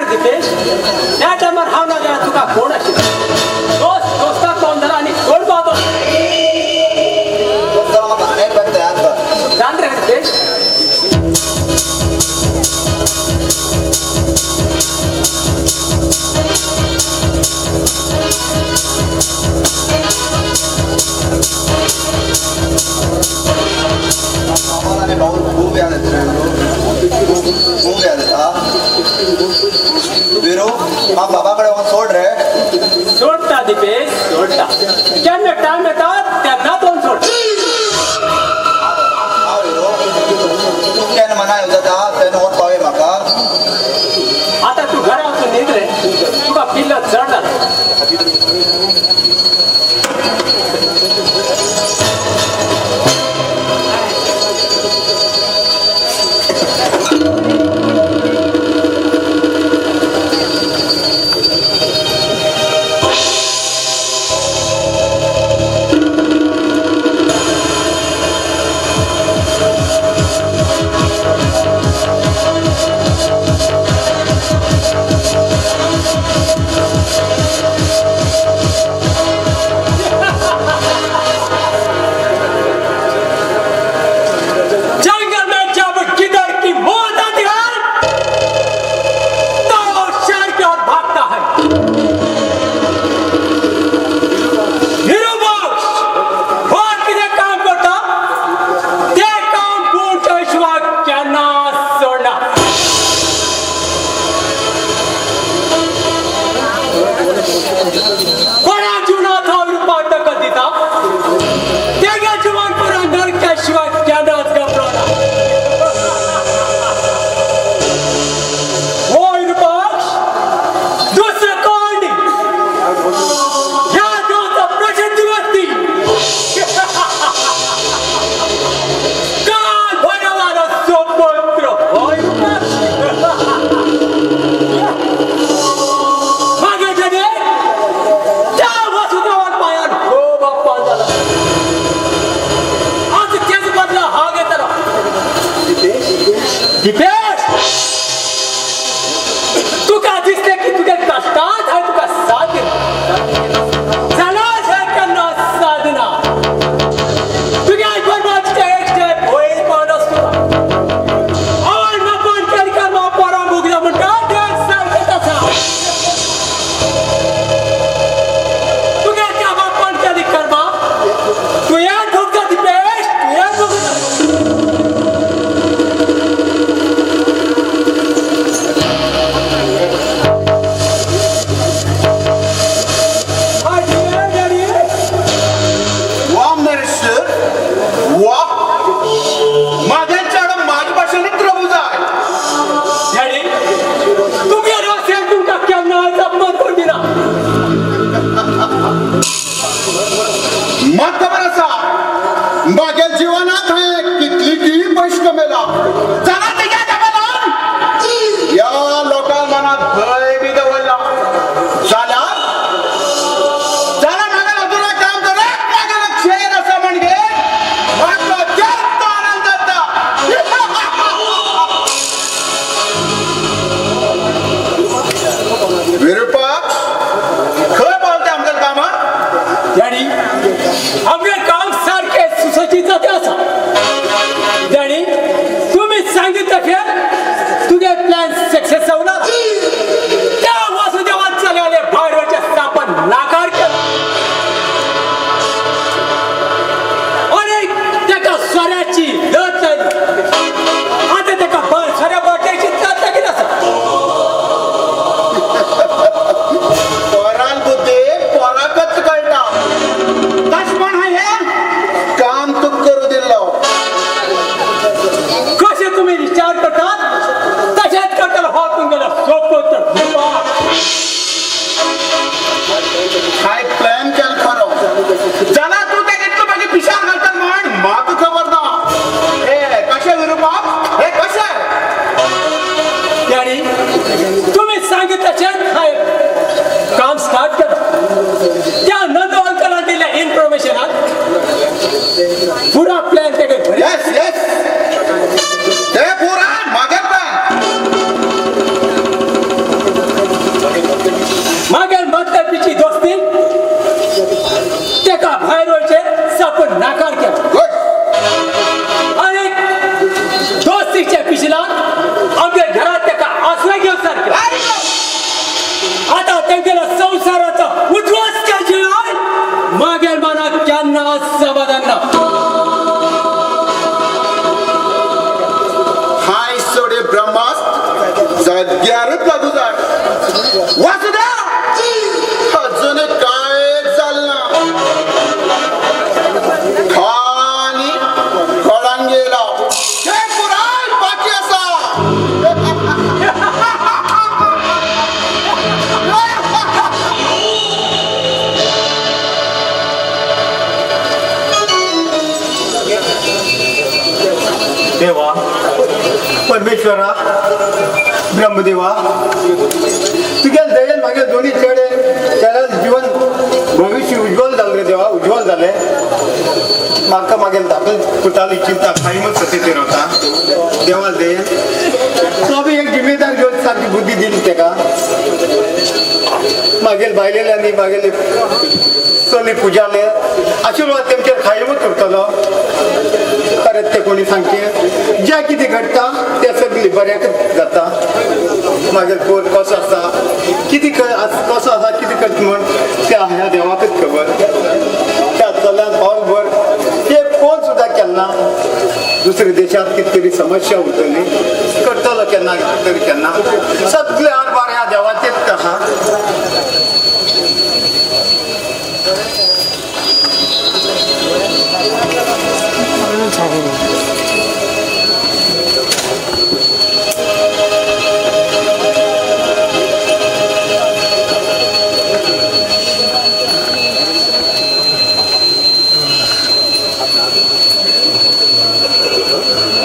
दीपेश, त्या टायमार हांव ना जाल्यार तुका कोण आशिल्लो? दोस्त दोस्ताक पावन जाला आनी कोण पावतो? चल म्हाका आनी एक पेग तयार कर. जाण रे दीपेश. बाबाला आनी भाऊ खूब याद येता रे, खूब याद येता. विरू, हांव बाबा कडेन वचून सोड रे. सोडटा दीपेश, सोडटा. जेन्ना टायम येता तेन्ना तोंड सोड. हांव विरू, तूं केन्ना मना येवं जाता तेन्ना व्हर पावय म्हाका. आतां तूं घरा वचून न्हीद रे, तुका पिल्ल चड जालें. Thank तुगेल्या संवसाराचा उद्ध्वस्त केशिवाय मागेल मनाक केन्ना समाधान ना. हाय सोडे ब्रह्मास्त्र जाग्यारच लागू जाय. वासुदेव अजून काय चालना खानी खडान गेला हे पुराय बाकी असा. देवा परमेश्वरा ब्रह्मदेवा तुगेल दयेन मागे दोन्ही चेडे त्याला जीवन भविष्य उज्ज्वल जालें रे देवा, उज्ज्वल जालें. म्हाका मागीर धाकल पुताली चिंता कायमच सतेचेर वता. देवा दयेन तो बी एक जिम्मेदार घेवन सारकी बुद्धी दिली तेका. मागीर बायलेल्यांनी मागेले चली पुजाले आशिर्वाद तेमचेर कायमच उरतलो. परत ते कोणी सांगचें जें कितें घडटा तें सगळें बऱ्याक जाता. मागीर पोर कसो आसा कितें कसो आसा कितें करता म्हण त्या ह्या देवाकच खबर. त्या चल्यान पावलभर ते फोन सुद्दां केन्ना दुसऱ्या देशांत कितें तरी समस्या उरतली करतलो केन्ना तरी केन्ना सगळे आरबार ह्या देवाचेच आसा.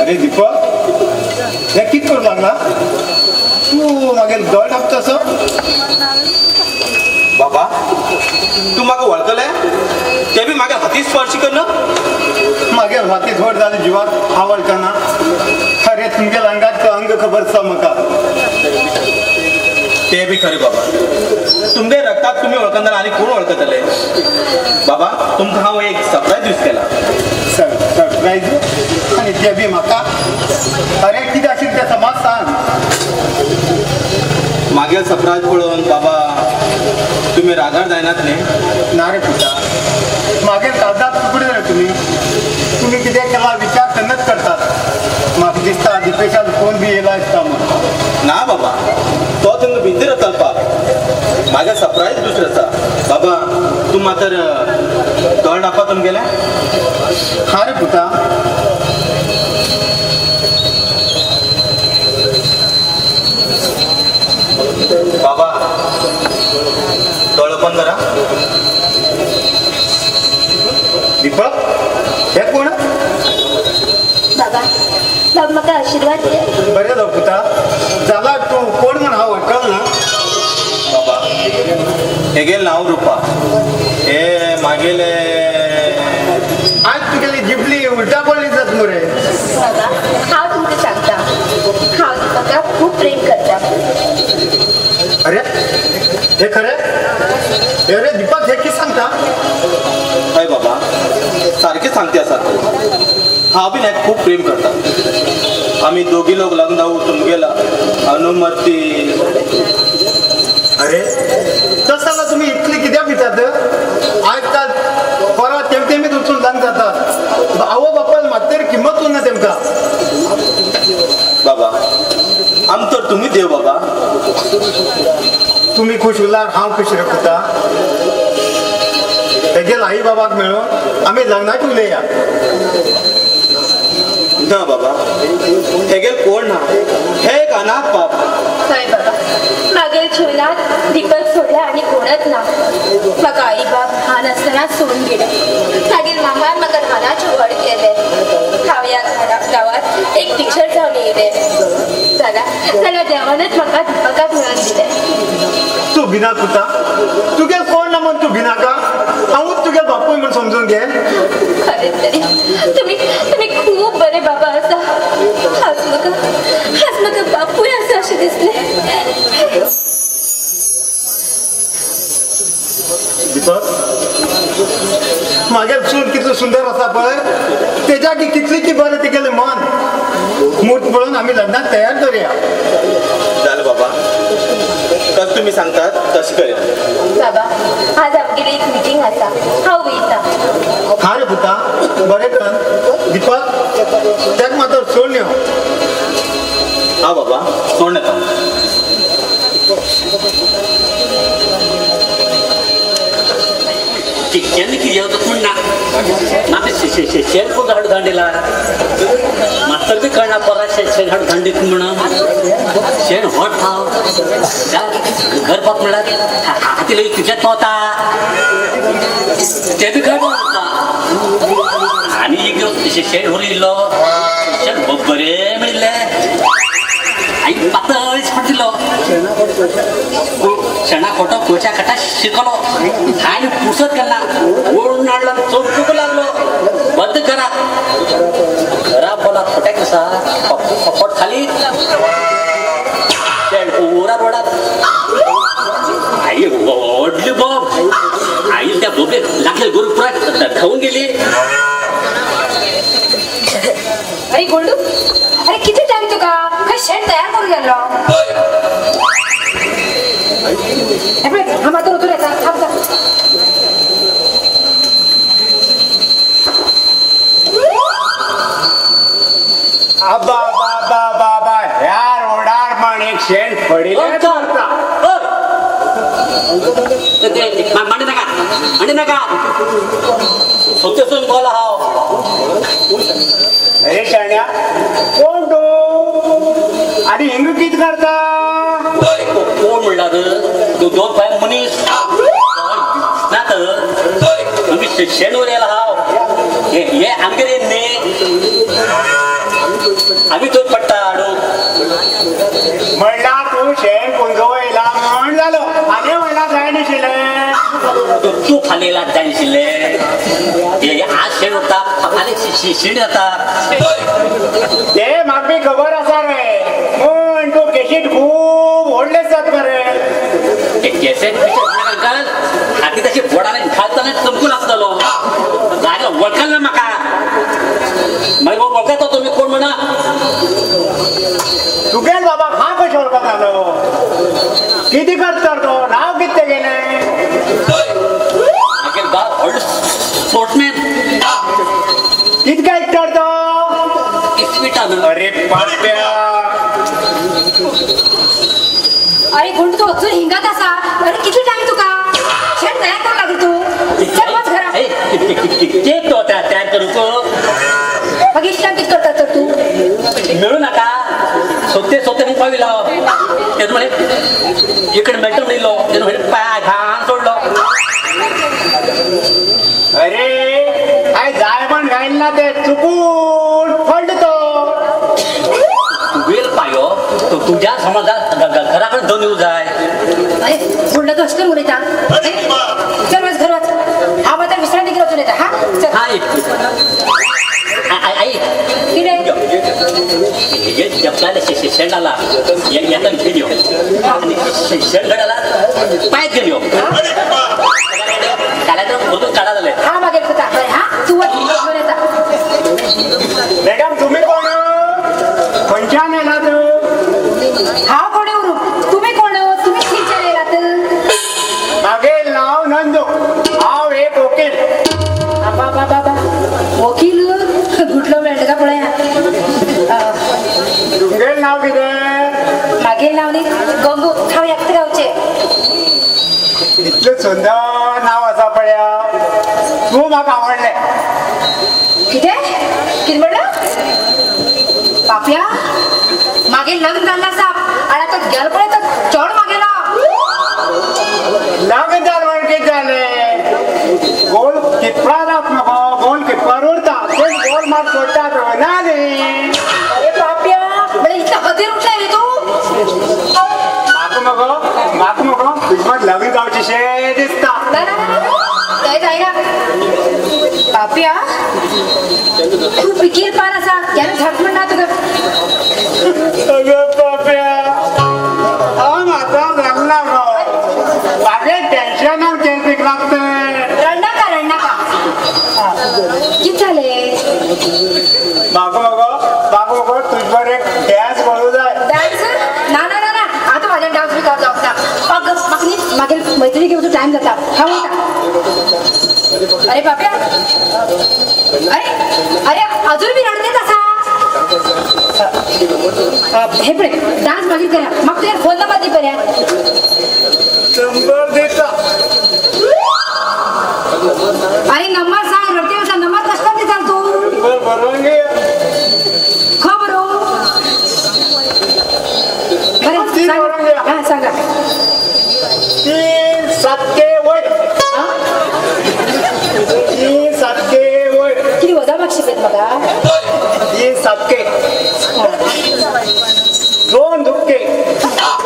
अरे दीपक हे कित करूं लागला तूं? मागीर दोळ धांपता असो? बाबा तूं म्हाका वळखलें ते बी म्हाका हाती स्पर्श करना. मागीर हाती व्हड जालें जिवाक हांव वळखना. अरे तुमगेल्या अंगाक अंग खबर आसा म्हाका. ते बी खरें बाबा, तुमगे रक्तात तुमी वळखना आनी कोण वळखतले? बाबा तुमकां हांव एक सरप्रायज यूज केला. सरप्रायज आनी ते बी म्हाका? अरे कितें आशिल्लें तें समाज सांग. मागीर सरप्रायज पळोवन बाबा तुमी रागार जायनात न्ही? ना रे पुता, मागीर कागदात तुकडे रे तुमी. तुमी कितें केला विचार तेन्नाच करतात. म्हाका दिसता दिपेशान फोन बी येयला दिसता म्हण. ना बाबा तो तुमकां भितर चलपाक. म्हागे सरप्रायज दुसरें आसा. बाबा तूं मातर दोळ धांपा तुमगेलें. हा रे पुता. बाबा दोळ बंद करा. दीपक हे कोण? बाबा बाबा म्हाका आशिर्वाद दे. बरें जावं पुता, जाला तूं कोण म्हण हांव वळखल ना. बाबा हेगेल नांव रुपा. हे मागेले आज तुगेली जिबली उल्टा पडली जात मुरे. बाबा हांव तुमकां सांगता, हांव दीपकाक खूब प्रेम करता. अरे हे खरें? अरे दीपक हे कितें सांगता? हय बाबा सारकें सांगते आसा तूं. हांव बी हेका खूब प्रेम करता. आमी दोगी लोक लग्न जावं तुमगेला अनुमती. अरे तस जाल्यार तुमी इतली कित्याक भितात? आजकाल परत तेमतेमीत वचून लग्न जातात. आवय बापायन मात तरी किंमत उरना तेमकां. बाबा आम तर तुमी देव बाबा. तुमी खुश उरल्यार हांव खुश रे पुता. तेगेल आई बाबाक मेळून आमी लग्नाची उलया. ना बाबा हेगेल कोण ना, हे एक अनाथ बाप. हय बाबा मागीर जीवनात दीपक सोडला आनी कोणच ना. म्हाका आई बाप ल्हान आसतना सोडून गेले. मागीर मामान म्हाका ल्हानाचें व्हड केलें. हांव ह्या गांवांत एक टिचर जावन येयलें. जाल्यार देवानच म्हाका दीपकाक मेळोवन दिलें. तूं भिना पुता, तुगेल कोण ना म्हण तूं भिनाका. हांवूच तुगेल बापूय म्हण समजून घे. खरें तरी तुमी तुमी खूब बरे बाबा आसा. आज म्हाका बापूय आसा अशें दिसलें. दीपक मागीर सून कितलो सुंदर आसा पळय. तेज्या की कितली की बरें तेगेलें मन मूर्त पळोवन आमी लग्नाक तयार करुया. जालें बाबा, तर तुमी तुमी सांगतात तशें करूया. बाबा आज आमगेली एक मिटींग आसा, हांव वयता. हा रे पुता, बरें कर. दीपक तेक मात्र सोड यो. हा बाबा सोड येता. केन्ना कितें येवचो पूण ना म्हाका शेण कोण हाडून धाडिला मास्तर बी कळना पोरा शेण हाडून धाडीत म्हणून शेण व्हड हांव घर पाक म्हणल्यार हाती लगीत तुज्यात पावता ते बी कळना आनी एक दिवस शेण व्हरून इल्लो शेण बरें मेळिल्लें आई पातळ दिलो शेणा खोटो कोच्या खटा शिकलो आनी पुसत केला ओढून हाडलो चमकूंक लागलो बंद करा घरा बोला खोट्याक आसा फट खाली शेण उरा रोडात आई व्हडली बोब आई त्या बोबेक लागले गोरू पुराय खाऊन गेली. अरे गोंडू, अरे किती टाइम तुका खंय शेण तयार करून गेल्लो? हा मात्र उतरून येता, थांब थांब. आबा बाबा बाबा ह्या रोडार म्हण एक शेण पडिल्लें. मांडे नाका मांडे नाका सोतेसून बोला हांव. अरे शाण्या कोण तूं आनी हिंग कितें करता? कोण म्हणल्यार तूं दोन पांय मनीस ना तर आमी शेण वर येयला हांव. हे आमगेर येयन न्ही आमी थंय पडटा हाडूंक. म्हणल्यार तूं शेण पुंजोवंक येयला म्हण जालो आनी म्हणल्यार जाय नाशिल्लें. तूं फाल्यां येयला जाय नाशिल्लें. हे आज शेण उरता फाल्यां शेण जाता ते म्हाका बी खबर आसा रे म्हण तूं केशीत खूब व्हडलें जात मरे. केसेट अंकल हाती तशी बोडाने घालताना चमकू लागतलो जाग्यार वळखल ना म्हाका मागीर वळखता तुमी कोण म्हणा. तुगेल बाबा खा कशें वळखतालो? कितें करता तो? नांव कितें तेगेलें? मागीर बाब व्हडलो स्पोर्ट्समॅन. कितें काय करता तो? इस्पिटान. अरे पाप्या. अरे गुंड तू अजून हिंगात आसा. अरे किती टाइम तुका शेण तयार करूंक लागलो तूं? चल वच घरा. केक तो तयार करूंक मागीर इश्टान कितें करता तर तूं? मेळू नाका सोदते सोदते म्हूण पाविलो तेन्ना म्हळें इकडे मेळटा म्हणिल्लो तेन्ना म्हळें पांय घाण सोडलो. अरे काय जाय म्हण घायल ना ते चुकून पडलो तो. तुगेल पायो तो तुज्या समाजात घरा कडेन दोन येवं जाय. अरे गुंड तूं अशें करून उलयता? चल वच घर वच. हांव आतां विश्रांती घेवन वचून येता. हा चल. आई कितें? हे जपलाले शेण आला येता घेवन यो आनी शेण घडाला पांयत घेवन यो काल्यार तर भरपूर काडा जालें. हा मागीर पुता बरें. हा तूं वच घेवन येता. मॅडम तुमी कोण? खंयच्यान येयलात? हांव कोण उरूं, तुमी कोण? तुमी खंयच्यान येयलात? मागेल नांव नंदू, हांव एक वकील. बाबा बाबा वकील गुटलो मेळटा का पळया. तुमगेल नांव कितें? मागेल नांव न्ही गंगू. हांव एकटें गांवचें. इतलें सुंदर नांव आसा पळया, तूं म्हाका आवडलें. कितें कितें म्हणलें? पापया मागीर लग्न जाल्लें आसा आनी आतां गेलो पळय तो चड मागेलो. लग्न जालें म्हण कितें जालें? गोल किप्पराक मगो गोल किप्पर उरता पूण गोल मात सोडटा तो ना न्ही. अरे पापया म्हणजे इतलो हतीर उठलाय रे तूं? म्हाका मगो म्हाका मगो तुजे लग्न जावचें दिसता. ना ना तें जायना पापया. तूं पिकीर पान आसा केन्ना झट म्हण ना तुका. अगं पाप्या हांव आतां जालना गो म्हागे टेन्शनाक केसीक लागता. रडनाका रडनाका. कितें जालें? म्हाका मगो म्हाका मगो तुजे बरोबर एक डांस करूं जाय. डांस? ना ना ना ना आतां म्हाज्यान डांस बी जावंक ना. मैत्रिणी घेऊन टाइम जाता. हांव वयता. अरे बाप्या, अरे अरे अजून बी रडतेच आसा. हे पळय डान्स मागीर करा. म्हाका तुज्या फोन नंबर दी पळया. नंबर दिता. अरे नंबर सांग. रडते आसा नंबर कसलो दिता तूं? नंबर बरोवन घे. खबर बरें सांगा. हां सांगा. 3 7 वयर. 3 7 वयर. कितें वजा मागशी पळयत म्हाका? 3 7 2 धुक्के.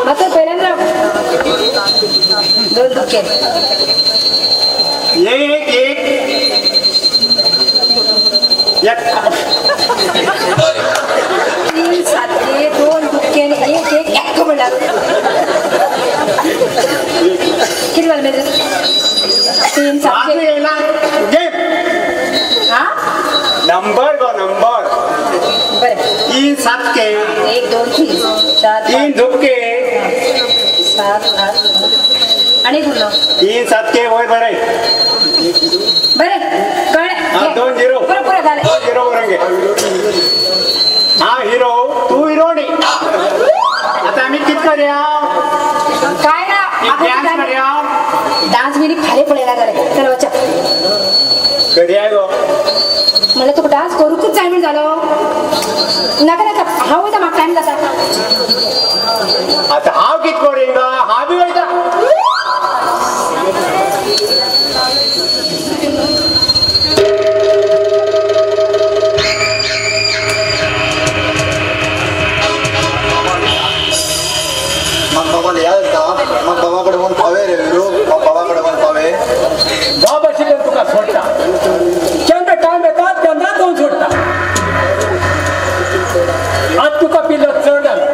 मात्र पहिल्यांदा 2 धुक्के. 1 1 1. 3 7 2 धुक्के आणि 1 1 1 म्हणल्यार किती जालें मागीर? 3 7 गेम. हां नंबर गो नंबर. बरें. 3 7 1 2 3 4 3 धुक्के 7 8 आणि उरलो 3 7 वयर. बरें बरें कळ्ळें. 2 0 पुरो पुरो जालें. 2 0 बरोवन घे. हा हिरो तू हिरोणी. आता आमी कित करया? काय ना डान्स करया. डान्स मी फाल्यां पळयला जालें. चल वचा करया गो. म्हणल्यार तुका डान्स करूंकच जाय म्हण जालो. नाका नाका हांव वयता, म्हाका टायम जाता. आतां हांव कित करीन गो? हांव बी वयता. मग बाबाला याद येता. मग बाबा कडेन वचून पावे रे विरू. मग बाबा कडेन वचून पावे. बाबा शिकून तुका सोडटा. केन्ना टायम येता तेन्ना दोन सोडटा. आज तुका पिल्लो चड जालो.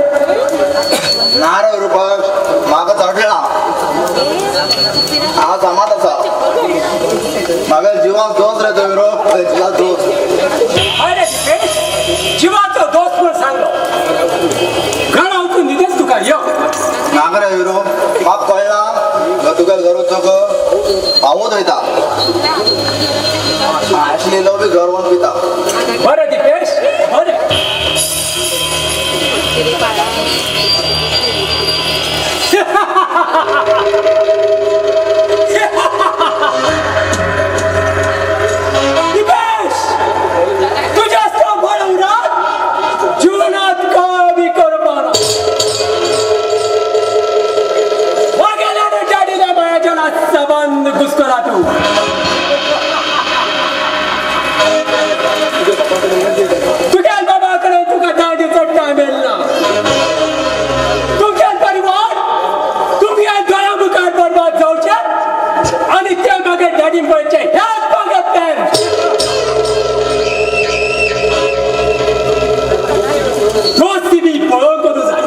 ना रे विरू, म्हाका चडलें ना. हांव समाज आसा. म्हागे जिवाक दोस रे तो विरू. जिवाक दोस. अरे दिपेश, जिवाचो दोस म्हण सांगलो. घरा वचून न्हिदेच तुका यो. नाका रे विरू, म्हाका कळना तुगे घर वचूंक. हांवूच वयता. आशिल्लो बी घर वचून पिता. बरें दिपेश, बरें. दिपेश, तुज्या सांबाळ जीवनात कमी करपाना. मागेल्यान डॅडील्या मायाच्या सबंद घुसकोला तूं. तुज्या बाबा कडेन तुका दादी चडटा मेळना. तुमच्या परिवार तुमच्या दोळ्या मुखार बरबाद जावचे आनी ते मागीर डॅडी पळचे ह्याच मागत. दोस्ती बी पळोवन करूं जाय.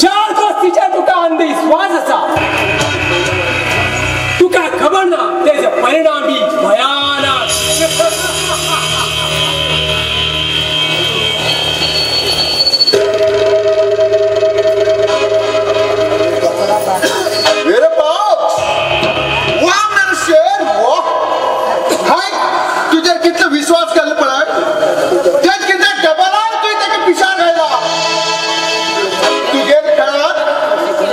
ज्या दोस्तीचेर तुका अंधविश्वास आसा तुका खबर ना तेजे परिणाम बी भयानक. तुझेर कितलो विश्वास केलो पळय. तेच कितें डबलार तुवें ताका पिशार घायला. तुगेर खेळात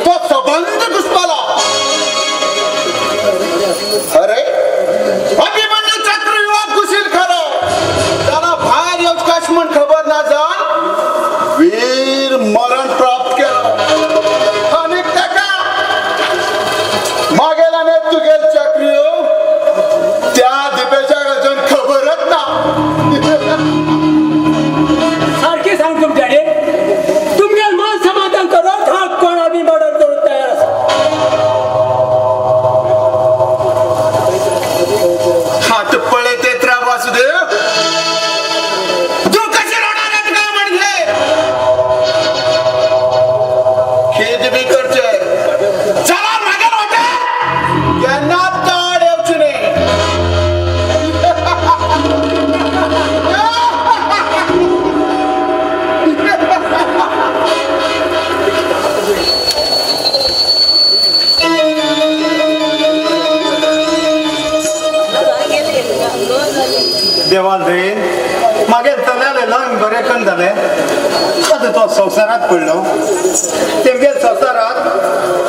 तो सबंद घुसपालो. अरे अभिमन्यू चक्रव्यूहात घुशील खरो. ताणा भायर येवच कश म्हण खबर ना जावन वीर मरण प्राप्त केलो. आनी ताका मागेल्याने तुगेर चक्रव्यूह त्या दिपेशाक अजून खबरच ना. सारकें सांग तुमच्या तुमगे मन समाधान करत हांव कोणा बी मर्डर करूंक तयार आसा. हात पळयत येत वासुदेव, तूं कशें रडोन येता काय म्हणजे? खेद बी करचे. चला मागेल वाटे केन्ना ताड येवची न्ही. तो संवसारात पडलो. तेमगे संवसारात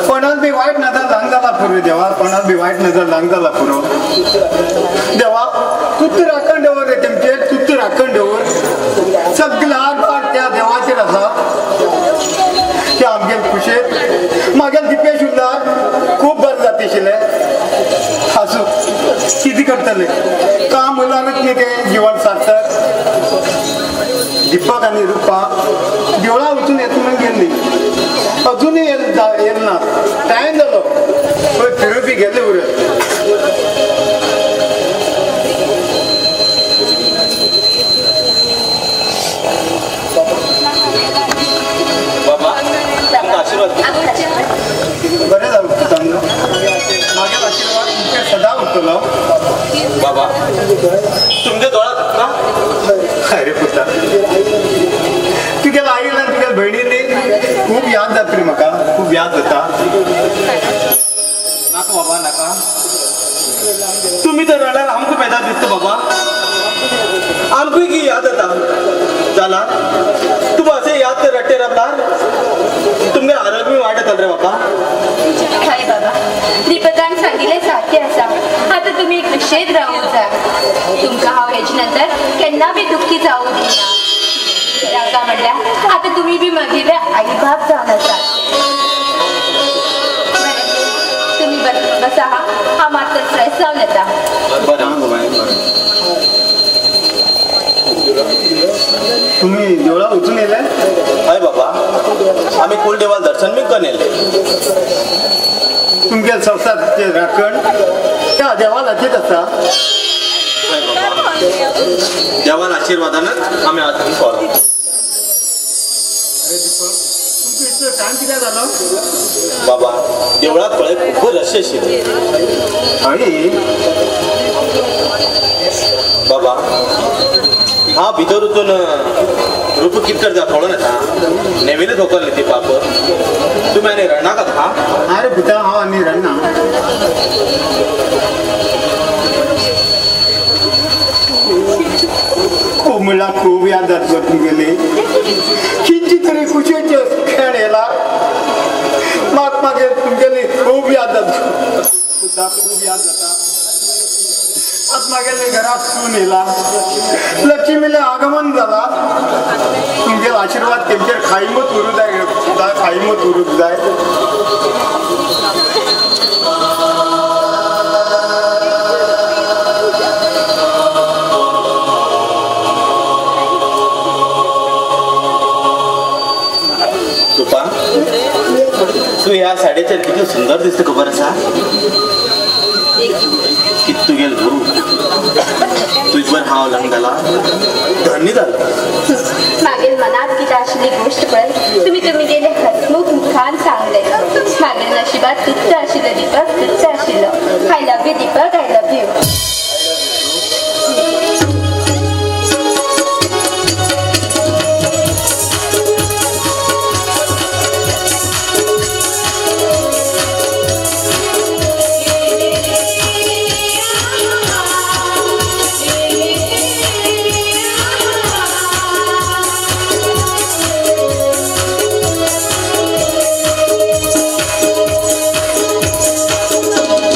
कोणाक बी वायट नदर लांग जाला पुरो देवा, कोणाक बी वायट नदर लांग जाला पुरो देवा. तूं राखण दवर रे तेमचेर, तूं राखण दवर. सगळें हातभार त्या देवाचेर आसा. त्या आमगे खुशेत मागीर दिपेश उरल्यार खूब बरें जाता आशिल्लें. आसूं, कितें करतले, काम उरल्यारूच न्ही तें जिवन सार्थक. दीपक आनी रुपा देवळा वचून येता म्हणून गेल्ली, अजुनूय येयले ना. टायम जालो, पळय फिरोवपी गेले उरत. बाबा तुमकां आशिर्वाद. बरें जालें पुतांनो, मागीर आशिर्वाद तुमचेर सदां उरतलो. बाबा तुमच्या दोळ्यात ना. अरे पुता, तुगेल्या आईला आनी तुगेल्या भयणीनी खूब याद जातली म्हाका, खूब याद जाता. नाका बाबा नाका, तुम्ही तर रडल्यार आमकां पेदार दिसता बाबा. आमकांय की याद जाता जाला. तुमी अशें याद तर रडटे रावल्यार तुमगे आरोग्य वायट जातलें रे बाबा. हय बाबा, दीपकान सांगिल्लें सारकें आसा. आतां तुमी खुशेत रावूंक जाय. तुमकां हांव हेजे नंतर केन्ना बी दुख्खी जावूं दिना. कित्याक म्हणल्यार आतां तुमी बी म्हगेले आई बाप जावन आसात. बरें, तुमी बसा, हांव मातसो फ्रेश जावन येता. बरें. तुमी देवळा वचून येयले? हय बाबा, आमी कुलदेवाक दर्शन बी करून येयले. तुमगे संवसाराचे राखण त्या देवान हातीत आसा. हय बाबा, देवान आशिर्वादानच आमी आज पावला. अरे दीपक, तुमकां इतलो टायम कित्याक जालो? बाबा देवळाक पळय खूब रश आशिल्ली. हय बाबा, हांव भितर वचून रूप कितें करता कळोन येता. नेवेले धोकल्ले ती पाप. तुमी आनी रडनाकात हा. अरे पुता, हांव आनी रडना. खूब म्हणल्यार खूब याद जातलो तुमगेली. खंयची तरी खुशयेचे खेळ येयला म्हाका. मागीर तुमगेली खूब याद जाता पुता, खूब याद जाता. आतां मागेले घरात सून येयला, लक्ष्मीलें आगमन जाला. तुमगेलो आशिर्वाद तेमचेर कायमूच उरूंक जाय पुता, कायमूच उरूंक जाय. रुपा, तूं ह्या साडयेचेर कितली सुंदर दिसता खबर आसा? कित तुगेल गुरू तुजवर हांव लग्न जाला, धन्य जालो. मागीर मनात कितें आशिल्ली गोश्ट पळय तुमी तुमगेले हसमुख मुखान सांगले. मागीर नशिबात तुच्च आशिल्लो दीपक, तुच्च आशिल्लो. I love you Deepak, I love you. Thank you.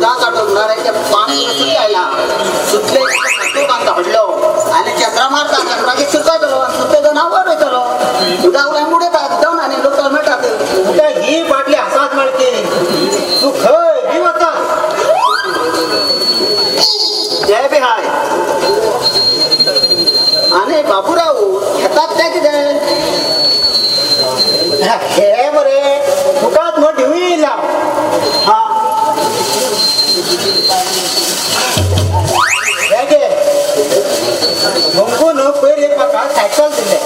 उदक डोंगराचे पान सुटले आयला सुटले तो हाडलो आनी चक्रा मारता चक्राचे सुकयतलो आनी सुकले जनावर वयतलो उदक वयल्यान उडयतात जावन आनी लोक मेळटात. तुका ही बाटली आसाच मेळटी तूं खंय बी वता जय बिहाय. आनी बाबूराव घेतात ते कितें हे मरे तुकाच म्हण दिवूय येयला. हा हे घे मंगून पयर एक म्हाका सायकल दिल्लें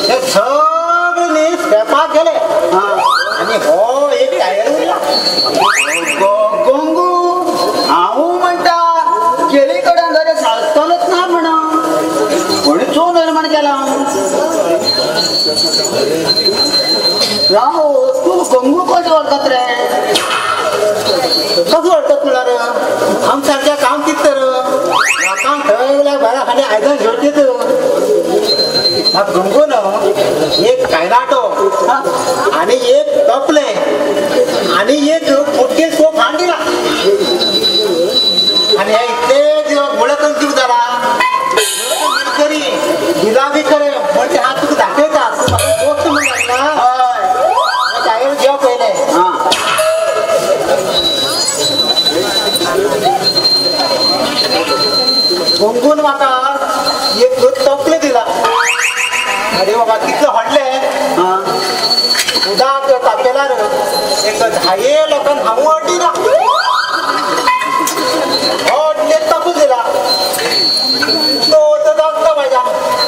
ते सगळे न्ही स्क्रॅपाक गेले आनी हो एक टायर उरला. गोंगू हांव म्हणटा केळी कडेन जाल्यार सायकलच ना म्हणा कोणी चोर निर्माण केला. राव तूं गंगू कसो वळखत रे? कसो वळखत म्हणल्यार आम सारक्या काम कितें तर लोकांक सगळ्या घरा खाली आयदन घेवचें. गंगून एक कायलाटो आनी एक तपलें आनी एक फुटके सोप हाडून दिला आनी हे इतले दिवप मुळकन जीव जाला तरी दिला बी खरें म्हणजे हात तुका दाखयता तूं म्हाका दोस्त म्हणून ना टायर घेव पयलें. गंगून म्हाका एक तपलें दिला. अरे बाबा कितलें व्हडलें उदक तापेल्यार एक धाये लोकांक हांव अड्डिना व्हडलें तपलें दिला. तो दाखता म्हाज्या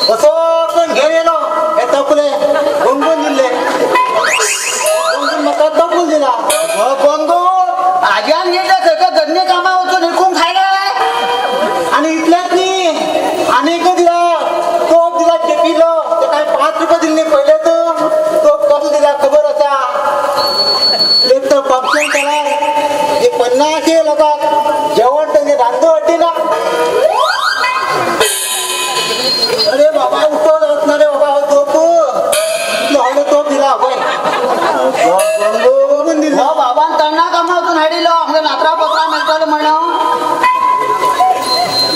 वचोन घेवन येयलो हें तपलें गंगून दिल्लें. गंगून म्हाका तपलें दिला. गंगू आज्यान गेले थंय गन्ने कामां वचून विकूंक खायले आनी इतलेंच न्ही आनीक दिला तोप दिला चेपिल्लो ते काय 5 रुपया दिल्ले पयले तोप कसो दिला खबर आसा. एक तर फंक्शन केला एक 50 लोकांक जेवण तेंगे रांदू हाडटिना. अरे बाबा उठो वचना रे बाबा हो तोप इतलो व्हडलो तोप दिला पळय गंगून दिलो. हो बाबान तण्णा कामां वचून हाडिल्लो आमगे नातरां पत्रां मेळटलो म्हणून.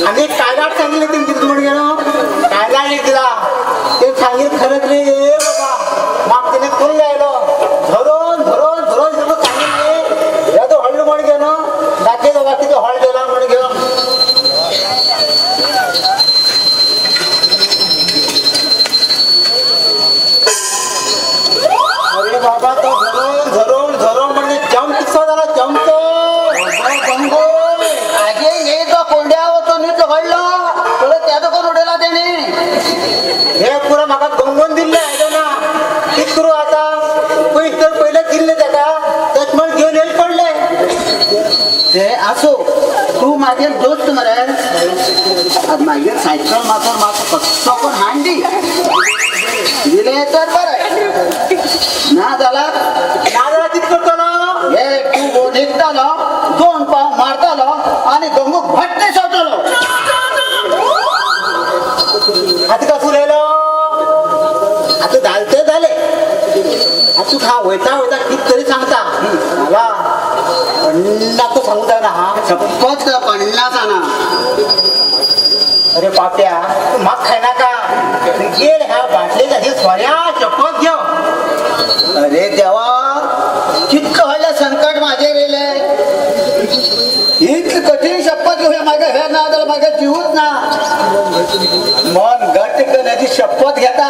आनी कायलाट सांगिल्लें तेणी कितें म्हण गेलो कायलाट एक दिला ते सांगिल्लें खरेंच रे बाबा म्हाका तेणी करून आयलो धरून धरून धरून सगळं सांगिल्लें हे तो व्हडलो म्हण गेलो दाखय बाबा कितें व्हडलो दिला म्हण घेवन. अरे बाबा तो धरून धरून धरून म्हणजे चमचो जाला चमचो. गंगू आजे हे तो कोंड्या वचून इतलो व्हडलो पळय त्या दुकान उडयला तेणी. हे पुरा म्हाका गंगून दिल्लें आयलो ना कितें करूं आतां पयशे तर पयले दिल्ले ताका तशें म्हण घेवन येवचें पडलें. ते आसूं तूं म्हाजेर दोस्त मरे मागीर सायकल मातर म्हाका कसो कोण हांडी दिले तर बरें ना जाल्यार ना जाल्यार कितें करतलो? हे तूं न्हिदतालो 2 पाव मारतालो आनी गंगूक भट्टे सोडटलो. आतां कसो उलयलो आतां जालें तें जालें. आतां तुका हांव वयता वयता कितें तरी सांगता मला पन्नाक सांगूं जायना हा शपथ 50 आना. अरे पाप्या तूं म्हाका खायनाका गेल ह्या बाटले जाली सोऱ्या शपथ घेव. अरे देवा कितकं व्हडलें संकट म्हाजेर येयलें. इतली कठीण शपथ घेवया म्हागे हे ना जाल्यार म्हागे जिवूच ना. मन घट्ट करण्याची शपथ घेता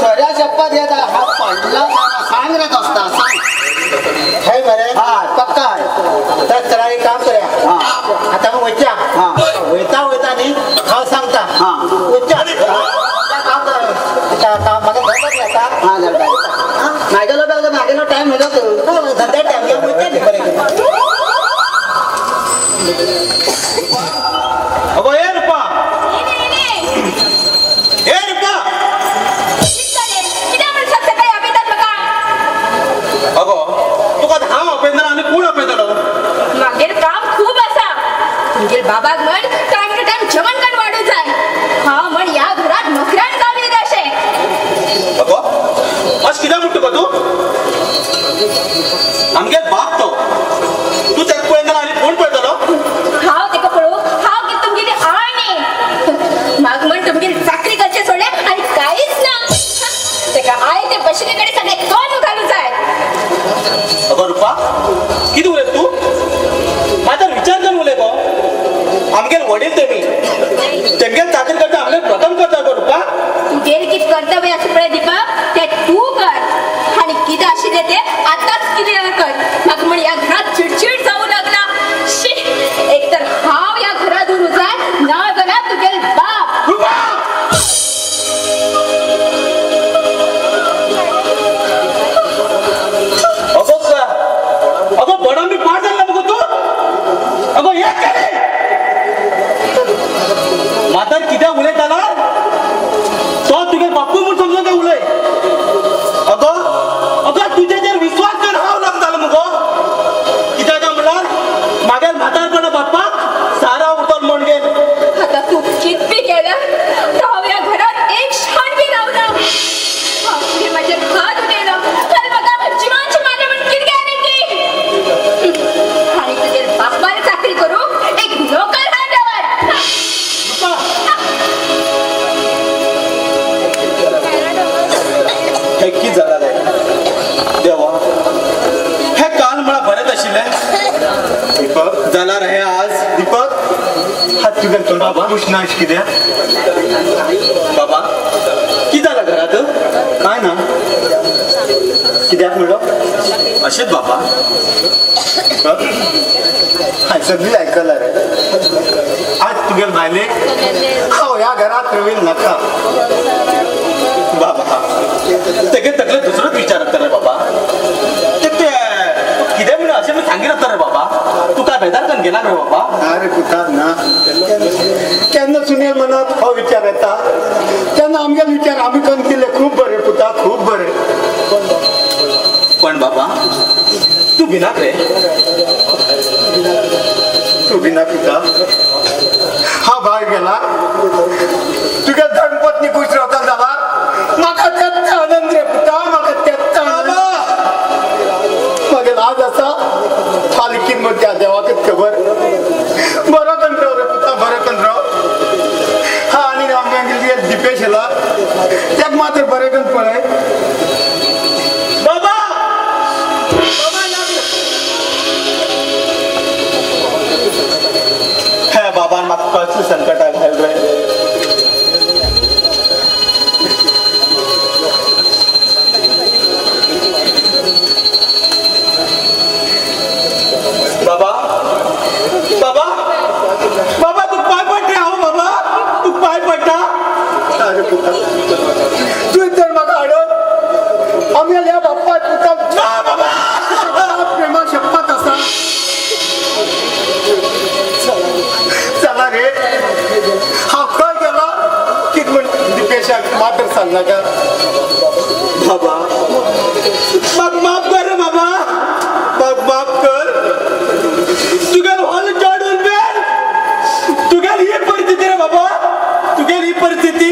सोऱ्या शपथ घेता हा पडला सांग रे दोस्ता सांग. हय मरे हा पक्का आहे. तर चला एक काम करूया आतां मग वयच्या वयता वयता न्ही हांव सांगता वयच्या काम कर म्हाका धंदो येता. हा जाता म्हागेलो म्हागेलो टायम मेळो धंद्या टायम वयता न्ही बरें. अगो हे रुपा हे रुपा. कितें म्हणशात सकाळी आपयतात म्हाका? अगो तुका हांव आपयतना आनी कोण आपयतलो? मागेर काम खूब आसा. तुमगेर बाबाक म्हण टायम टू टायम जेवण करून वाडूं जाय. हांव म्हण ह्या घरात नोकऱ्यान जावन येता अशें. अगो अशें कित्याक म्हणटा गो तूं? आमगेर बाप तो तूं ताका पळयतना आनी कोण पळयतलो? वडील तेमी तेमगे चाकरी करता आमगे प्रथम करता गो रुपा. तुगेर कितें कर्तव्य आसा पळय दीपक ते तूं कर आनी कितें आशिल्लें तें आतांच क्लियर कर. म्हाका म्हण ह्या घरांत चिडचिड जावं लागला. शी, एक तर हांव ह्या घरांत उरूं जाय ना जाल्यार तुगेल बाप. रुपा अगो अगो बडो मी पाड जाल्ला मगो तूं. अगो हे केले म्हातार कित्याक उलयताला तो तुगे बापूय म्हूण समजून ते उलय. अगो अगो तुजेचेर विश्वास कर हांव लग्न जालो मुगो. कित्याक काय म्हणल्यार मागेल म्हातारपणा बापाक सारा उरतलो म्हण गेल. आतां तूं कितें बी केल्यार हांव ह्या घरांत एक क्षण बी रावना. तुवें म्हाजेर हात उडयलो आनी म्हाका जिवानशें मारलें म्हूण कितें गॅरंटी? आनी तुगेर बापान चाकरी करूंक एक नोकर हाड दवर. हे कितें जाला रे देवा, हे काल म्हणा बरेंच आशिल्लें दीपक जाल्यार हे आज. दीपक हात तुगे तोंडा खुश ना कित्याक? बाबा कितें जालां घरांत? काय ना कित्याक म्हणलो? अशेंच बाबा. दीपक हांवें सगळीं आयकलां रे. आज तुगेल बायलेक हांव ह्या घरात रवील नाका. बाबा तेगे तकले दुसरोच विचार आसता रे बाबा. ते कितें म्हणून अशें म्हणून सांगीत आसता रे बाबा. तूं काय बेजार करून घेनाक रे बाबा? ना रे पुता ना. केन्ना सुनेल मनात हो विचार येता तेन्ना आमगेल विचार आमी करून केले खूब बरे पुता, खूब बरे. पण बाबा तूं भिनाक रे. तूं भिना पुता. हा भायर गेला तुगे धर्मपत्नी खुश रावता जाल्यार म्हाका तेच आनंद रे पुता, म्हाका तेच आनंद. मागीर आज आसा फाल्यां कितें म्हण त्या देवाकच खबर. बरो करून राव रे पुता, बरो करून राव. हा आनी आमगेर दिपेश येला तेका मात्र बरें करून पळय. बाबा बाबा हे बाबान म्हाका कसलें संकटां घाल रे. बाबा बाबा बाबा तूं पांय पडटा हांव. बाबा तूं पांय पडटा. अरे पुता तुवें तर म्हाका हाडत आमगेल्या ह्या बाप्पा पुता ना बाबा प्रेमा शपथ आसा. चला रे हांव खंय गेला कितें म्हण दिपेशाक मात्र सांग नाका. बाबा म्हाका माफ कर रे बाबा, म्हाका माफ कर. तुगेल हॉल चडून बेन तुगेल ही परिस्थिती रे बाबा, तुगेल ही परिस्थिती.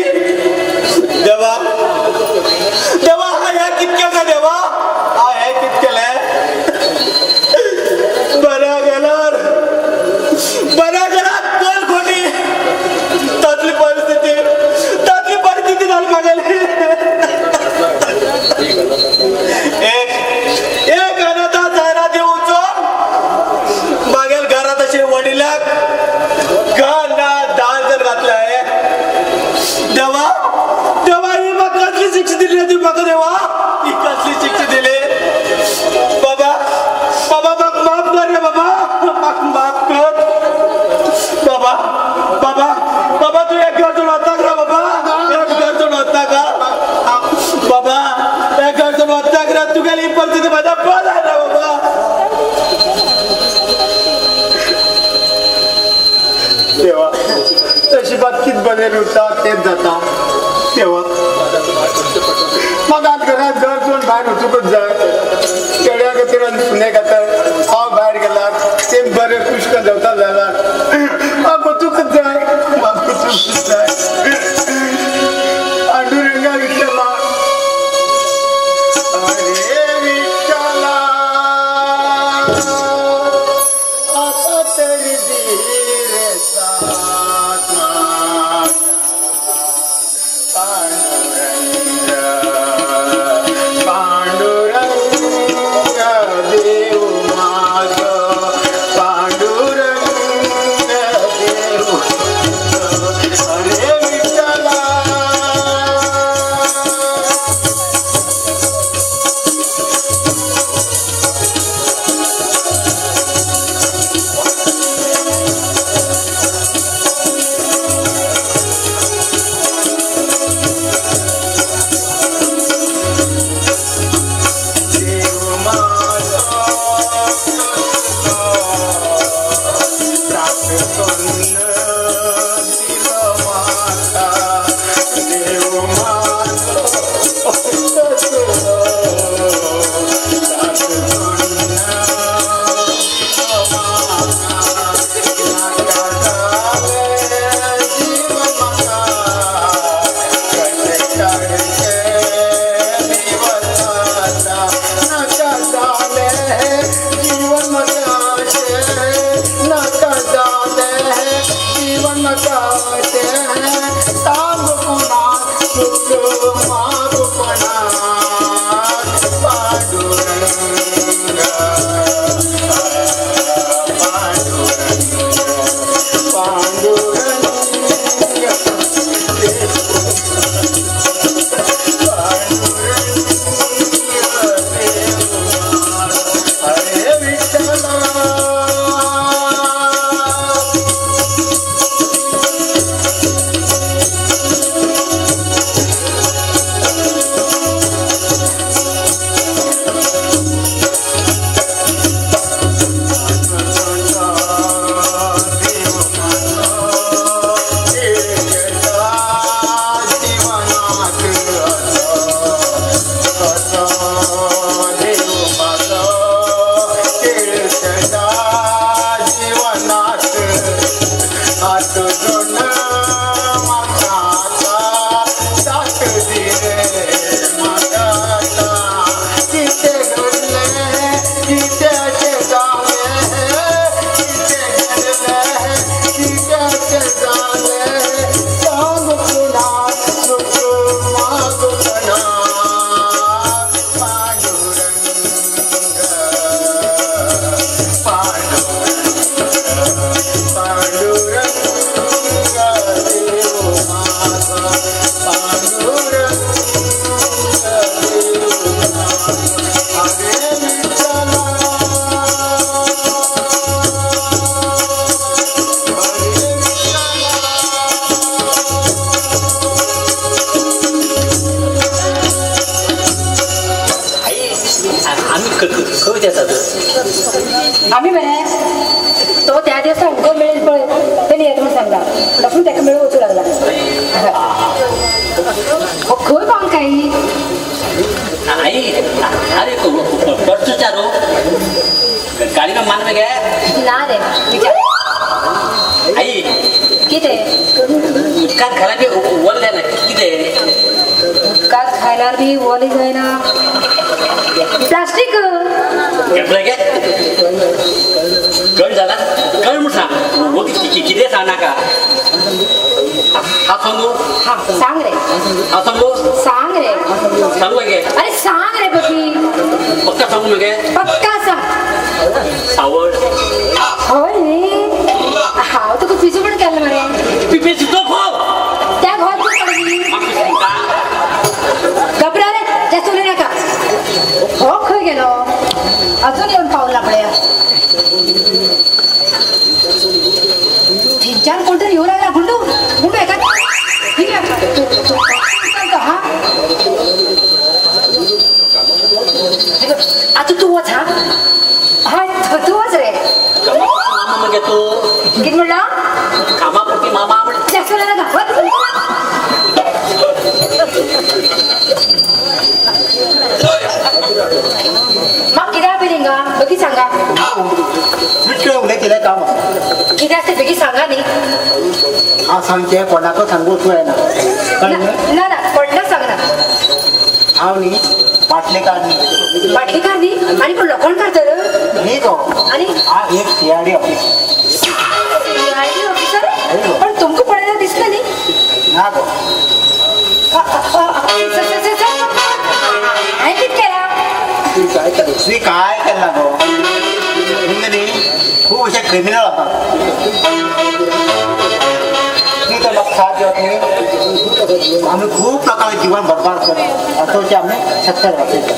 देवा देवा हा ह्या कितें केलें देवा, हा हें कितें केलें? बऱ्या गेल्यार बऱ्या गेल्यार बोल खोटी. तसली परिस्थिती, तसली परिस्थिती जाली म्हागेली. एक एक अनाथा जायरात दिवचो मागेल घरात अशे वडिलाक घर ना दार जर घातलं आहे. देवा देवा ही म्हाका कसली शिक्षा दिली ती म्हाका देवा, ही कसली शिक्षा दिली? बाबा बाबा म्हाका माफ कर रे बाबा, म्हाका माफ कर बाबा. बाबा बाबा तूं एक घर सोडून वताक रे बाबा, एक घर सोडून वताक बाबा, एक घर सोडून वताक रे. तुगेली ही परिस्थिती म्हाज्या पद आहे रे बाबा. देवा नशिबात कितें बरें उरता तेंच जाता. देवा म्हाका आज घरांत घर सोडून भायर वचूंकच जाय. चेड्या खातीर आनी सुने खातीर हांव भायर गेल्यार ते बरें खुश करून जेवता जाल्यार म्हाका वचूंकच जाय, म्हाका वचूंकच जाय. पांडुरंगा विठ्ठला, अरे विठ्ठला आता तरी धीर साथ पांडुरंग पांडुरंग देव माझ, पांडुरंग देव. आम्ही मरे तो त्या दिवसा उगो मिळेल पळय तेणी येत म्हणून सांगला लपून ताका मेळून वचूं लागला. खंय पावल काही आई अरे परतू चारो गाडी का मान में गया ना रे विचार आई किती उदकात खायला बी वल जायना किती उदकात खायला बी वल जायना प्लास्टिक घेतलं गे कळ झाला कळ म्हण सांग वो किती सांग नाका हा सांगू हा सांग रे हा सांगू सांग रे सांगू गे अरे सांग रे बघी पक्का सांगू मगे पक्का सांग सावड हय न्ही हांव तुका पिसू पण केलं मरे पिपेची तो भाव त्या घोवात तूं पडली घबरा रे जास्त उलय नाका हो खंय गेलो अजून येऊन पावला पळया थंयच्यान कोण तरी येऊ लागला गुंडू गुंडू एका ठीक आहे हा आता तू वच हा हा तू वच रे मामा म्हणजे तू किती म्हणला कामापुरती मामा म्हणजे जास्त उलय नका मग कित्याक बिलिंगा बेगीन सांगा उलयतलें काम कितें आसता बेगीन सांगा न्ही हांव सांगचें कोणाकूच सांगूंक वचूं जायना ना ना कोणाक सांगना हांव न्ही बाटलेकार न्ही बाटलेकार न्ही आनी कोण लोखणकार तर न्ही गो आनी हांव एक CID officer CID officer पण तुमकां पळयल्यार दिसलें न्ही ना गो हांवें कितें केलां तुवें काय केलां गो न्ही खूब अशे क्रिमिनल आसा तूं तर म्हाका साथ दिवप न्ही आमी खूब लोकांचें जिवन बरबाद करता असोचे आमी सत्तर वाचयता.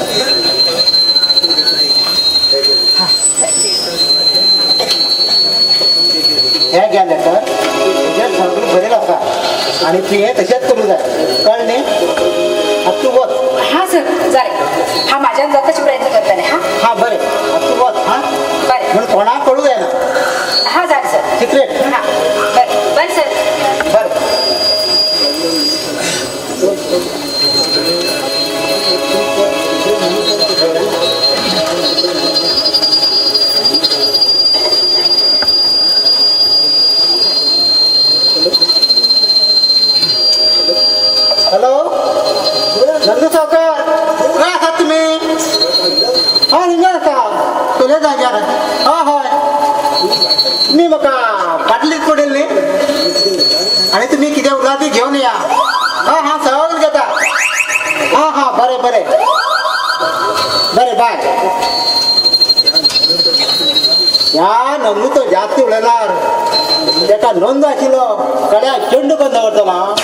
हें घे लेटर हेजेर सगळें बरयलें आसा आनी तुवें हें तशेंच करूं जाय कळ्ळें न्ही आतां तूं वच. हां सर जालें हांव म्हाज्यान जाता तशें प्रयत्न करतलें. हां हां बरें आतां तूं वच. हां बरें पूण कोणाक कळूं जायना. हां जालें सर. सिक्रेट. हां बरें बरें सर. बरें. हॅलो नंदू सावकार, खंय आसात तुमी? हय हिंगा आसा तुले जाग्यार. हय हय, तुमी म्हाका बाटलीच पडेल न्ही, आनी तुमी कितें उरला ती घेवन या. हय हांव सगळें घेता. हां हां बरें बरें बरें बाय. ह्या नंदू तो जास्त उलयणार, तेका नंदू आशिल्लो कड्या चेंडू करून दवरतलो. हांव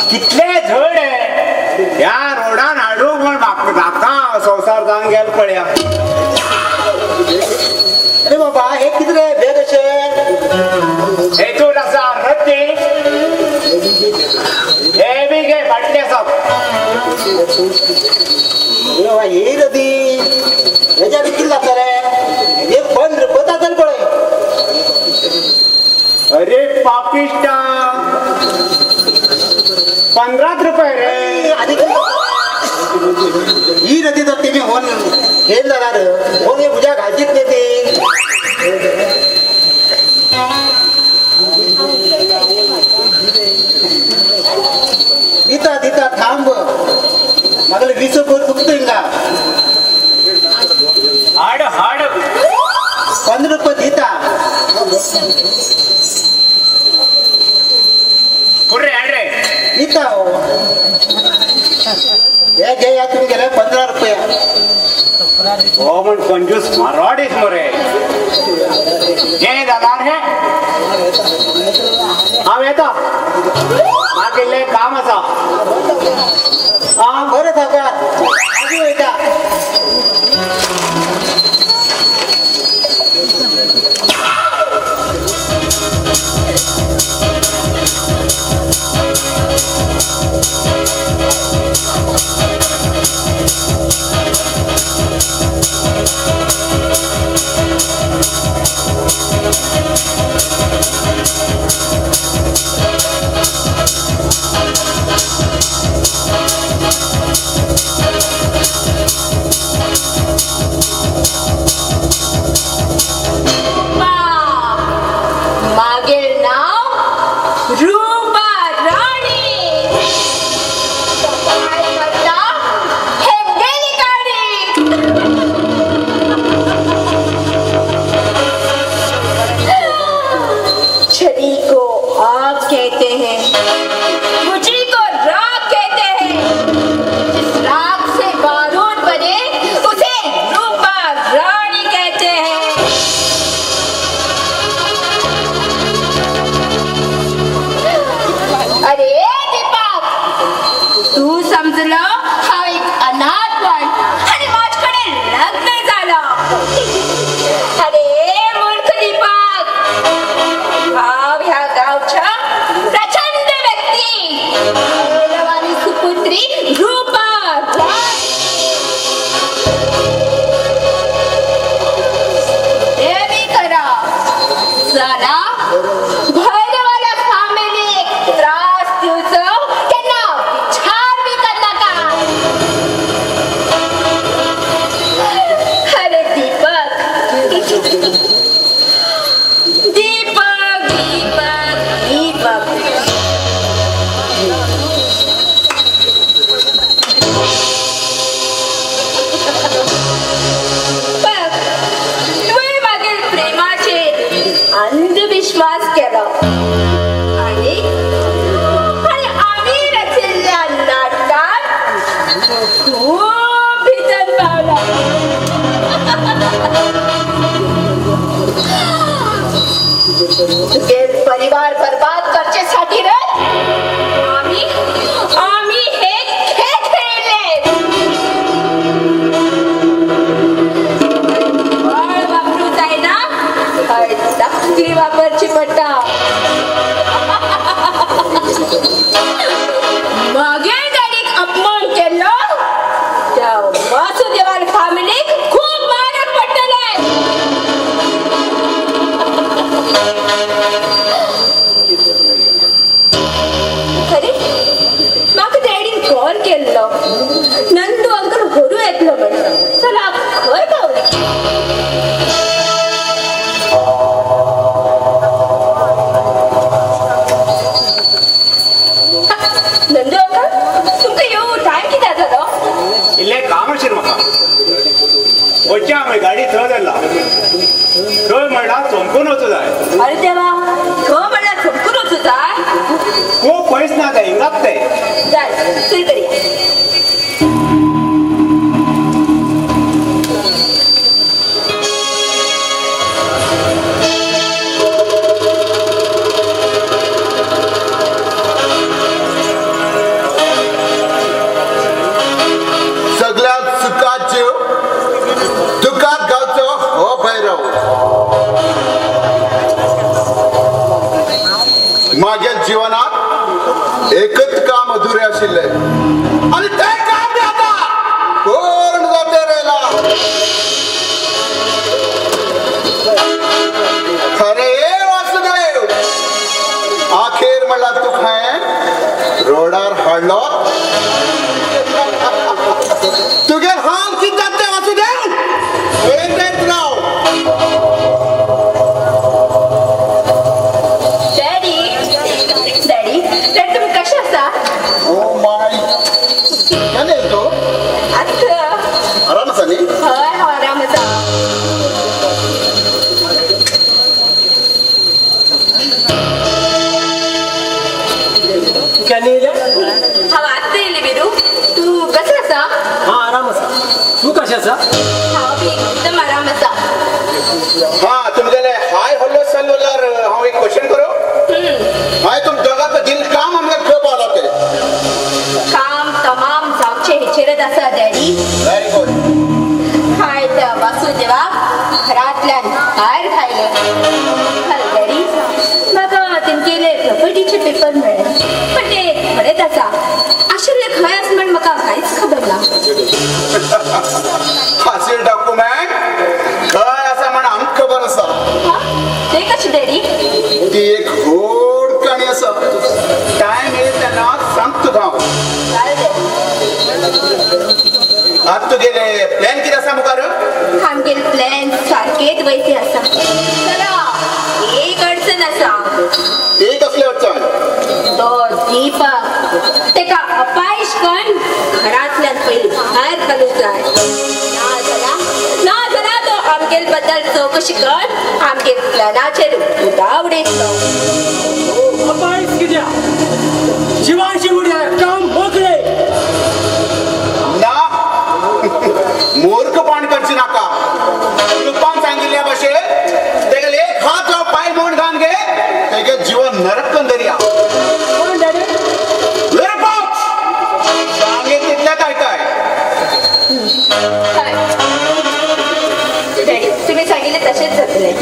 कितले झड ह्या रोडान हाडूंक म्हण म्हाका संवसार जावन गेलो पळया. अरे बाबा हे कितें रे बेग अशें? हेतून आसा रद्दी, हे बी घे फाटले आसा. अरे बाबा ही रद्दी हेज्या बी कितें जातलें? हे 15 रुपया जातले पळय. अरे पापिश्टा, 15 रुपये रे. आनी ही रद्दी जर तेमी होन घेत जाल्यार होन उज्या घालचीच न्ही ती. दिता दिता थांब, म्हागेले 20 रुपये चुकता हिंगा. हाड हाड 15 रुपये दिता. पुरे हाड रे. दिता हो, हे घे तुम्ही गेले 15 रुपये. हो म्हण कंजूस मारवाडीच मरे. हे जाणार हे हांव येता, म्हाका इल्लें काम आसा. आं बरें सावकार, आजून वयता. मागील नाव रूपा राणी, हेमगेली काणी. छड़ी को आग कहते हैं, गुजरी को राग कहते हैं. जिस राग से बारूद बने उसे रूपा रानी कहते हैं. अरे दीपक, तू समजलं हा एक अनाथ पण आणि माझ्याकडे लग्न झालं. अरे मूर्ख दीपक, हा ह्या गावच्या प्रचंड व्यक्ती भैरवानी सुपुत्री रूपा राणी. देवी करा चला भैरवाला फॅमिली त्रास दिवचो त्यांना विचार बी कर नका. अरे दीपक दीपक दीपक दीपक, बघ तुवें मागील प्रेमाचेर अंधविश्वास केलो आणि आणि आम्ही रचिल्ल्या नाटकात खूप भितर पावला. तुगे परिवार बर्बाद करचेसाठी रे आम्ही आम्ही हे खेळ खेळले. बळ वापरू जायना हय तकली वापरची पडटा. नंदू अंकल तुमकां येवं टायम कित्याक जालो? इल्लें काम आशिल्लें म्हाका. वचचें हांवें गाडी थंय धरला, थंय म्हणल्यार चमकून वचूं जाय. अरे देवा, थंय म्हणल्यार चमकून वचूं जाय? खूब पयस ना तें, हिंगाच तें. जाय सुरू करया. माझ्या जीवनात एकच काम अधुरे आशिल्ले आणि ते काम बी आता पूर्ण जाते रेला. अरे वासुदेव, आखेर म्हणला तू खाय रोडार हाडलो, तुगे हाल कित जाते वासुदेव राव. तू कशाचा? एकदम आराम आसा. हा तुमगेले हाय हॅलो सल्लोलर हांव एक क्वेश्चन करूं? हाय तुम दोगांचो दिल काम आमकां खंय पावला ते? काम तमाम जावचें हेचेरच आसा डॅडी. Very good. हाय त्या वासुदेवाक घरांतल्यान भायर घायले. डॅडी म्हाका तेमगेले प्रॉपर्टीचे पेपर मेळ्ळे, पण ते खरेंच आसा आशिल्ले खंय आसा म्हण म्हाका कांयच खबर ना. हासील डॉक्युमेंट खंय आसा म्हण आमकां खबर आसा. ते कशें डॅडी? ती एक व्हड काणी आसा, टायम येयला तेन्ना सांग तुका हांव. आतां तुगेले प्लॅन कितें आसा मुखार? आमगेले प्लॅन सारकेच वयते आसा. चला एक अडचण आसा. ती कसली अडचण? तो दीपक तेका अपायश करून घरांतल्यान पयलीं भायर घालूंक जाय. ना जाल्यार तो आमगेल बद्दल चवकशी कर आमगेल प्लॅनाचेर उदा उडयतलो. अपायश कित्याक? जिवाची उडया काम मोकळे ना. मूर्खपण करची नाका. तुपान सांगिल्ल्या भशेन तेगेले एक हात पांय म्हूण घान घे, तेगे जीवन नरक करून दरया. डॅडी तुम्ही सांगितले तशेंच जातलें.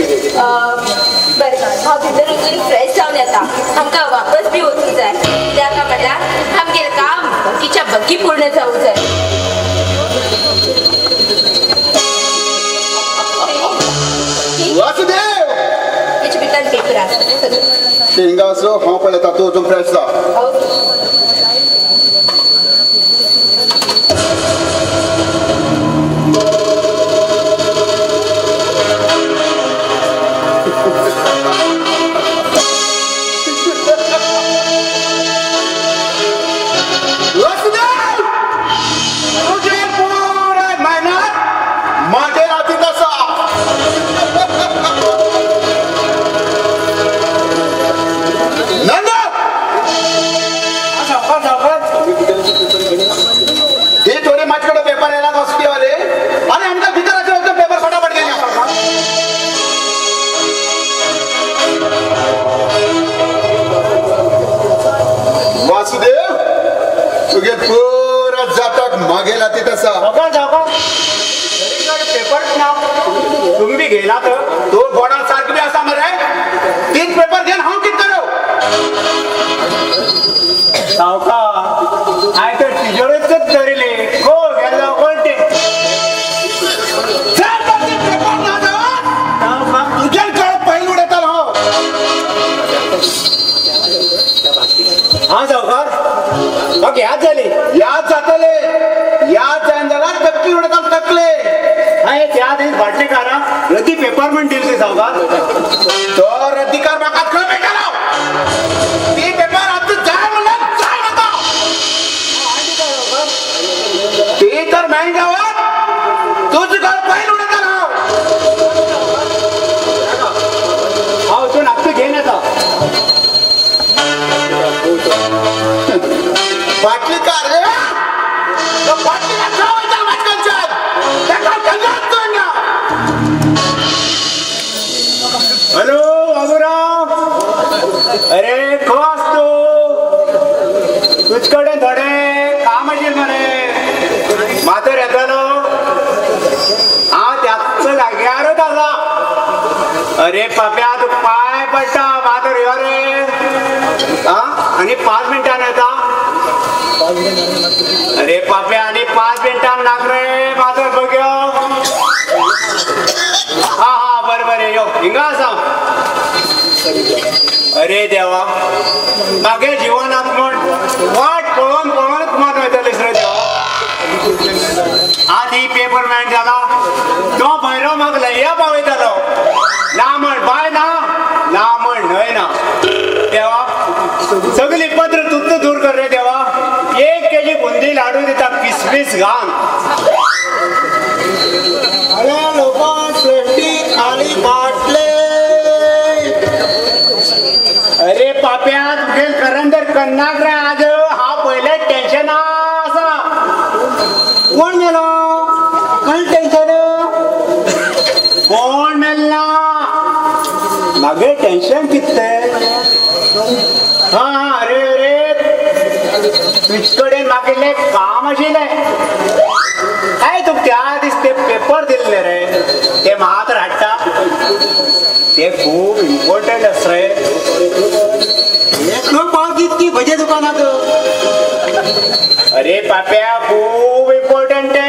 बरें, हांव भितर वचून फ्रेश जावन येता. आमकां वापस बी वचूंक जाय. कित्याक म्हणल्यार आमगेलें काम बगीच्या बगी पूर्ण जावंक जाय. वासुदेव हेचे भितर पेपर आसा. हिंगा असो हांव पळयता, तूं वचून फ्रेश जा. ओके. वासुदेव तुगे पुरा जाताक मागे लाती तसा. पेपर ना तुम्ही बी घेयला तर तो बोर्डार सारकी बी आसा मरे. तीच पेपर घेवन हांव कितें करूं? सावकार हांवें तर तिजोरेंतच धरिल्ली, कोण गेल्लो कोण ते? पेपर ना जावं तुजेर कळ पयलीं उडयतालो हांव. हा सावकार म्हाका याद जाली. याद जातले, याद जायना जाल्यार तकली उडयतालो तकले. हांवें त्या दीस भाटलेकाराक रद्दी पेपर म्हण दिले ते सावकार. तो रद्दीकार म्हाका खंय मेळटलो? ती पेपर आतां जाय म्हणल्यार जाय म्हाका. पाटलीकार रे, तो पाटलीकार खंय वयता वाटकांच्यान, ताका केन्नाच चोयना. हॅलो बाबूराव, अरे खंय आस तूं? तुज कडेन थोडें काम आशिल्लें मरे. मातर येतलो हांव त्याच जाग्यारच आसा. अरे पाप्या तूं पांय पडटा, मातर यो रे. आं आनी 5 मिनटान येता. अरे पाप्या आनी 5 मिनटान नाक रे, मातर बघ यो. हा हा बरें बरें यो, हिंगा आसा. अरे देवा, मागे जिवनात म्हण वाट पळोवन पळोवनच मन वयतलें रे देवा. आज ही पेपर मॅन जाला तो भैरो म्हाका लय्या पावयतालो. ना म्हण बाय ना, ना म्हण न्हय ना. देवा सगळी पत्र तुत्त दूर कर रे देवा. 1 केजी बुंदी लाडू दिता किसमीस घाल. अरे लोकां प्लास्टिक खाली बाटले. अरे पाप्या तुगेल करंदर कन्नाक रे आज हांव पयलें टेन्शन आसा. कोण मेलो? कोण टेन्शन? कोण मेल्ला? मागे टेन्शन कितें? हा अरे अरे तुज कडेन मागिल्लें काम आशिल्लें. काय तुका त्या दीस ते पेपर दिल्ले रे, ते म्हाका तर हाडटा. ते खूब इम्पॉर्टंट आसा रे. एकलो पाव दीत की भजे दुकानात. अरे पाप्या खूब इम्पॉर्टंट ते.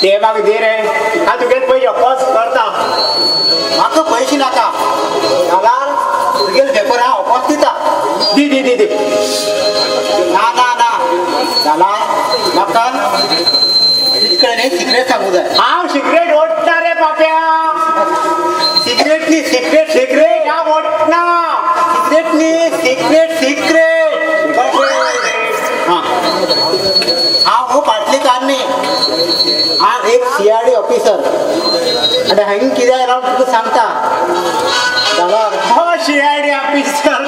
ते म्हाका दी रे. हांव तुगेले पयशे ऑफकोर्स करता. म्हाका पयशे नाका जाल्यार तुगेले पेपर हांव ऑफकोर्स दिता. दी दी दी दी. ना ना ना जाल्यार म्हाका तुजे सिगरेट सांगू जाय. हांव सिगरेट ओडटा रे पाप्या. सिगरेट न्ही, सिगरेट सिगरेट हांव ओडना. सिगरेट न्ही, सिगरेट सिगरेट. हां हांव हो पाटलीकार न्ही, हांव एक CID officer. आनी हांवें कितें जाल्यार हांव तुका सांगता. जाल्यार हो CID officer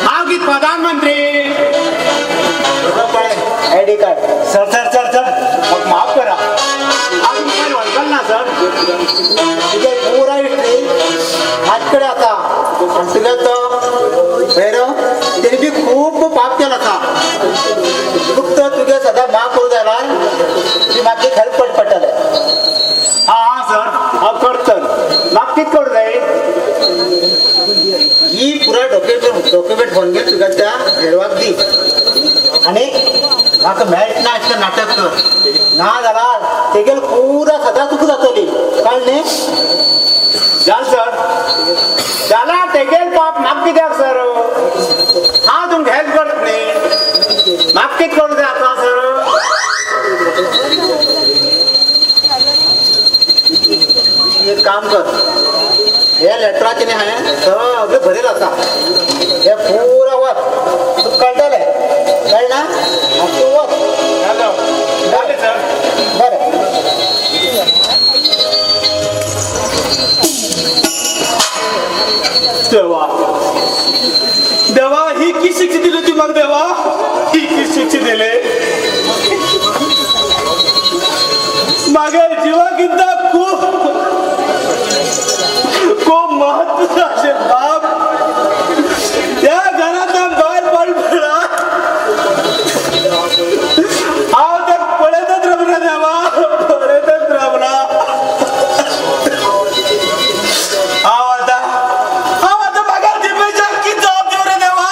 हांव कितें प्रधानमंत्री? पळय ID card. Sir sir sir sir म्हाका माफ करा, हांव तुमकां वळखल ना सर. तुगे पुराय हिस्ट्री हात कडेन आसा. आनी तुगे तो भैरव तेणी बी खूब पाप केलो आसा. फक्त तुगे सदां माफ करूं जाल्यार ती म्हाका एक हेल्प करची पडटलें. हां हां सर हांव करता सर. म्हाका कितें करूं जाय? ही पुराय डॉक्युमेंट भरून घे तुज्या त्या भैरवाक दी. आनी म्हाका मेळटना अशें नाटक कर, ना जाल्यार तेगेल पुरा सदां तुका जातली. कळ्ळें न्ही? जाल सर, जाल्यार तेगेल पाप म्हाका कित्याक सर? हांव तुमकां हेल्प करता न्ही, म्हाका कितें करूं जाय आतां सर? एक काम कर, हे लेटराचें न्ही हांवें सगळें भरेल आसा. हे पुरा वच, तुका कळटलें. कळ्ळें ना? तूं वच. जालें सर. बरें. देवा देवा, ही की शिक्षा दिली ती म्हाका देवा, ही की शिक्षा दिली मागे जिवाकिंता खूब खूब महत्व अशें बाप त्या घरांत भायर पडला. हांव त्या पळयतच रावला देवा, पळयतच रावला. हांव आतां म्हाका दिपेशाक की जबाब दिवं रे देवा,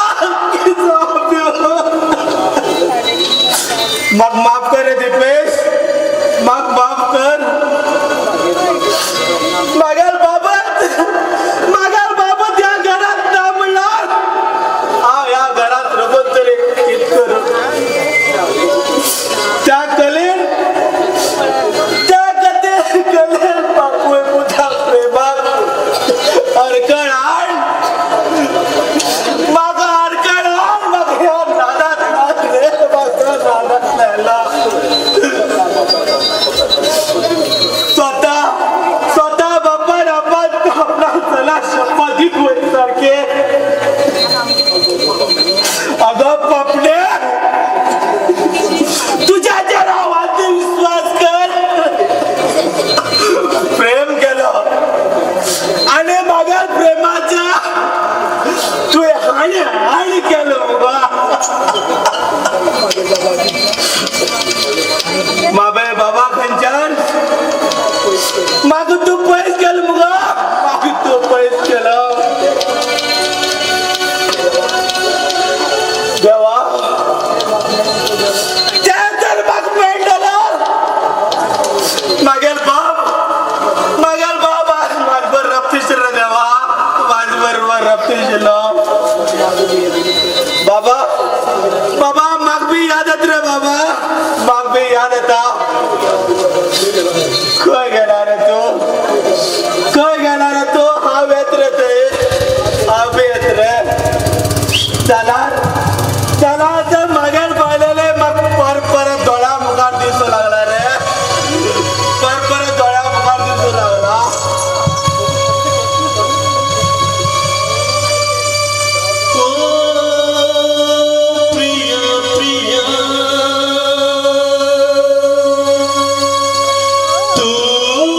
की जबाब दिवं? म्हाका माफ कर रे दिपेश, म्हाका माफ कर. मागाल बाबत, मागाल बाबत. आनी आनी केलो मुगो. माबे बाबा खंयच्यान म्हाका तूं पयस केलो मुगो, म्हाका तूं पयस केलो. देवा तें तर म्हाका मेळटलो. मागेल बाब, मागेल बाब आज म्हाजबर रपतीशिल्लो रे देवा, म्हाजबरोबर रपतीशिल्लो. बाबा बाबा म्हाका बी याद येता रे बाबा, म्हाका बी याद येता. खंय गेला रे तूं, खंय गेला रे तूं? हांव येत रे थंय, हांव बी येत रे. जाल्यार जाल्यार तर मागेर पळयलेले म्हाका परत परत दोळ्या मुखार दिसूं लागला रे, परत परत दोळ्या मुखार दिसूं लागला. ओ प्रिय प्रिय तूं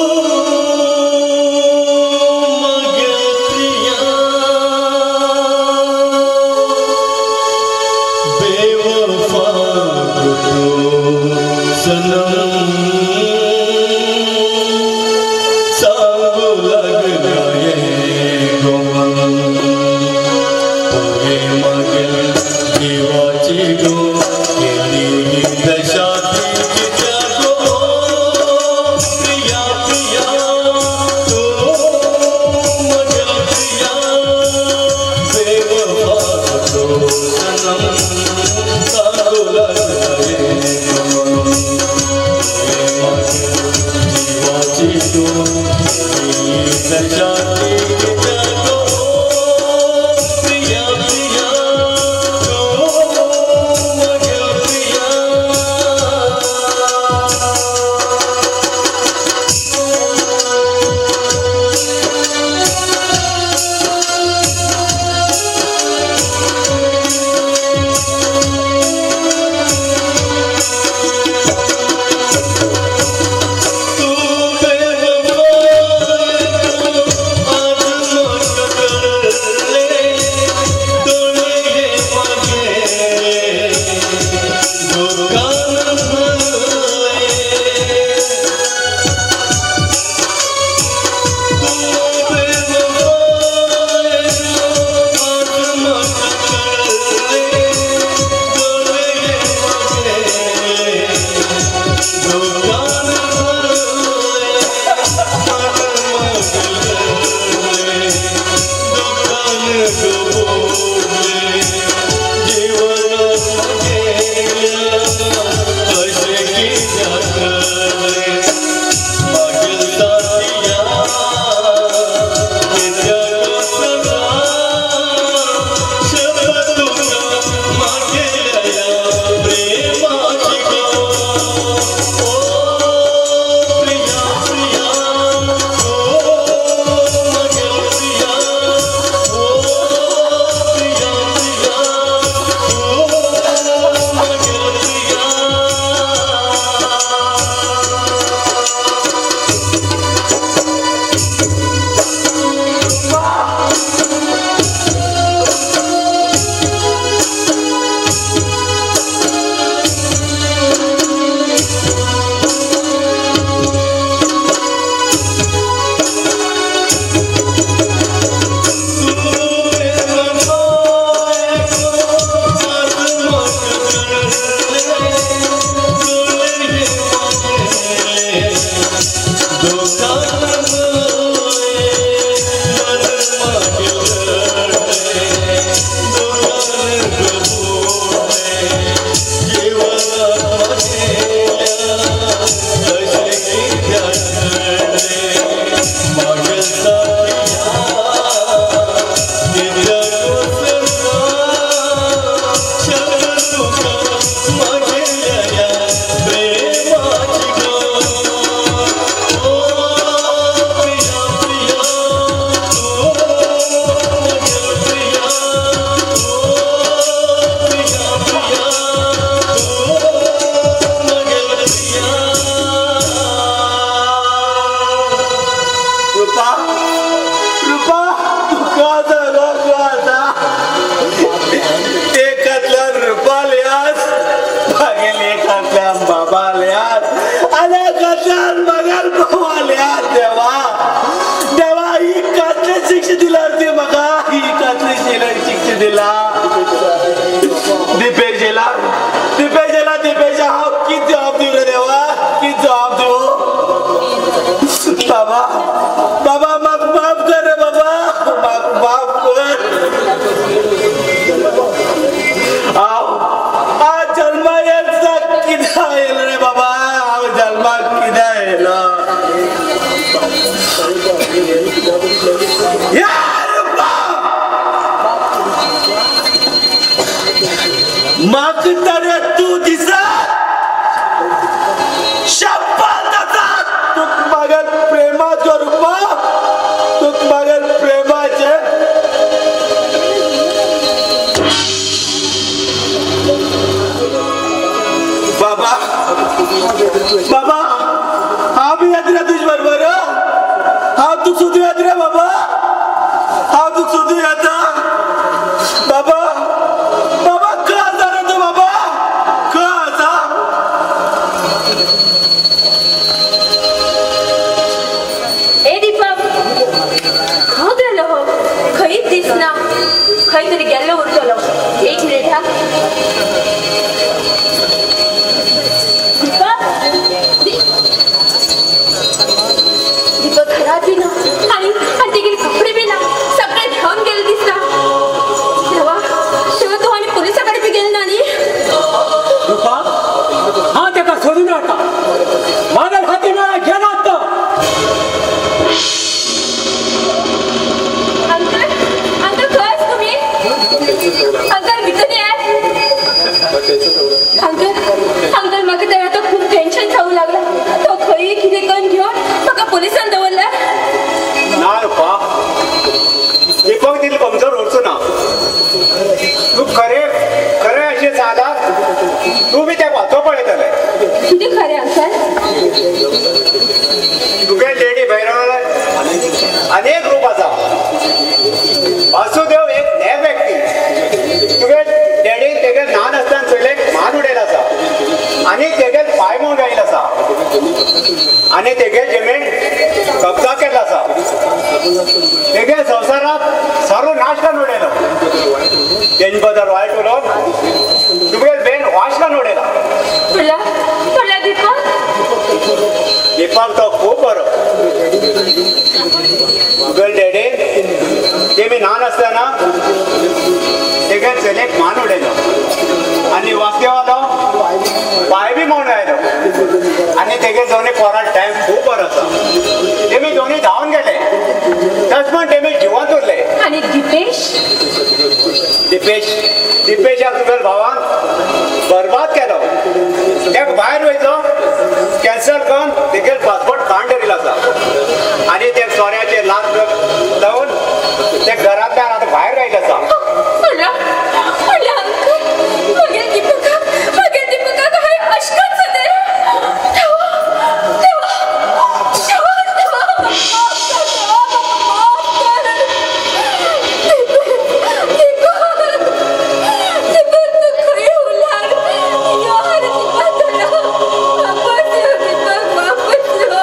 दिला दीपेश येला दीपेश येला दीपेश हांव कित जबाब दिवं रे देवा कित जबाब दिवं बाबा बाबा म्हाका माफ कर रे बाबा म्हाका माफ कर हांव आज जल्मा येता कित्याक येयलो रे बाबा हांव जल्माक कित्याक येयलो म्हाका तर तूं दिसत शपथ आसा तुका म्हागेल प्रेमाचो रुपा तुका म्हागेल प्रेमाचें बाबा बाबा हांव बी येता रे तुजे बरोबर हांव तुका सोदूं येता रे बाबा हांव तुका सोदूं येता बाबा बाबा खंय आसा रे तूं बाबा खंय आसा ए दीपक खंय गेलो हो खंयच दिसना खंय तरी गेल्लो उरतलो एक मिनिट हा दीपक दीपक घरात बी ना आनी आनी तेगेले कपडे बी ना सगळे घेवन गेले दिसता देवा देवा तूं आनी पुलिसा कडेन बी गेले ना न्ही रुपा हांव तेका सोदून हाडटा मागीर हाती मेळ्ळ्यार घेनात तो अंकल अंकल खंय आसा तुमी अंकल भितर येयात अंकल अंकल म्हाका तर आतां खूब टेन्शन जावंक लागलां तो खंय कितें करून घेवन म्हाका पुलिसान दवरला ना रुपा दीपक तितलो कमजोर उरचो ना तूं खरें खरें अशें जाल्यार तूं बी तें वाचो पळयतलें कितें खरें अंकल तुगे लेडी भैरवाला अनेक रूप आसा वासुदेव एक न्हे व्यक्ती तुगे डॅडीन तेगे ल्हान आसतना चलयेक मान उडयलो आसा आनी तेगेल पांय मोड आयिल्लो आसा आनी तेगे जमीन कब्जा केल्लो आसा तेगे संवसारात सारो नाश करून उडयलो तेजे बद्दल वायट उलोवन तुगे बेन वाश करून उडयला म्हणल्यार म्हणल्यार दीपक दीपक तो खूब बरो तुगेले डॅडीन तेमी ल्हान आसतना तेगे चलयेक मान उडयलो आनी वासदेवालो पांय बी मोडून आयलो आनी तेगे दोनी पोरां टायम खूब बरो आसा तेमी दोनी धांवन गेले तश म्हण तेमी जिवंत उरले आनी दीपेश दीपेश दीपेशाक तुगेल्या भावान बरबाद केलो तेका भायर वयतलो कॅन्सल करून तेगेल पासपोर्ट काण धरिल्लो आसा आनी ते सोऱ्याचे लात लावन ते घरांतल्यान आतां भायर आयिल्लो आसा म्हणल्यार म्हणल्यार अंकल मागीर दीपकाक मागीर दीपकाक हांवें अशें करून जालें देवा देवा देवा देवा माफ कर देवा माफ कर दीपक दीपक दीपक तूं खंय उरल्यार यो आनी दीपक वापस यो दीपक वापस यो.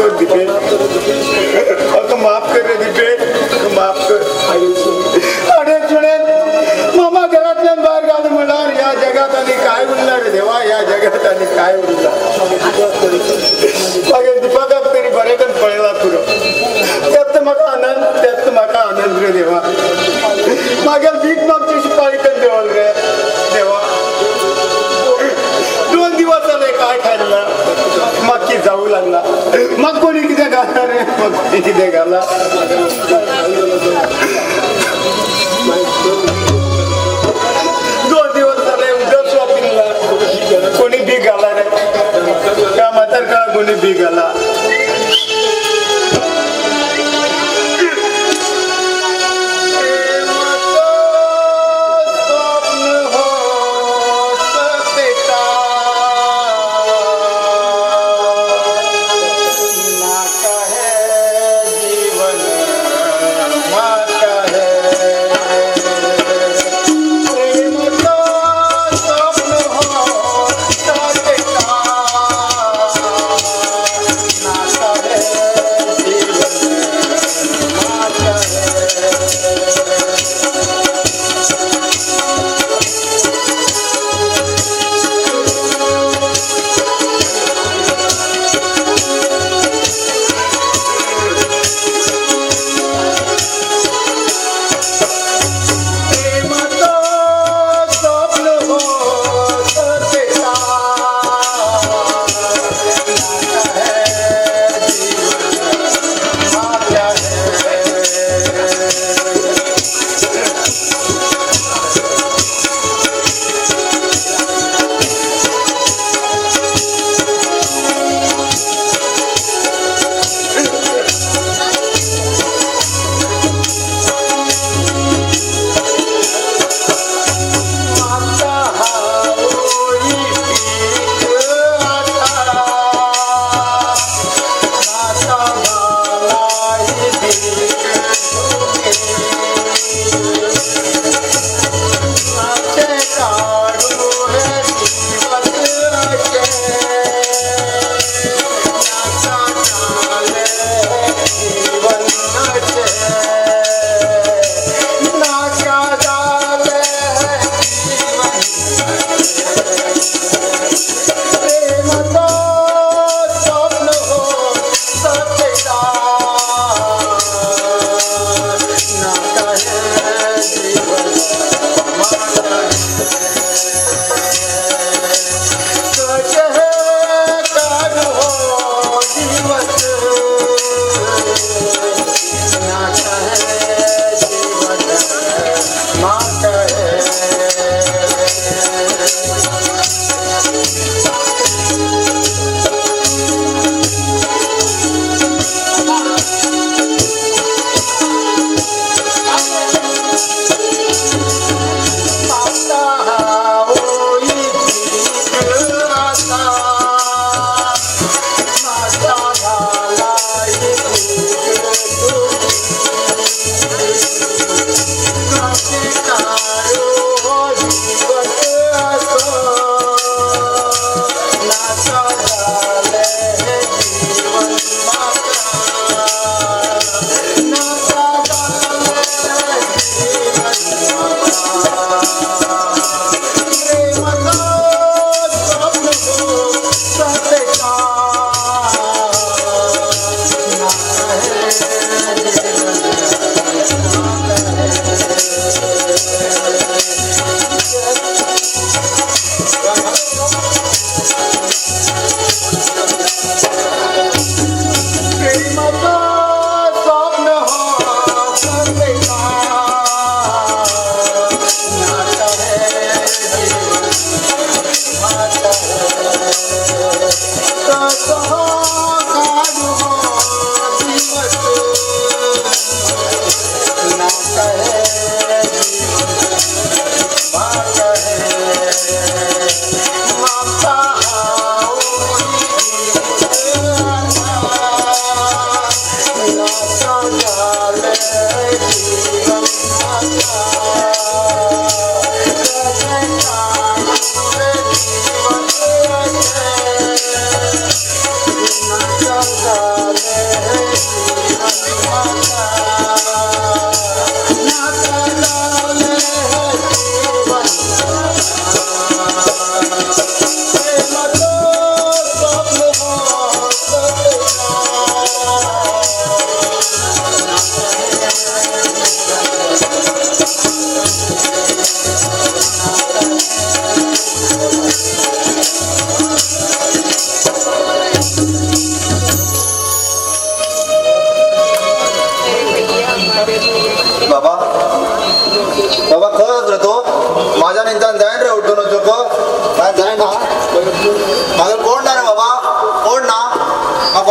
कर दिपेश, म्हाका माफ कर रे दिपेश, माफ कर. अरे चुडेन मामा घरांतल्यान भायर घाल म्हणल्यार ह्या जगात आनी काय उरला रे देवा, ह्या जगात आनी काय उरला. मागीर दीपकाक तरी बरें करून पळयला पुरो, त्यात म्हाका आनंद, त्यात म्हाका आनंद रे देवा. मागीर भीक मागची पाळी करून देवल रे देवा. 2 दिवस जाले काय खाल्ला, मागकी जाऊ लागला, मग कोणी कितें घाला रे, मग कोणी कितें घाला. 2 दिवस जाले उदक शॉपिंगला, कोणी बी घाला रे, त्या म्हातार काळा कोणी बी घाला.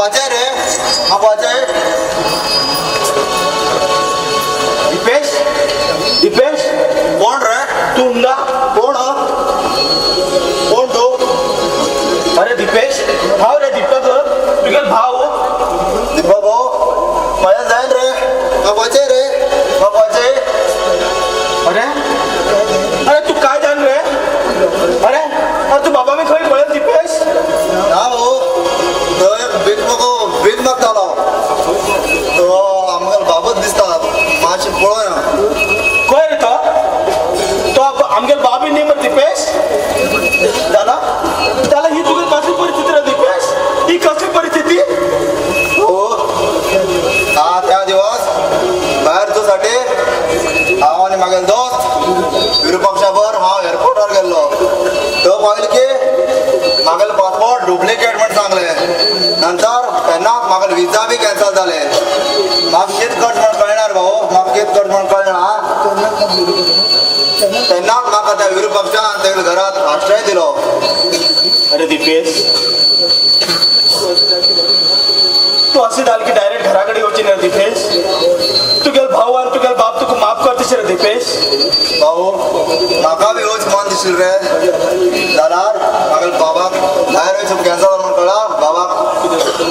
म्हाका वाचय रे, म्हाका वाचय. दीपेश, दीपेश कोण रे तू ना? कोण कोण तू? अरे दीपेश, भाव रे दीपक, तुझे भाव दीपक भाऊ माझ्या जाईन रे, म्हाका वाचय रे, म्हाका वाचय. अरे अरे तू काय जाण रे? अरे अरे तू बाबा मी खंय पळयल दीपेश? ना भाऊ, थंय भीक म्हाका भीक मागतालो तो आमकां बाबत दिसता, मातशें पळोवया. खंय रे तो? तो आमगेल बाबी न्ही मरे दीपेश. जाला जाला ही तुगे कसली परिस्थिती रे दीपेश? ही कसली परिस्थिती? हो हा त्या दिवस भायर तुसाठी हांव आनी म्हागेलो दोस्त विरुपक्षाबर हांव एअरपोर्टार गेल्लो. तो पावले की म्हागेलो पासपोर्ट डुप्लिकेट म्हण सांगले. नंतर तेन्नाच म्हागेलो विजा बी कॅन्सल जाले. म्हाका कितें करचें म्हण कळना रे भाऊ, म्हाका कितें करचें म्हण कळना. तेन्नाच म्हाका त्या विरुपक्षान तेगेल्या घरात आश्रय दिलो. अरे दीपेश, तू अशी जाल की डायरेक्ट घराकडे येवची न्ही दीपेश. तुगेल भाऊ आनी तुगेल बाप तुका माफ करतशी रे दीपेश. भाऊ म्हाका बी होच मन दिशिल्लें रे, जाल्यार म्हागेल्या बाबाक भायर वयचो कॅन्सल म्हण कळ्ळा. बाबाक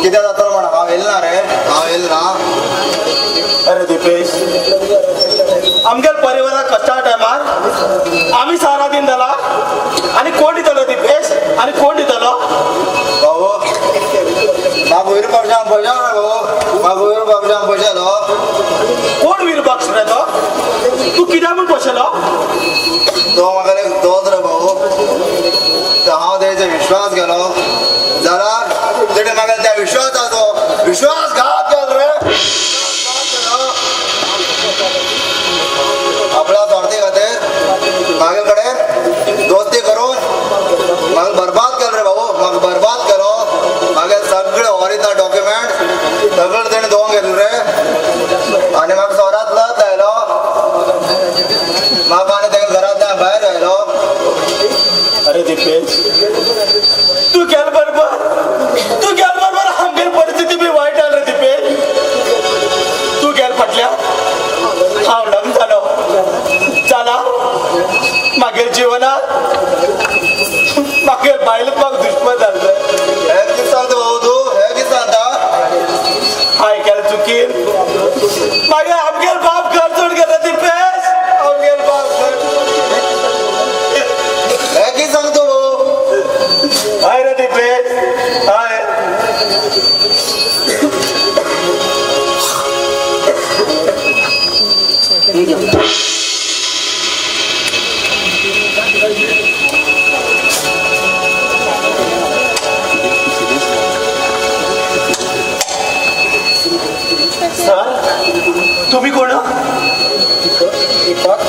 कितें जातलो म्हण हांव येयलें ना रे, हांव येयलें ना. अरे दीपेश, आमगेल परिवाराक कश्टा टायमार आमी सारा दिन जाला आनी कोण दितलो दीपेश? आनी कोण दितलो? भाऊ म्हाका विरुपक्षान पयशे रे भाऊ, म्हाका विरुपक्षान पयशे लो. कोण विरुपक्ष रे तो? तूं कित्याक म्हूण पयशेलो? तो म्हाका एक दोस्त रे भाऊ, तो हांव तेजो विश्वास गेलो जाल्यार तेणें म्हाका त्या विश्वासाचो विश्वासघात केलो रे. आपल्या स्वार्थी खातीर म्हागे कडेन दोस्ती करून म्हाका बरबाद केलो रे भाऊ, म्हाका बरबाद केलो. म्हागे सगळे ओरिजिनल डॉक्युमेंट सगळे तेणें दोन घेतले रे आनी म्हाका सोरांत लत लायलो. म्हाका आनी तेगे घरांतल्यान भायर आयलो. अरे दीपेश, तू गेल बरोबर, तू गेल बरोबर आमगेली परिस्थिती बी वायट जाली रे दीपेश. तू गेल फाटल्या हांव लग्न जालो, जाला मागीर जिवनात मागीर बायल म्हाका दुश्मन जाले. हे कितें सांगता भाऊ तूं? हे कितें सांगता? हांवें केलें चुकीन. मागीर आमगेल बाप घर सोडून गेलो दीपेश, आमगेल बाप घर. हे कितें सांगता भाऊ? हय रे दीपेश, हय. सर, तुम्ही कोण? दीपक,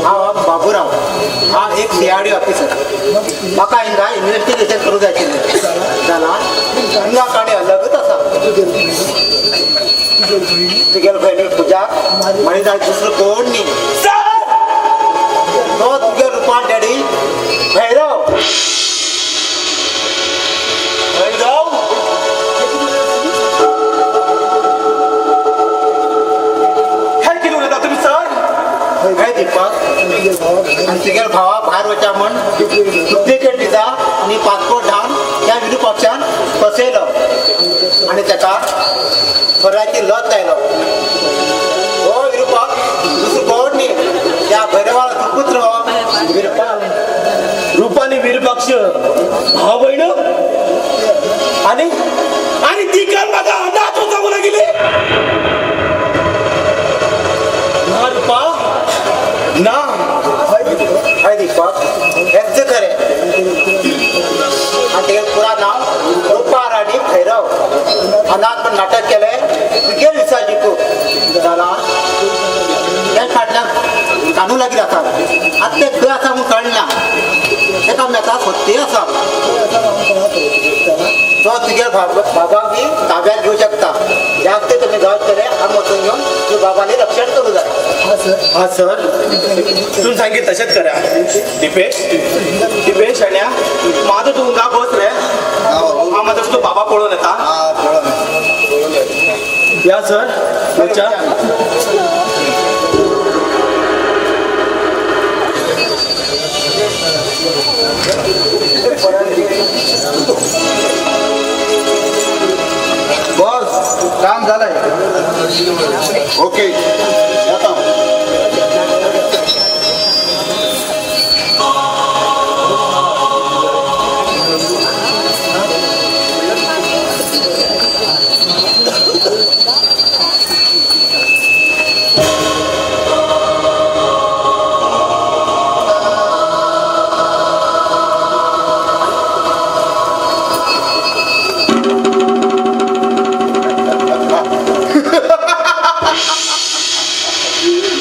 हांव बाबूराव, हांव एक CID officer. म्हाका हिंगा इन्वेस्टिगेशन करूं जाय आशिल्लें. जाल्यार हिंगा काणी अलगूच आसा. तुगेले भयणी पुजाक म्हणीत दुसरो कोण न्ही, तो तुगे रुपान डॅडी भैरव. भैरव? हे कितें उलयता तुमी सर? हे दीपक, आनी तुगेल्या भावाक भायर वचा म्हण डुप्लिकेट दिता आनी पासपोर्ट धाडून त्या विरुपक्षान फसयलो आनी ताका फराची लत लायलो. हो विरुपक्ष दुसरो कोण न्ही, त्या भैरवालो पुत्र विरुपक्ष. रुपा आनी विरुपक्ष भाव भयण आनी आनी ती काल म्हाका अनाथ सांगू लागिल्ली. ना रुपा ना. हय दीपक, हेंच खरें. आनी तेगेलें पुरा नांव रुपा राणी भैरव. अनाथ म्हण नाटक केलें तुगेल विसा जिखूंक. जाल्यार त्या फाटल्यान कानून लागीं आसा. आतां तें खंय आसा म्हूण कळना. तेका मेता सत्य आसा. तो तुगेल्या बाबाक बी ताब्यात घेवं शकता. जास्त तुमी गावतले आमी वचून घेवन तुज्या बाबालें रक्षण करूं जाय. हा सर, तूं सांगितलं तशेंच करा. दीपेश, दीपेश शाण्या, माझं तूं हिंगा बस रे. हा भाऊ, हांव मातसो तूं बाबा पळोवन येता. हा पळोवन. या सर, वच्या. बॉस, काम झालंय. ओके, येता.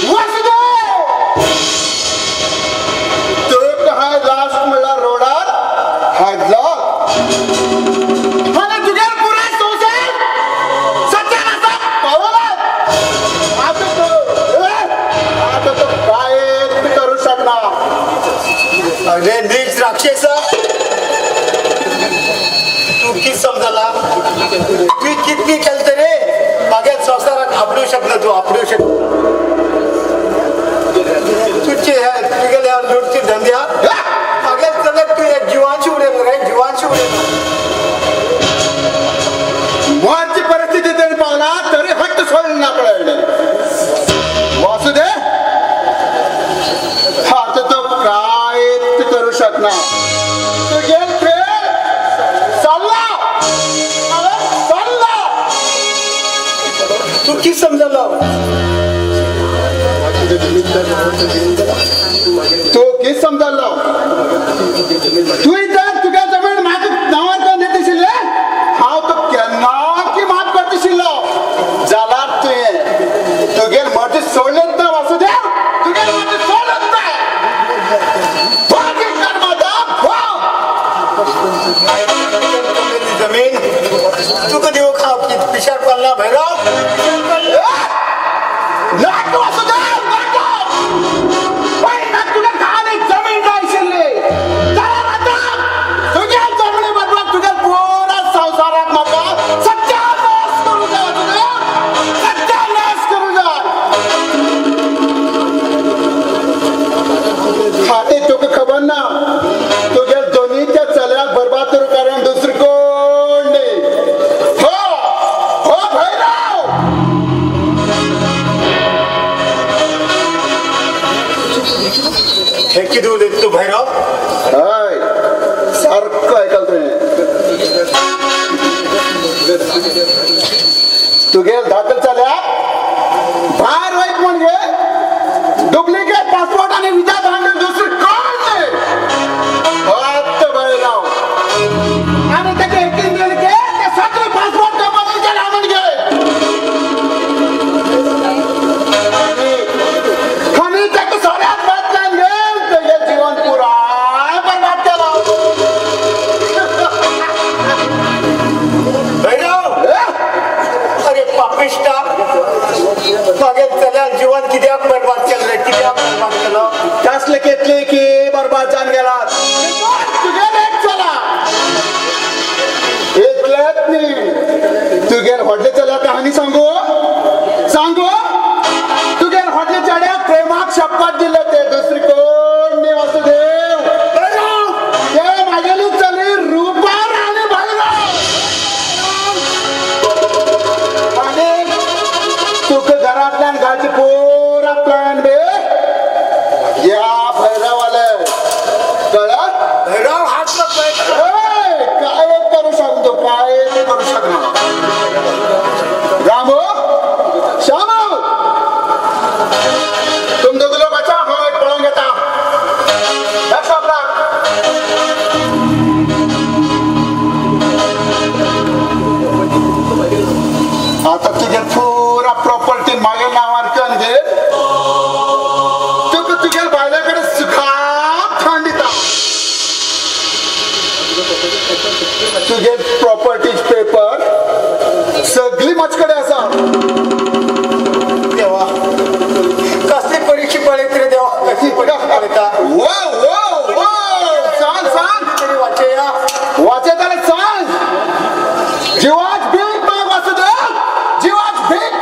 वासुदेव, तुका हांवें लास्ट म्हणल्यार रोडार हाडलो आनी तुगेर पुराय संवसार सत्यानाशाक पावला. आतां तूं आतां तूं कांयच करूं शकना. अरे नीच राक्षसा, तू कित समजला? तू कितनी केलं तरी मागे संवसाराक आपडू शकना. तू आपडू शकना. तुझे तुगेल्या लुटची धंद्या मागे चलत तू एक जिवांशी उडयलो रे, जिवांशी उडयलो. मरची परिस्थिती तरी पावला तरी हट्ट सोडून ना पडले. वासुदेव, आता तो कांयच करूं शकना. तुगेल खेळ चालला, चालला. तू कित समजलो? तू कित समजलो? तू इतर तुगे जमीन म्हाका नांवार करून दित आशिल्ले, हांव तो केन्ना की माफ करताशिल्लो. जाल्यार तुवें तुगेल मर्जी सोडलेच ना वासुदेव, तुगेल मर्जी सोडलेच ना. भाग कर्माचा भाग. जमीन तुका दिवंक हांव पिशार पडला भैरव. नाक वासुदेव, नाक. पळय तुगे घाण एक जमीन जाय आशिल्ली. जाल्यार आतां तुगे जमनी बरोबर तुगे पुरा संवसाराक म्हाका सत्यानाश करूं जाय वासुदेव, सत्यानाश करूं जाय. फाटीं तुका खबर ना, तुगे दोनी त्या चल्याक बरबाद करूं कारण दुसरो कोण न्ही. हो हो भैरव. हे कितें उलयता तूं भैरव? हय, सारको आयकल तुवें. तुगेल धाकल चल्याक भायर वयत म्हण गे डुप्लिकेट पासपोर्ट आनी विजा धाडून दुसरी कोण न्ही. हत भैरव. आनी तेका एकीन दिली की ते सगळे पासपोर्ट कंपनीचे हाडून घे. आनी तेका सगळ्यात बदलान घे तेगे जीवन पुराय बरबाद केला. भैरव, अरे पापिश्टा, मागे चल्याक जीवन कित्याक बरबाद केलें? कित्याक बरबाद केलो? कसले घेतले की बरबाद जावन गेलात. तुगेल एक चला इतलेंच न्ही, तुगेल व्हडले चल्या कहानी सांगू सांगू. तुगेल व्हडले चेड्याक प्रेमाक शपथ दिले ते दुसरी कोण न्ही वासुदेव. ते म्हागेली चली रुपा आनी भैरव. आनी तुका घरांतल्यान घालची पुरा प्लॅन बे या भैरवाले. कळत? भैरव हात काय करू शकतो, काय करू शकणार. रामो, श्यामो, तुम दोघं लोक अच्छा हांव एक पळोवंक येता. Best of luck. आता तुगे पुरा प्रॉपर्टी मागे नांवार करून घे. तुका तुगे बायले कडेन सुखान खाण दिता. तुगे प्रॉपर्टीज पेपर सगळी म्हजे कडेन आसा. देवा, कसली परीक्षा पळयत रे देवा, कसली परीक्षा पळयता? वो वो वो, सांग सांग. तरी वाचया. वाचयताले सांग. जिवाच भीक माग वासुदेव, जिवाच भीक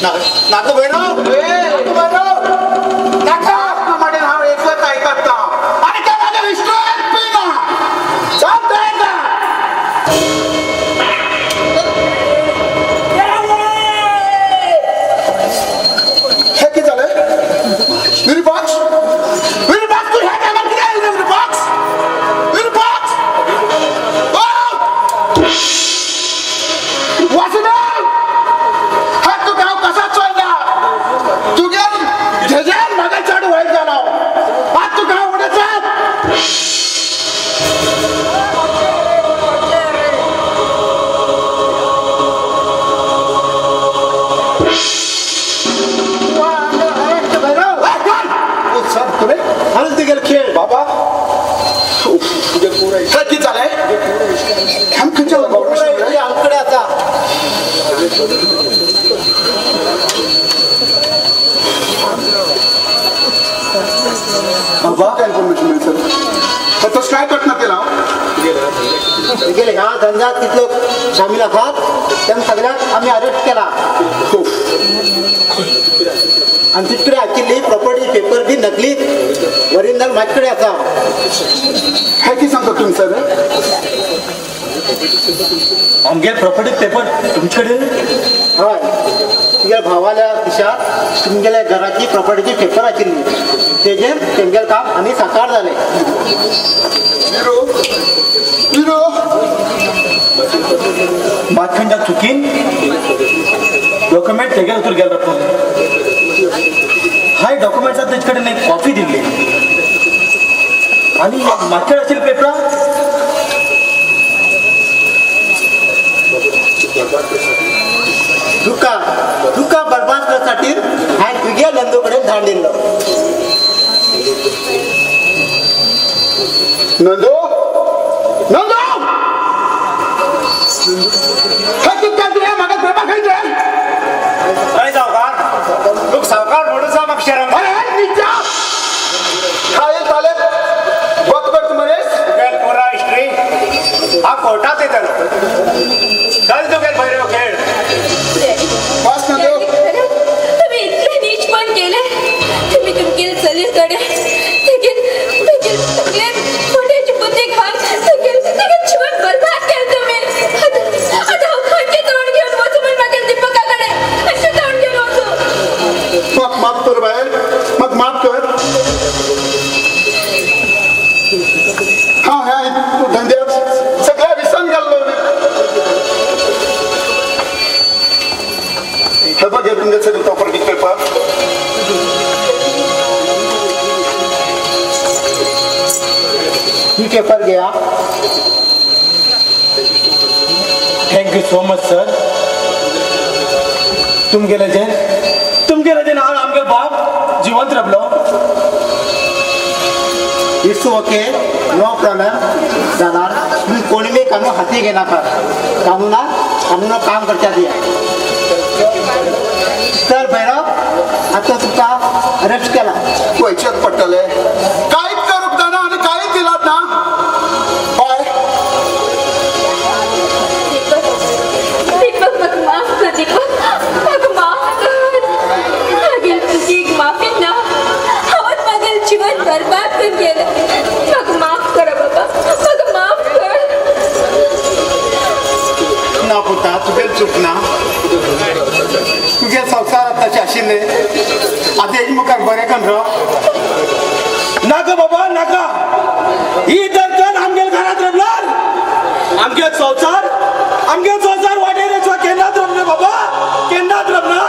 नाका भैरव, नाका भैरव, नाका. माडेन हांव एकच आयकता आनी ते म्हाजे विश्वास पिना चल तयार जा. हे कितें जालें? विरुपाक्ष, विरुपाक्ष, तूं ह्या टायमार कित्याक आयलो? विरुपाक्ष, विरुपाक्ष, वासुदेव, हा तूं गांव कसा चोयला? तुगे जेज्यान म्हाका चड वायट जाला. आज तूं गांव उडयता. खेळ बाबा, हे कितें जालें? आमी खंयच्या आमकडे आता बाबा काय इन्फॉर्मेशन मिळेल सर? तसं काय घटना केला? गेले ह्या धंद्यात कितलो शामील आसात त्यांना सगळ्याक आमी अरेस्ट केला आनी तिकडे आशिल्ली प्रॉपर्टी पेपर बी नकली ओरिजिनल म्हाजे कडेन आसा. हे कितें सांगता तुमी सर? आमगे प्रॉपर्टी पेपर तुमचे कडेन? हय, तुगेल्या भावाल्या दिशात तुमगेल्या घराची प्रॉपर्टीची पेपर आशिल्ली, तेजेर तेमगेलें काम आनी साकार जालें. विरू, विरू, मात खंयच्या चुकीन डॉक्युमेंट तेगेल उतर गेलो पूण हाय डॉक्युमेंट्सात तेजे कडेन एक कॉफी दिल्ली आनी मातशें आशिल्ले पेपरां तुका तुका बर्बाद करसाठी हांवें तुगे नंदू कडेन धाड दिल्लो. नंदू, नंदू, हे कितें तुवें म्हाका पेपर खंयचे? अरे सावकार, तुका सावकार म्हणून सा म्हाका शरम. अरे निचा काय चालेल बत मनीस तुगेल पुरा हिस्ट्री हा कोर्टात येतलो. चल तुगेल भैरव खेळ. बस नंदू. तुम्ही इतले नीच पण केले. तुम्ही तुमगेल चली कडे तेगेल तेगेल सगळे मोठ्याची बुद्धी घाल तेगेल तेगेल जीवन बर्बाद केलं तुम्ही. आता हांव खंयचें तोंड घेवन वचूं म्हण म्हागेल दीपका कडेन? खंयचें तोंड घेवन वचूं? मग माफ कर बाय, मग माफ कर. हा ह्या धंद्यात सगळ्या विसरून गेल्लो. हे बघ, हे तुमचे सगळे प्रॉपर्टी पेपर. ही पेपर घेया. Thank you so much sir. तुमगेले जेन तुमगेले जेन हांव आमगे बाप जिवंत रावलो. It's okay, no problem. जाणार तुम्ही कोणी बी कानून हाती घेनाका. कानुना कानुना काम करच्या दिया. तर भैरव, आतां तुका अरेस्ट केला. वयचेच पडटले. कांयच करूंक जाणा आनी कांयच दिलात ना. बाय. दीपक, दीपक, म्हाका माफ कर दीपक, म्हाका माफ कर. मागीर तुजी एक माफी ना, हांवें म्हागेलें जीवन बर्बाद करून गेलें. म्हाका माफ कर बाबा, म्हाका माफ कर. ना पुता, तुगेल चूक ना. तुगे संवसार तशें आशिल्ले आतां हेजे मुखार बरें करून राव. नाका बाबा नाका, ही दर्जन आमगेल घरात रमणार. आमगे संवसार, आमगे संवसार वाटेर केन्नाच रमना बाबा, केन्नाच रमना.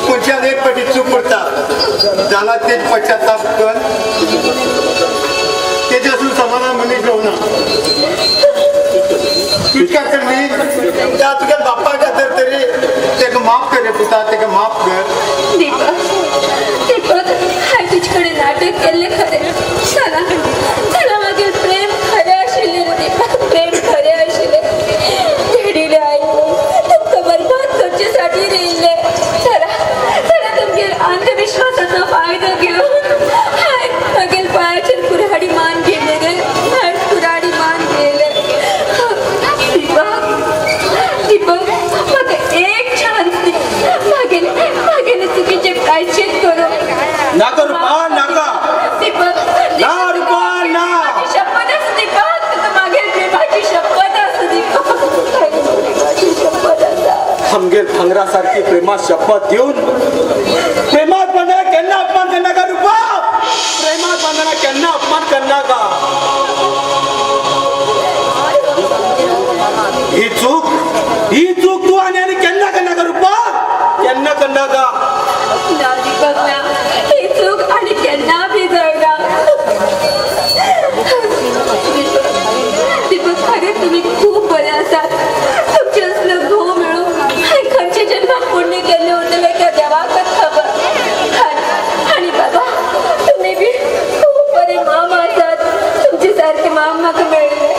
मनशान एक फावटी चूक करता जाला तेज पश्चाताप कर, तेजे असून समाधान मनीस रावना. तुजका न्ही त्या तुज्या बापाक खातीर तरी तेका माफ कर रे पुता, तेका माफ कर. दीपक, दीपक, हांवें तुजे कडेन नाटक केल्लें खरें. चला चला, मागीर प्रेम खरें आशिल्लें रे दीपक, प्रेम खरें आशिल्लें. डॅडीले आई तुमकां बर्बाद करचे साठी येयल्ले. चला चला, तुमगेर अंधविश्वासाचो फायदो घेवन हांवें मागीर पांयाचेर कुऱ्हाडी मान घेयलें रे, हांवें कुऱ्हाडी मान घेयलें. दीपक, दीपक, भांगरा सारखी प्रेमा शपथ घेऊन प्रेमात बांधना केन्ना अपमान करना का रुपा, प्रेमात बांधना केन्ना अपमान करना का। ही चूक, ही चूक तू आणि आणि केन्ना करना का रुपा, केन्ना करना का। ना दीपक ना, ही चूक आणि केन्ना बी जायना। दीपक खरें तुमी खूब बरे आसात, तुमचे असलो घोव मेळूंक हांवें खंयच्या जन्मात पुण्य केल्लें उरतलें त्या देवाकच खबर। आनी बाबा तुमी बी खूब बरे माम आसात, तुमचे सारके माम म्हाका मेळ्ळे,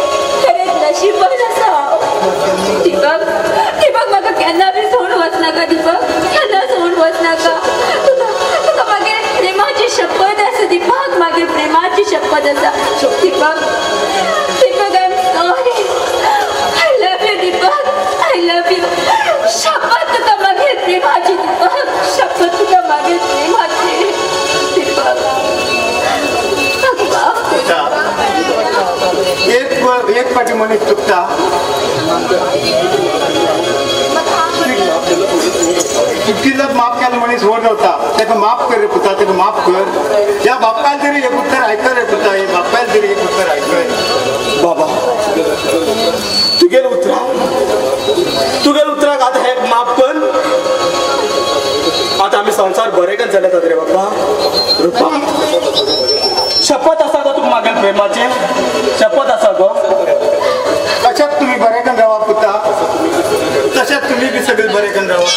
खरेंच नशीबवान आसा हांव। दीपक, दीपक म्हाका केन्ना बी सोडून वचनाका दीपक, केन्ना सोडून वचनाका। तुका तुका मागीर प्रेमाची शपथ आसा दीपक, मागीर प्रेमाची शपथ आसा Deepak. Deepak I am sorry, I love you Deepak, I love you. शपथ तुका मागीर प्रेमाची दीपक, शपथ तुका मागीर प्रेमाची दीपक। एक एक पाटी मनीस चुकता, चुकीला माफ केलं मनीस व्हड जाता, ताका माफ कर रे पुता, ताका माफ कर। ह्या बापायन तरी एक उत्तर आयक रे पुता, हे बापायन तरी एक उत्तर आयक। बाबा तुगेल उतरा, तुगेल उतराक आतां हें माफ कर। आतां आमी संवसार बरें कन चलयतात रे बाबा। रुपा शपथ आसा गो तुका मागेल प्रेमाचे, शपथ आसा गो। तशेंच तुमी बरें कन रावा पुता, तशेंच तुमी बी सगळे बरें कन रावा।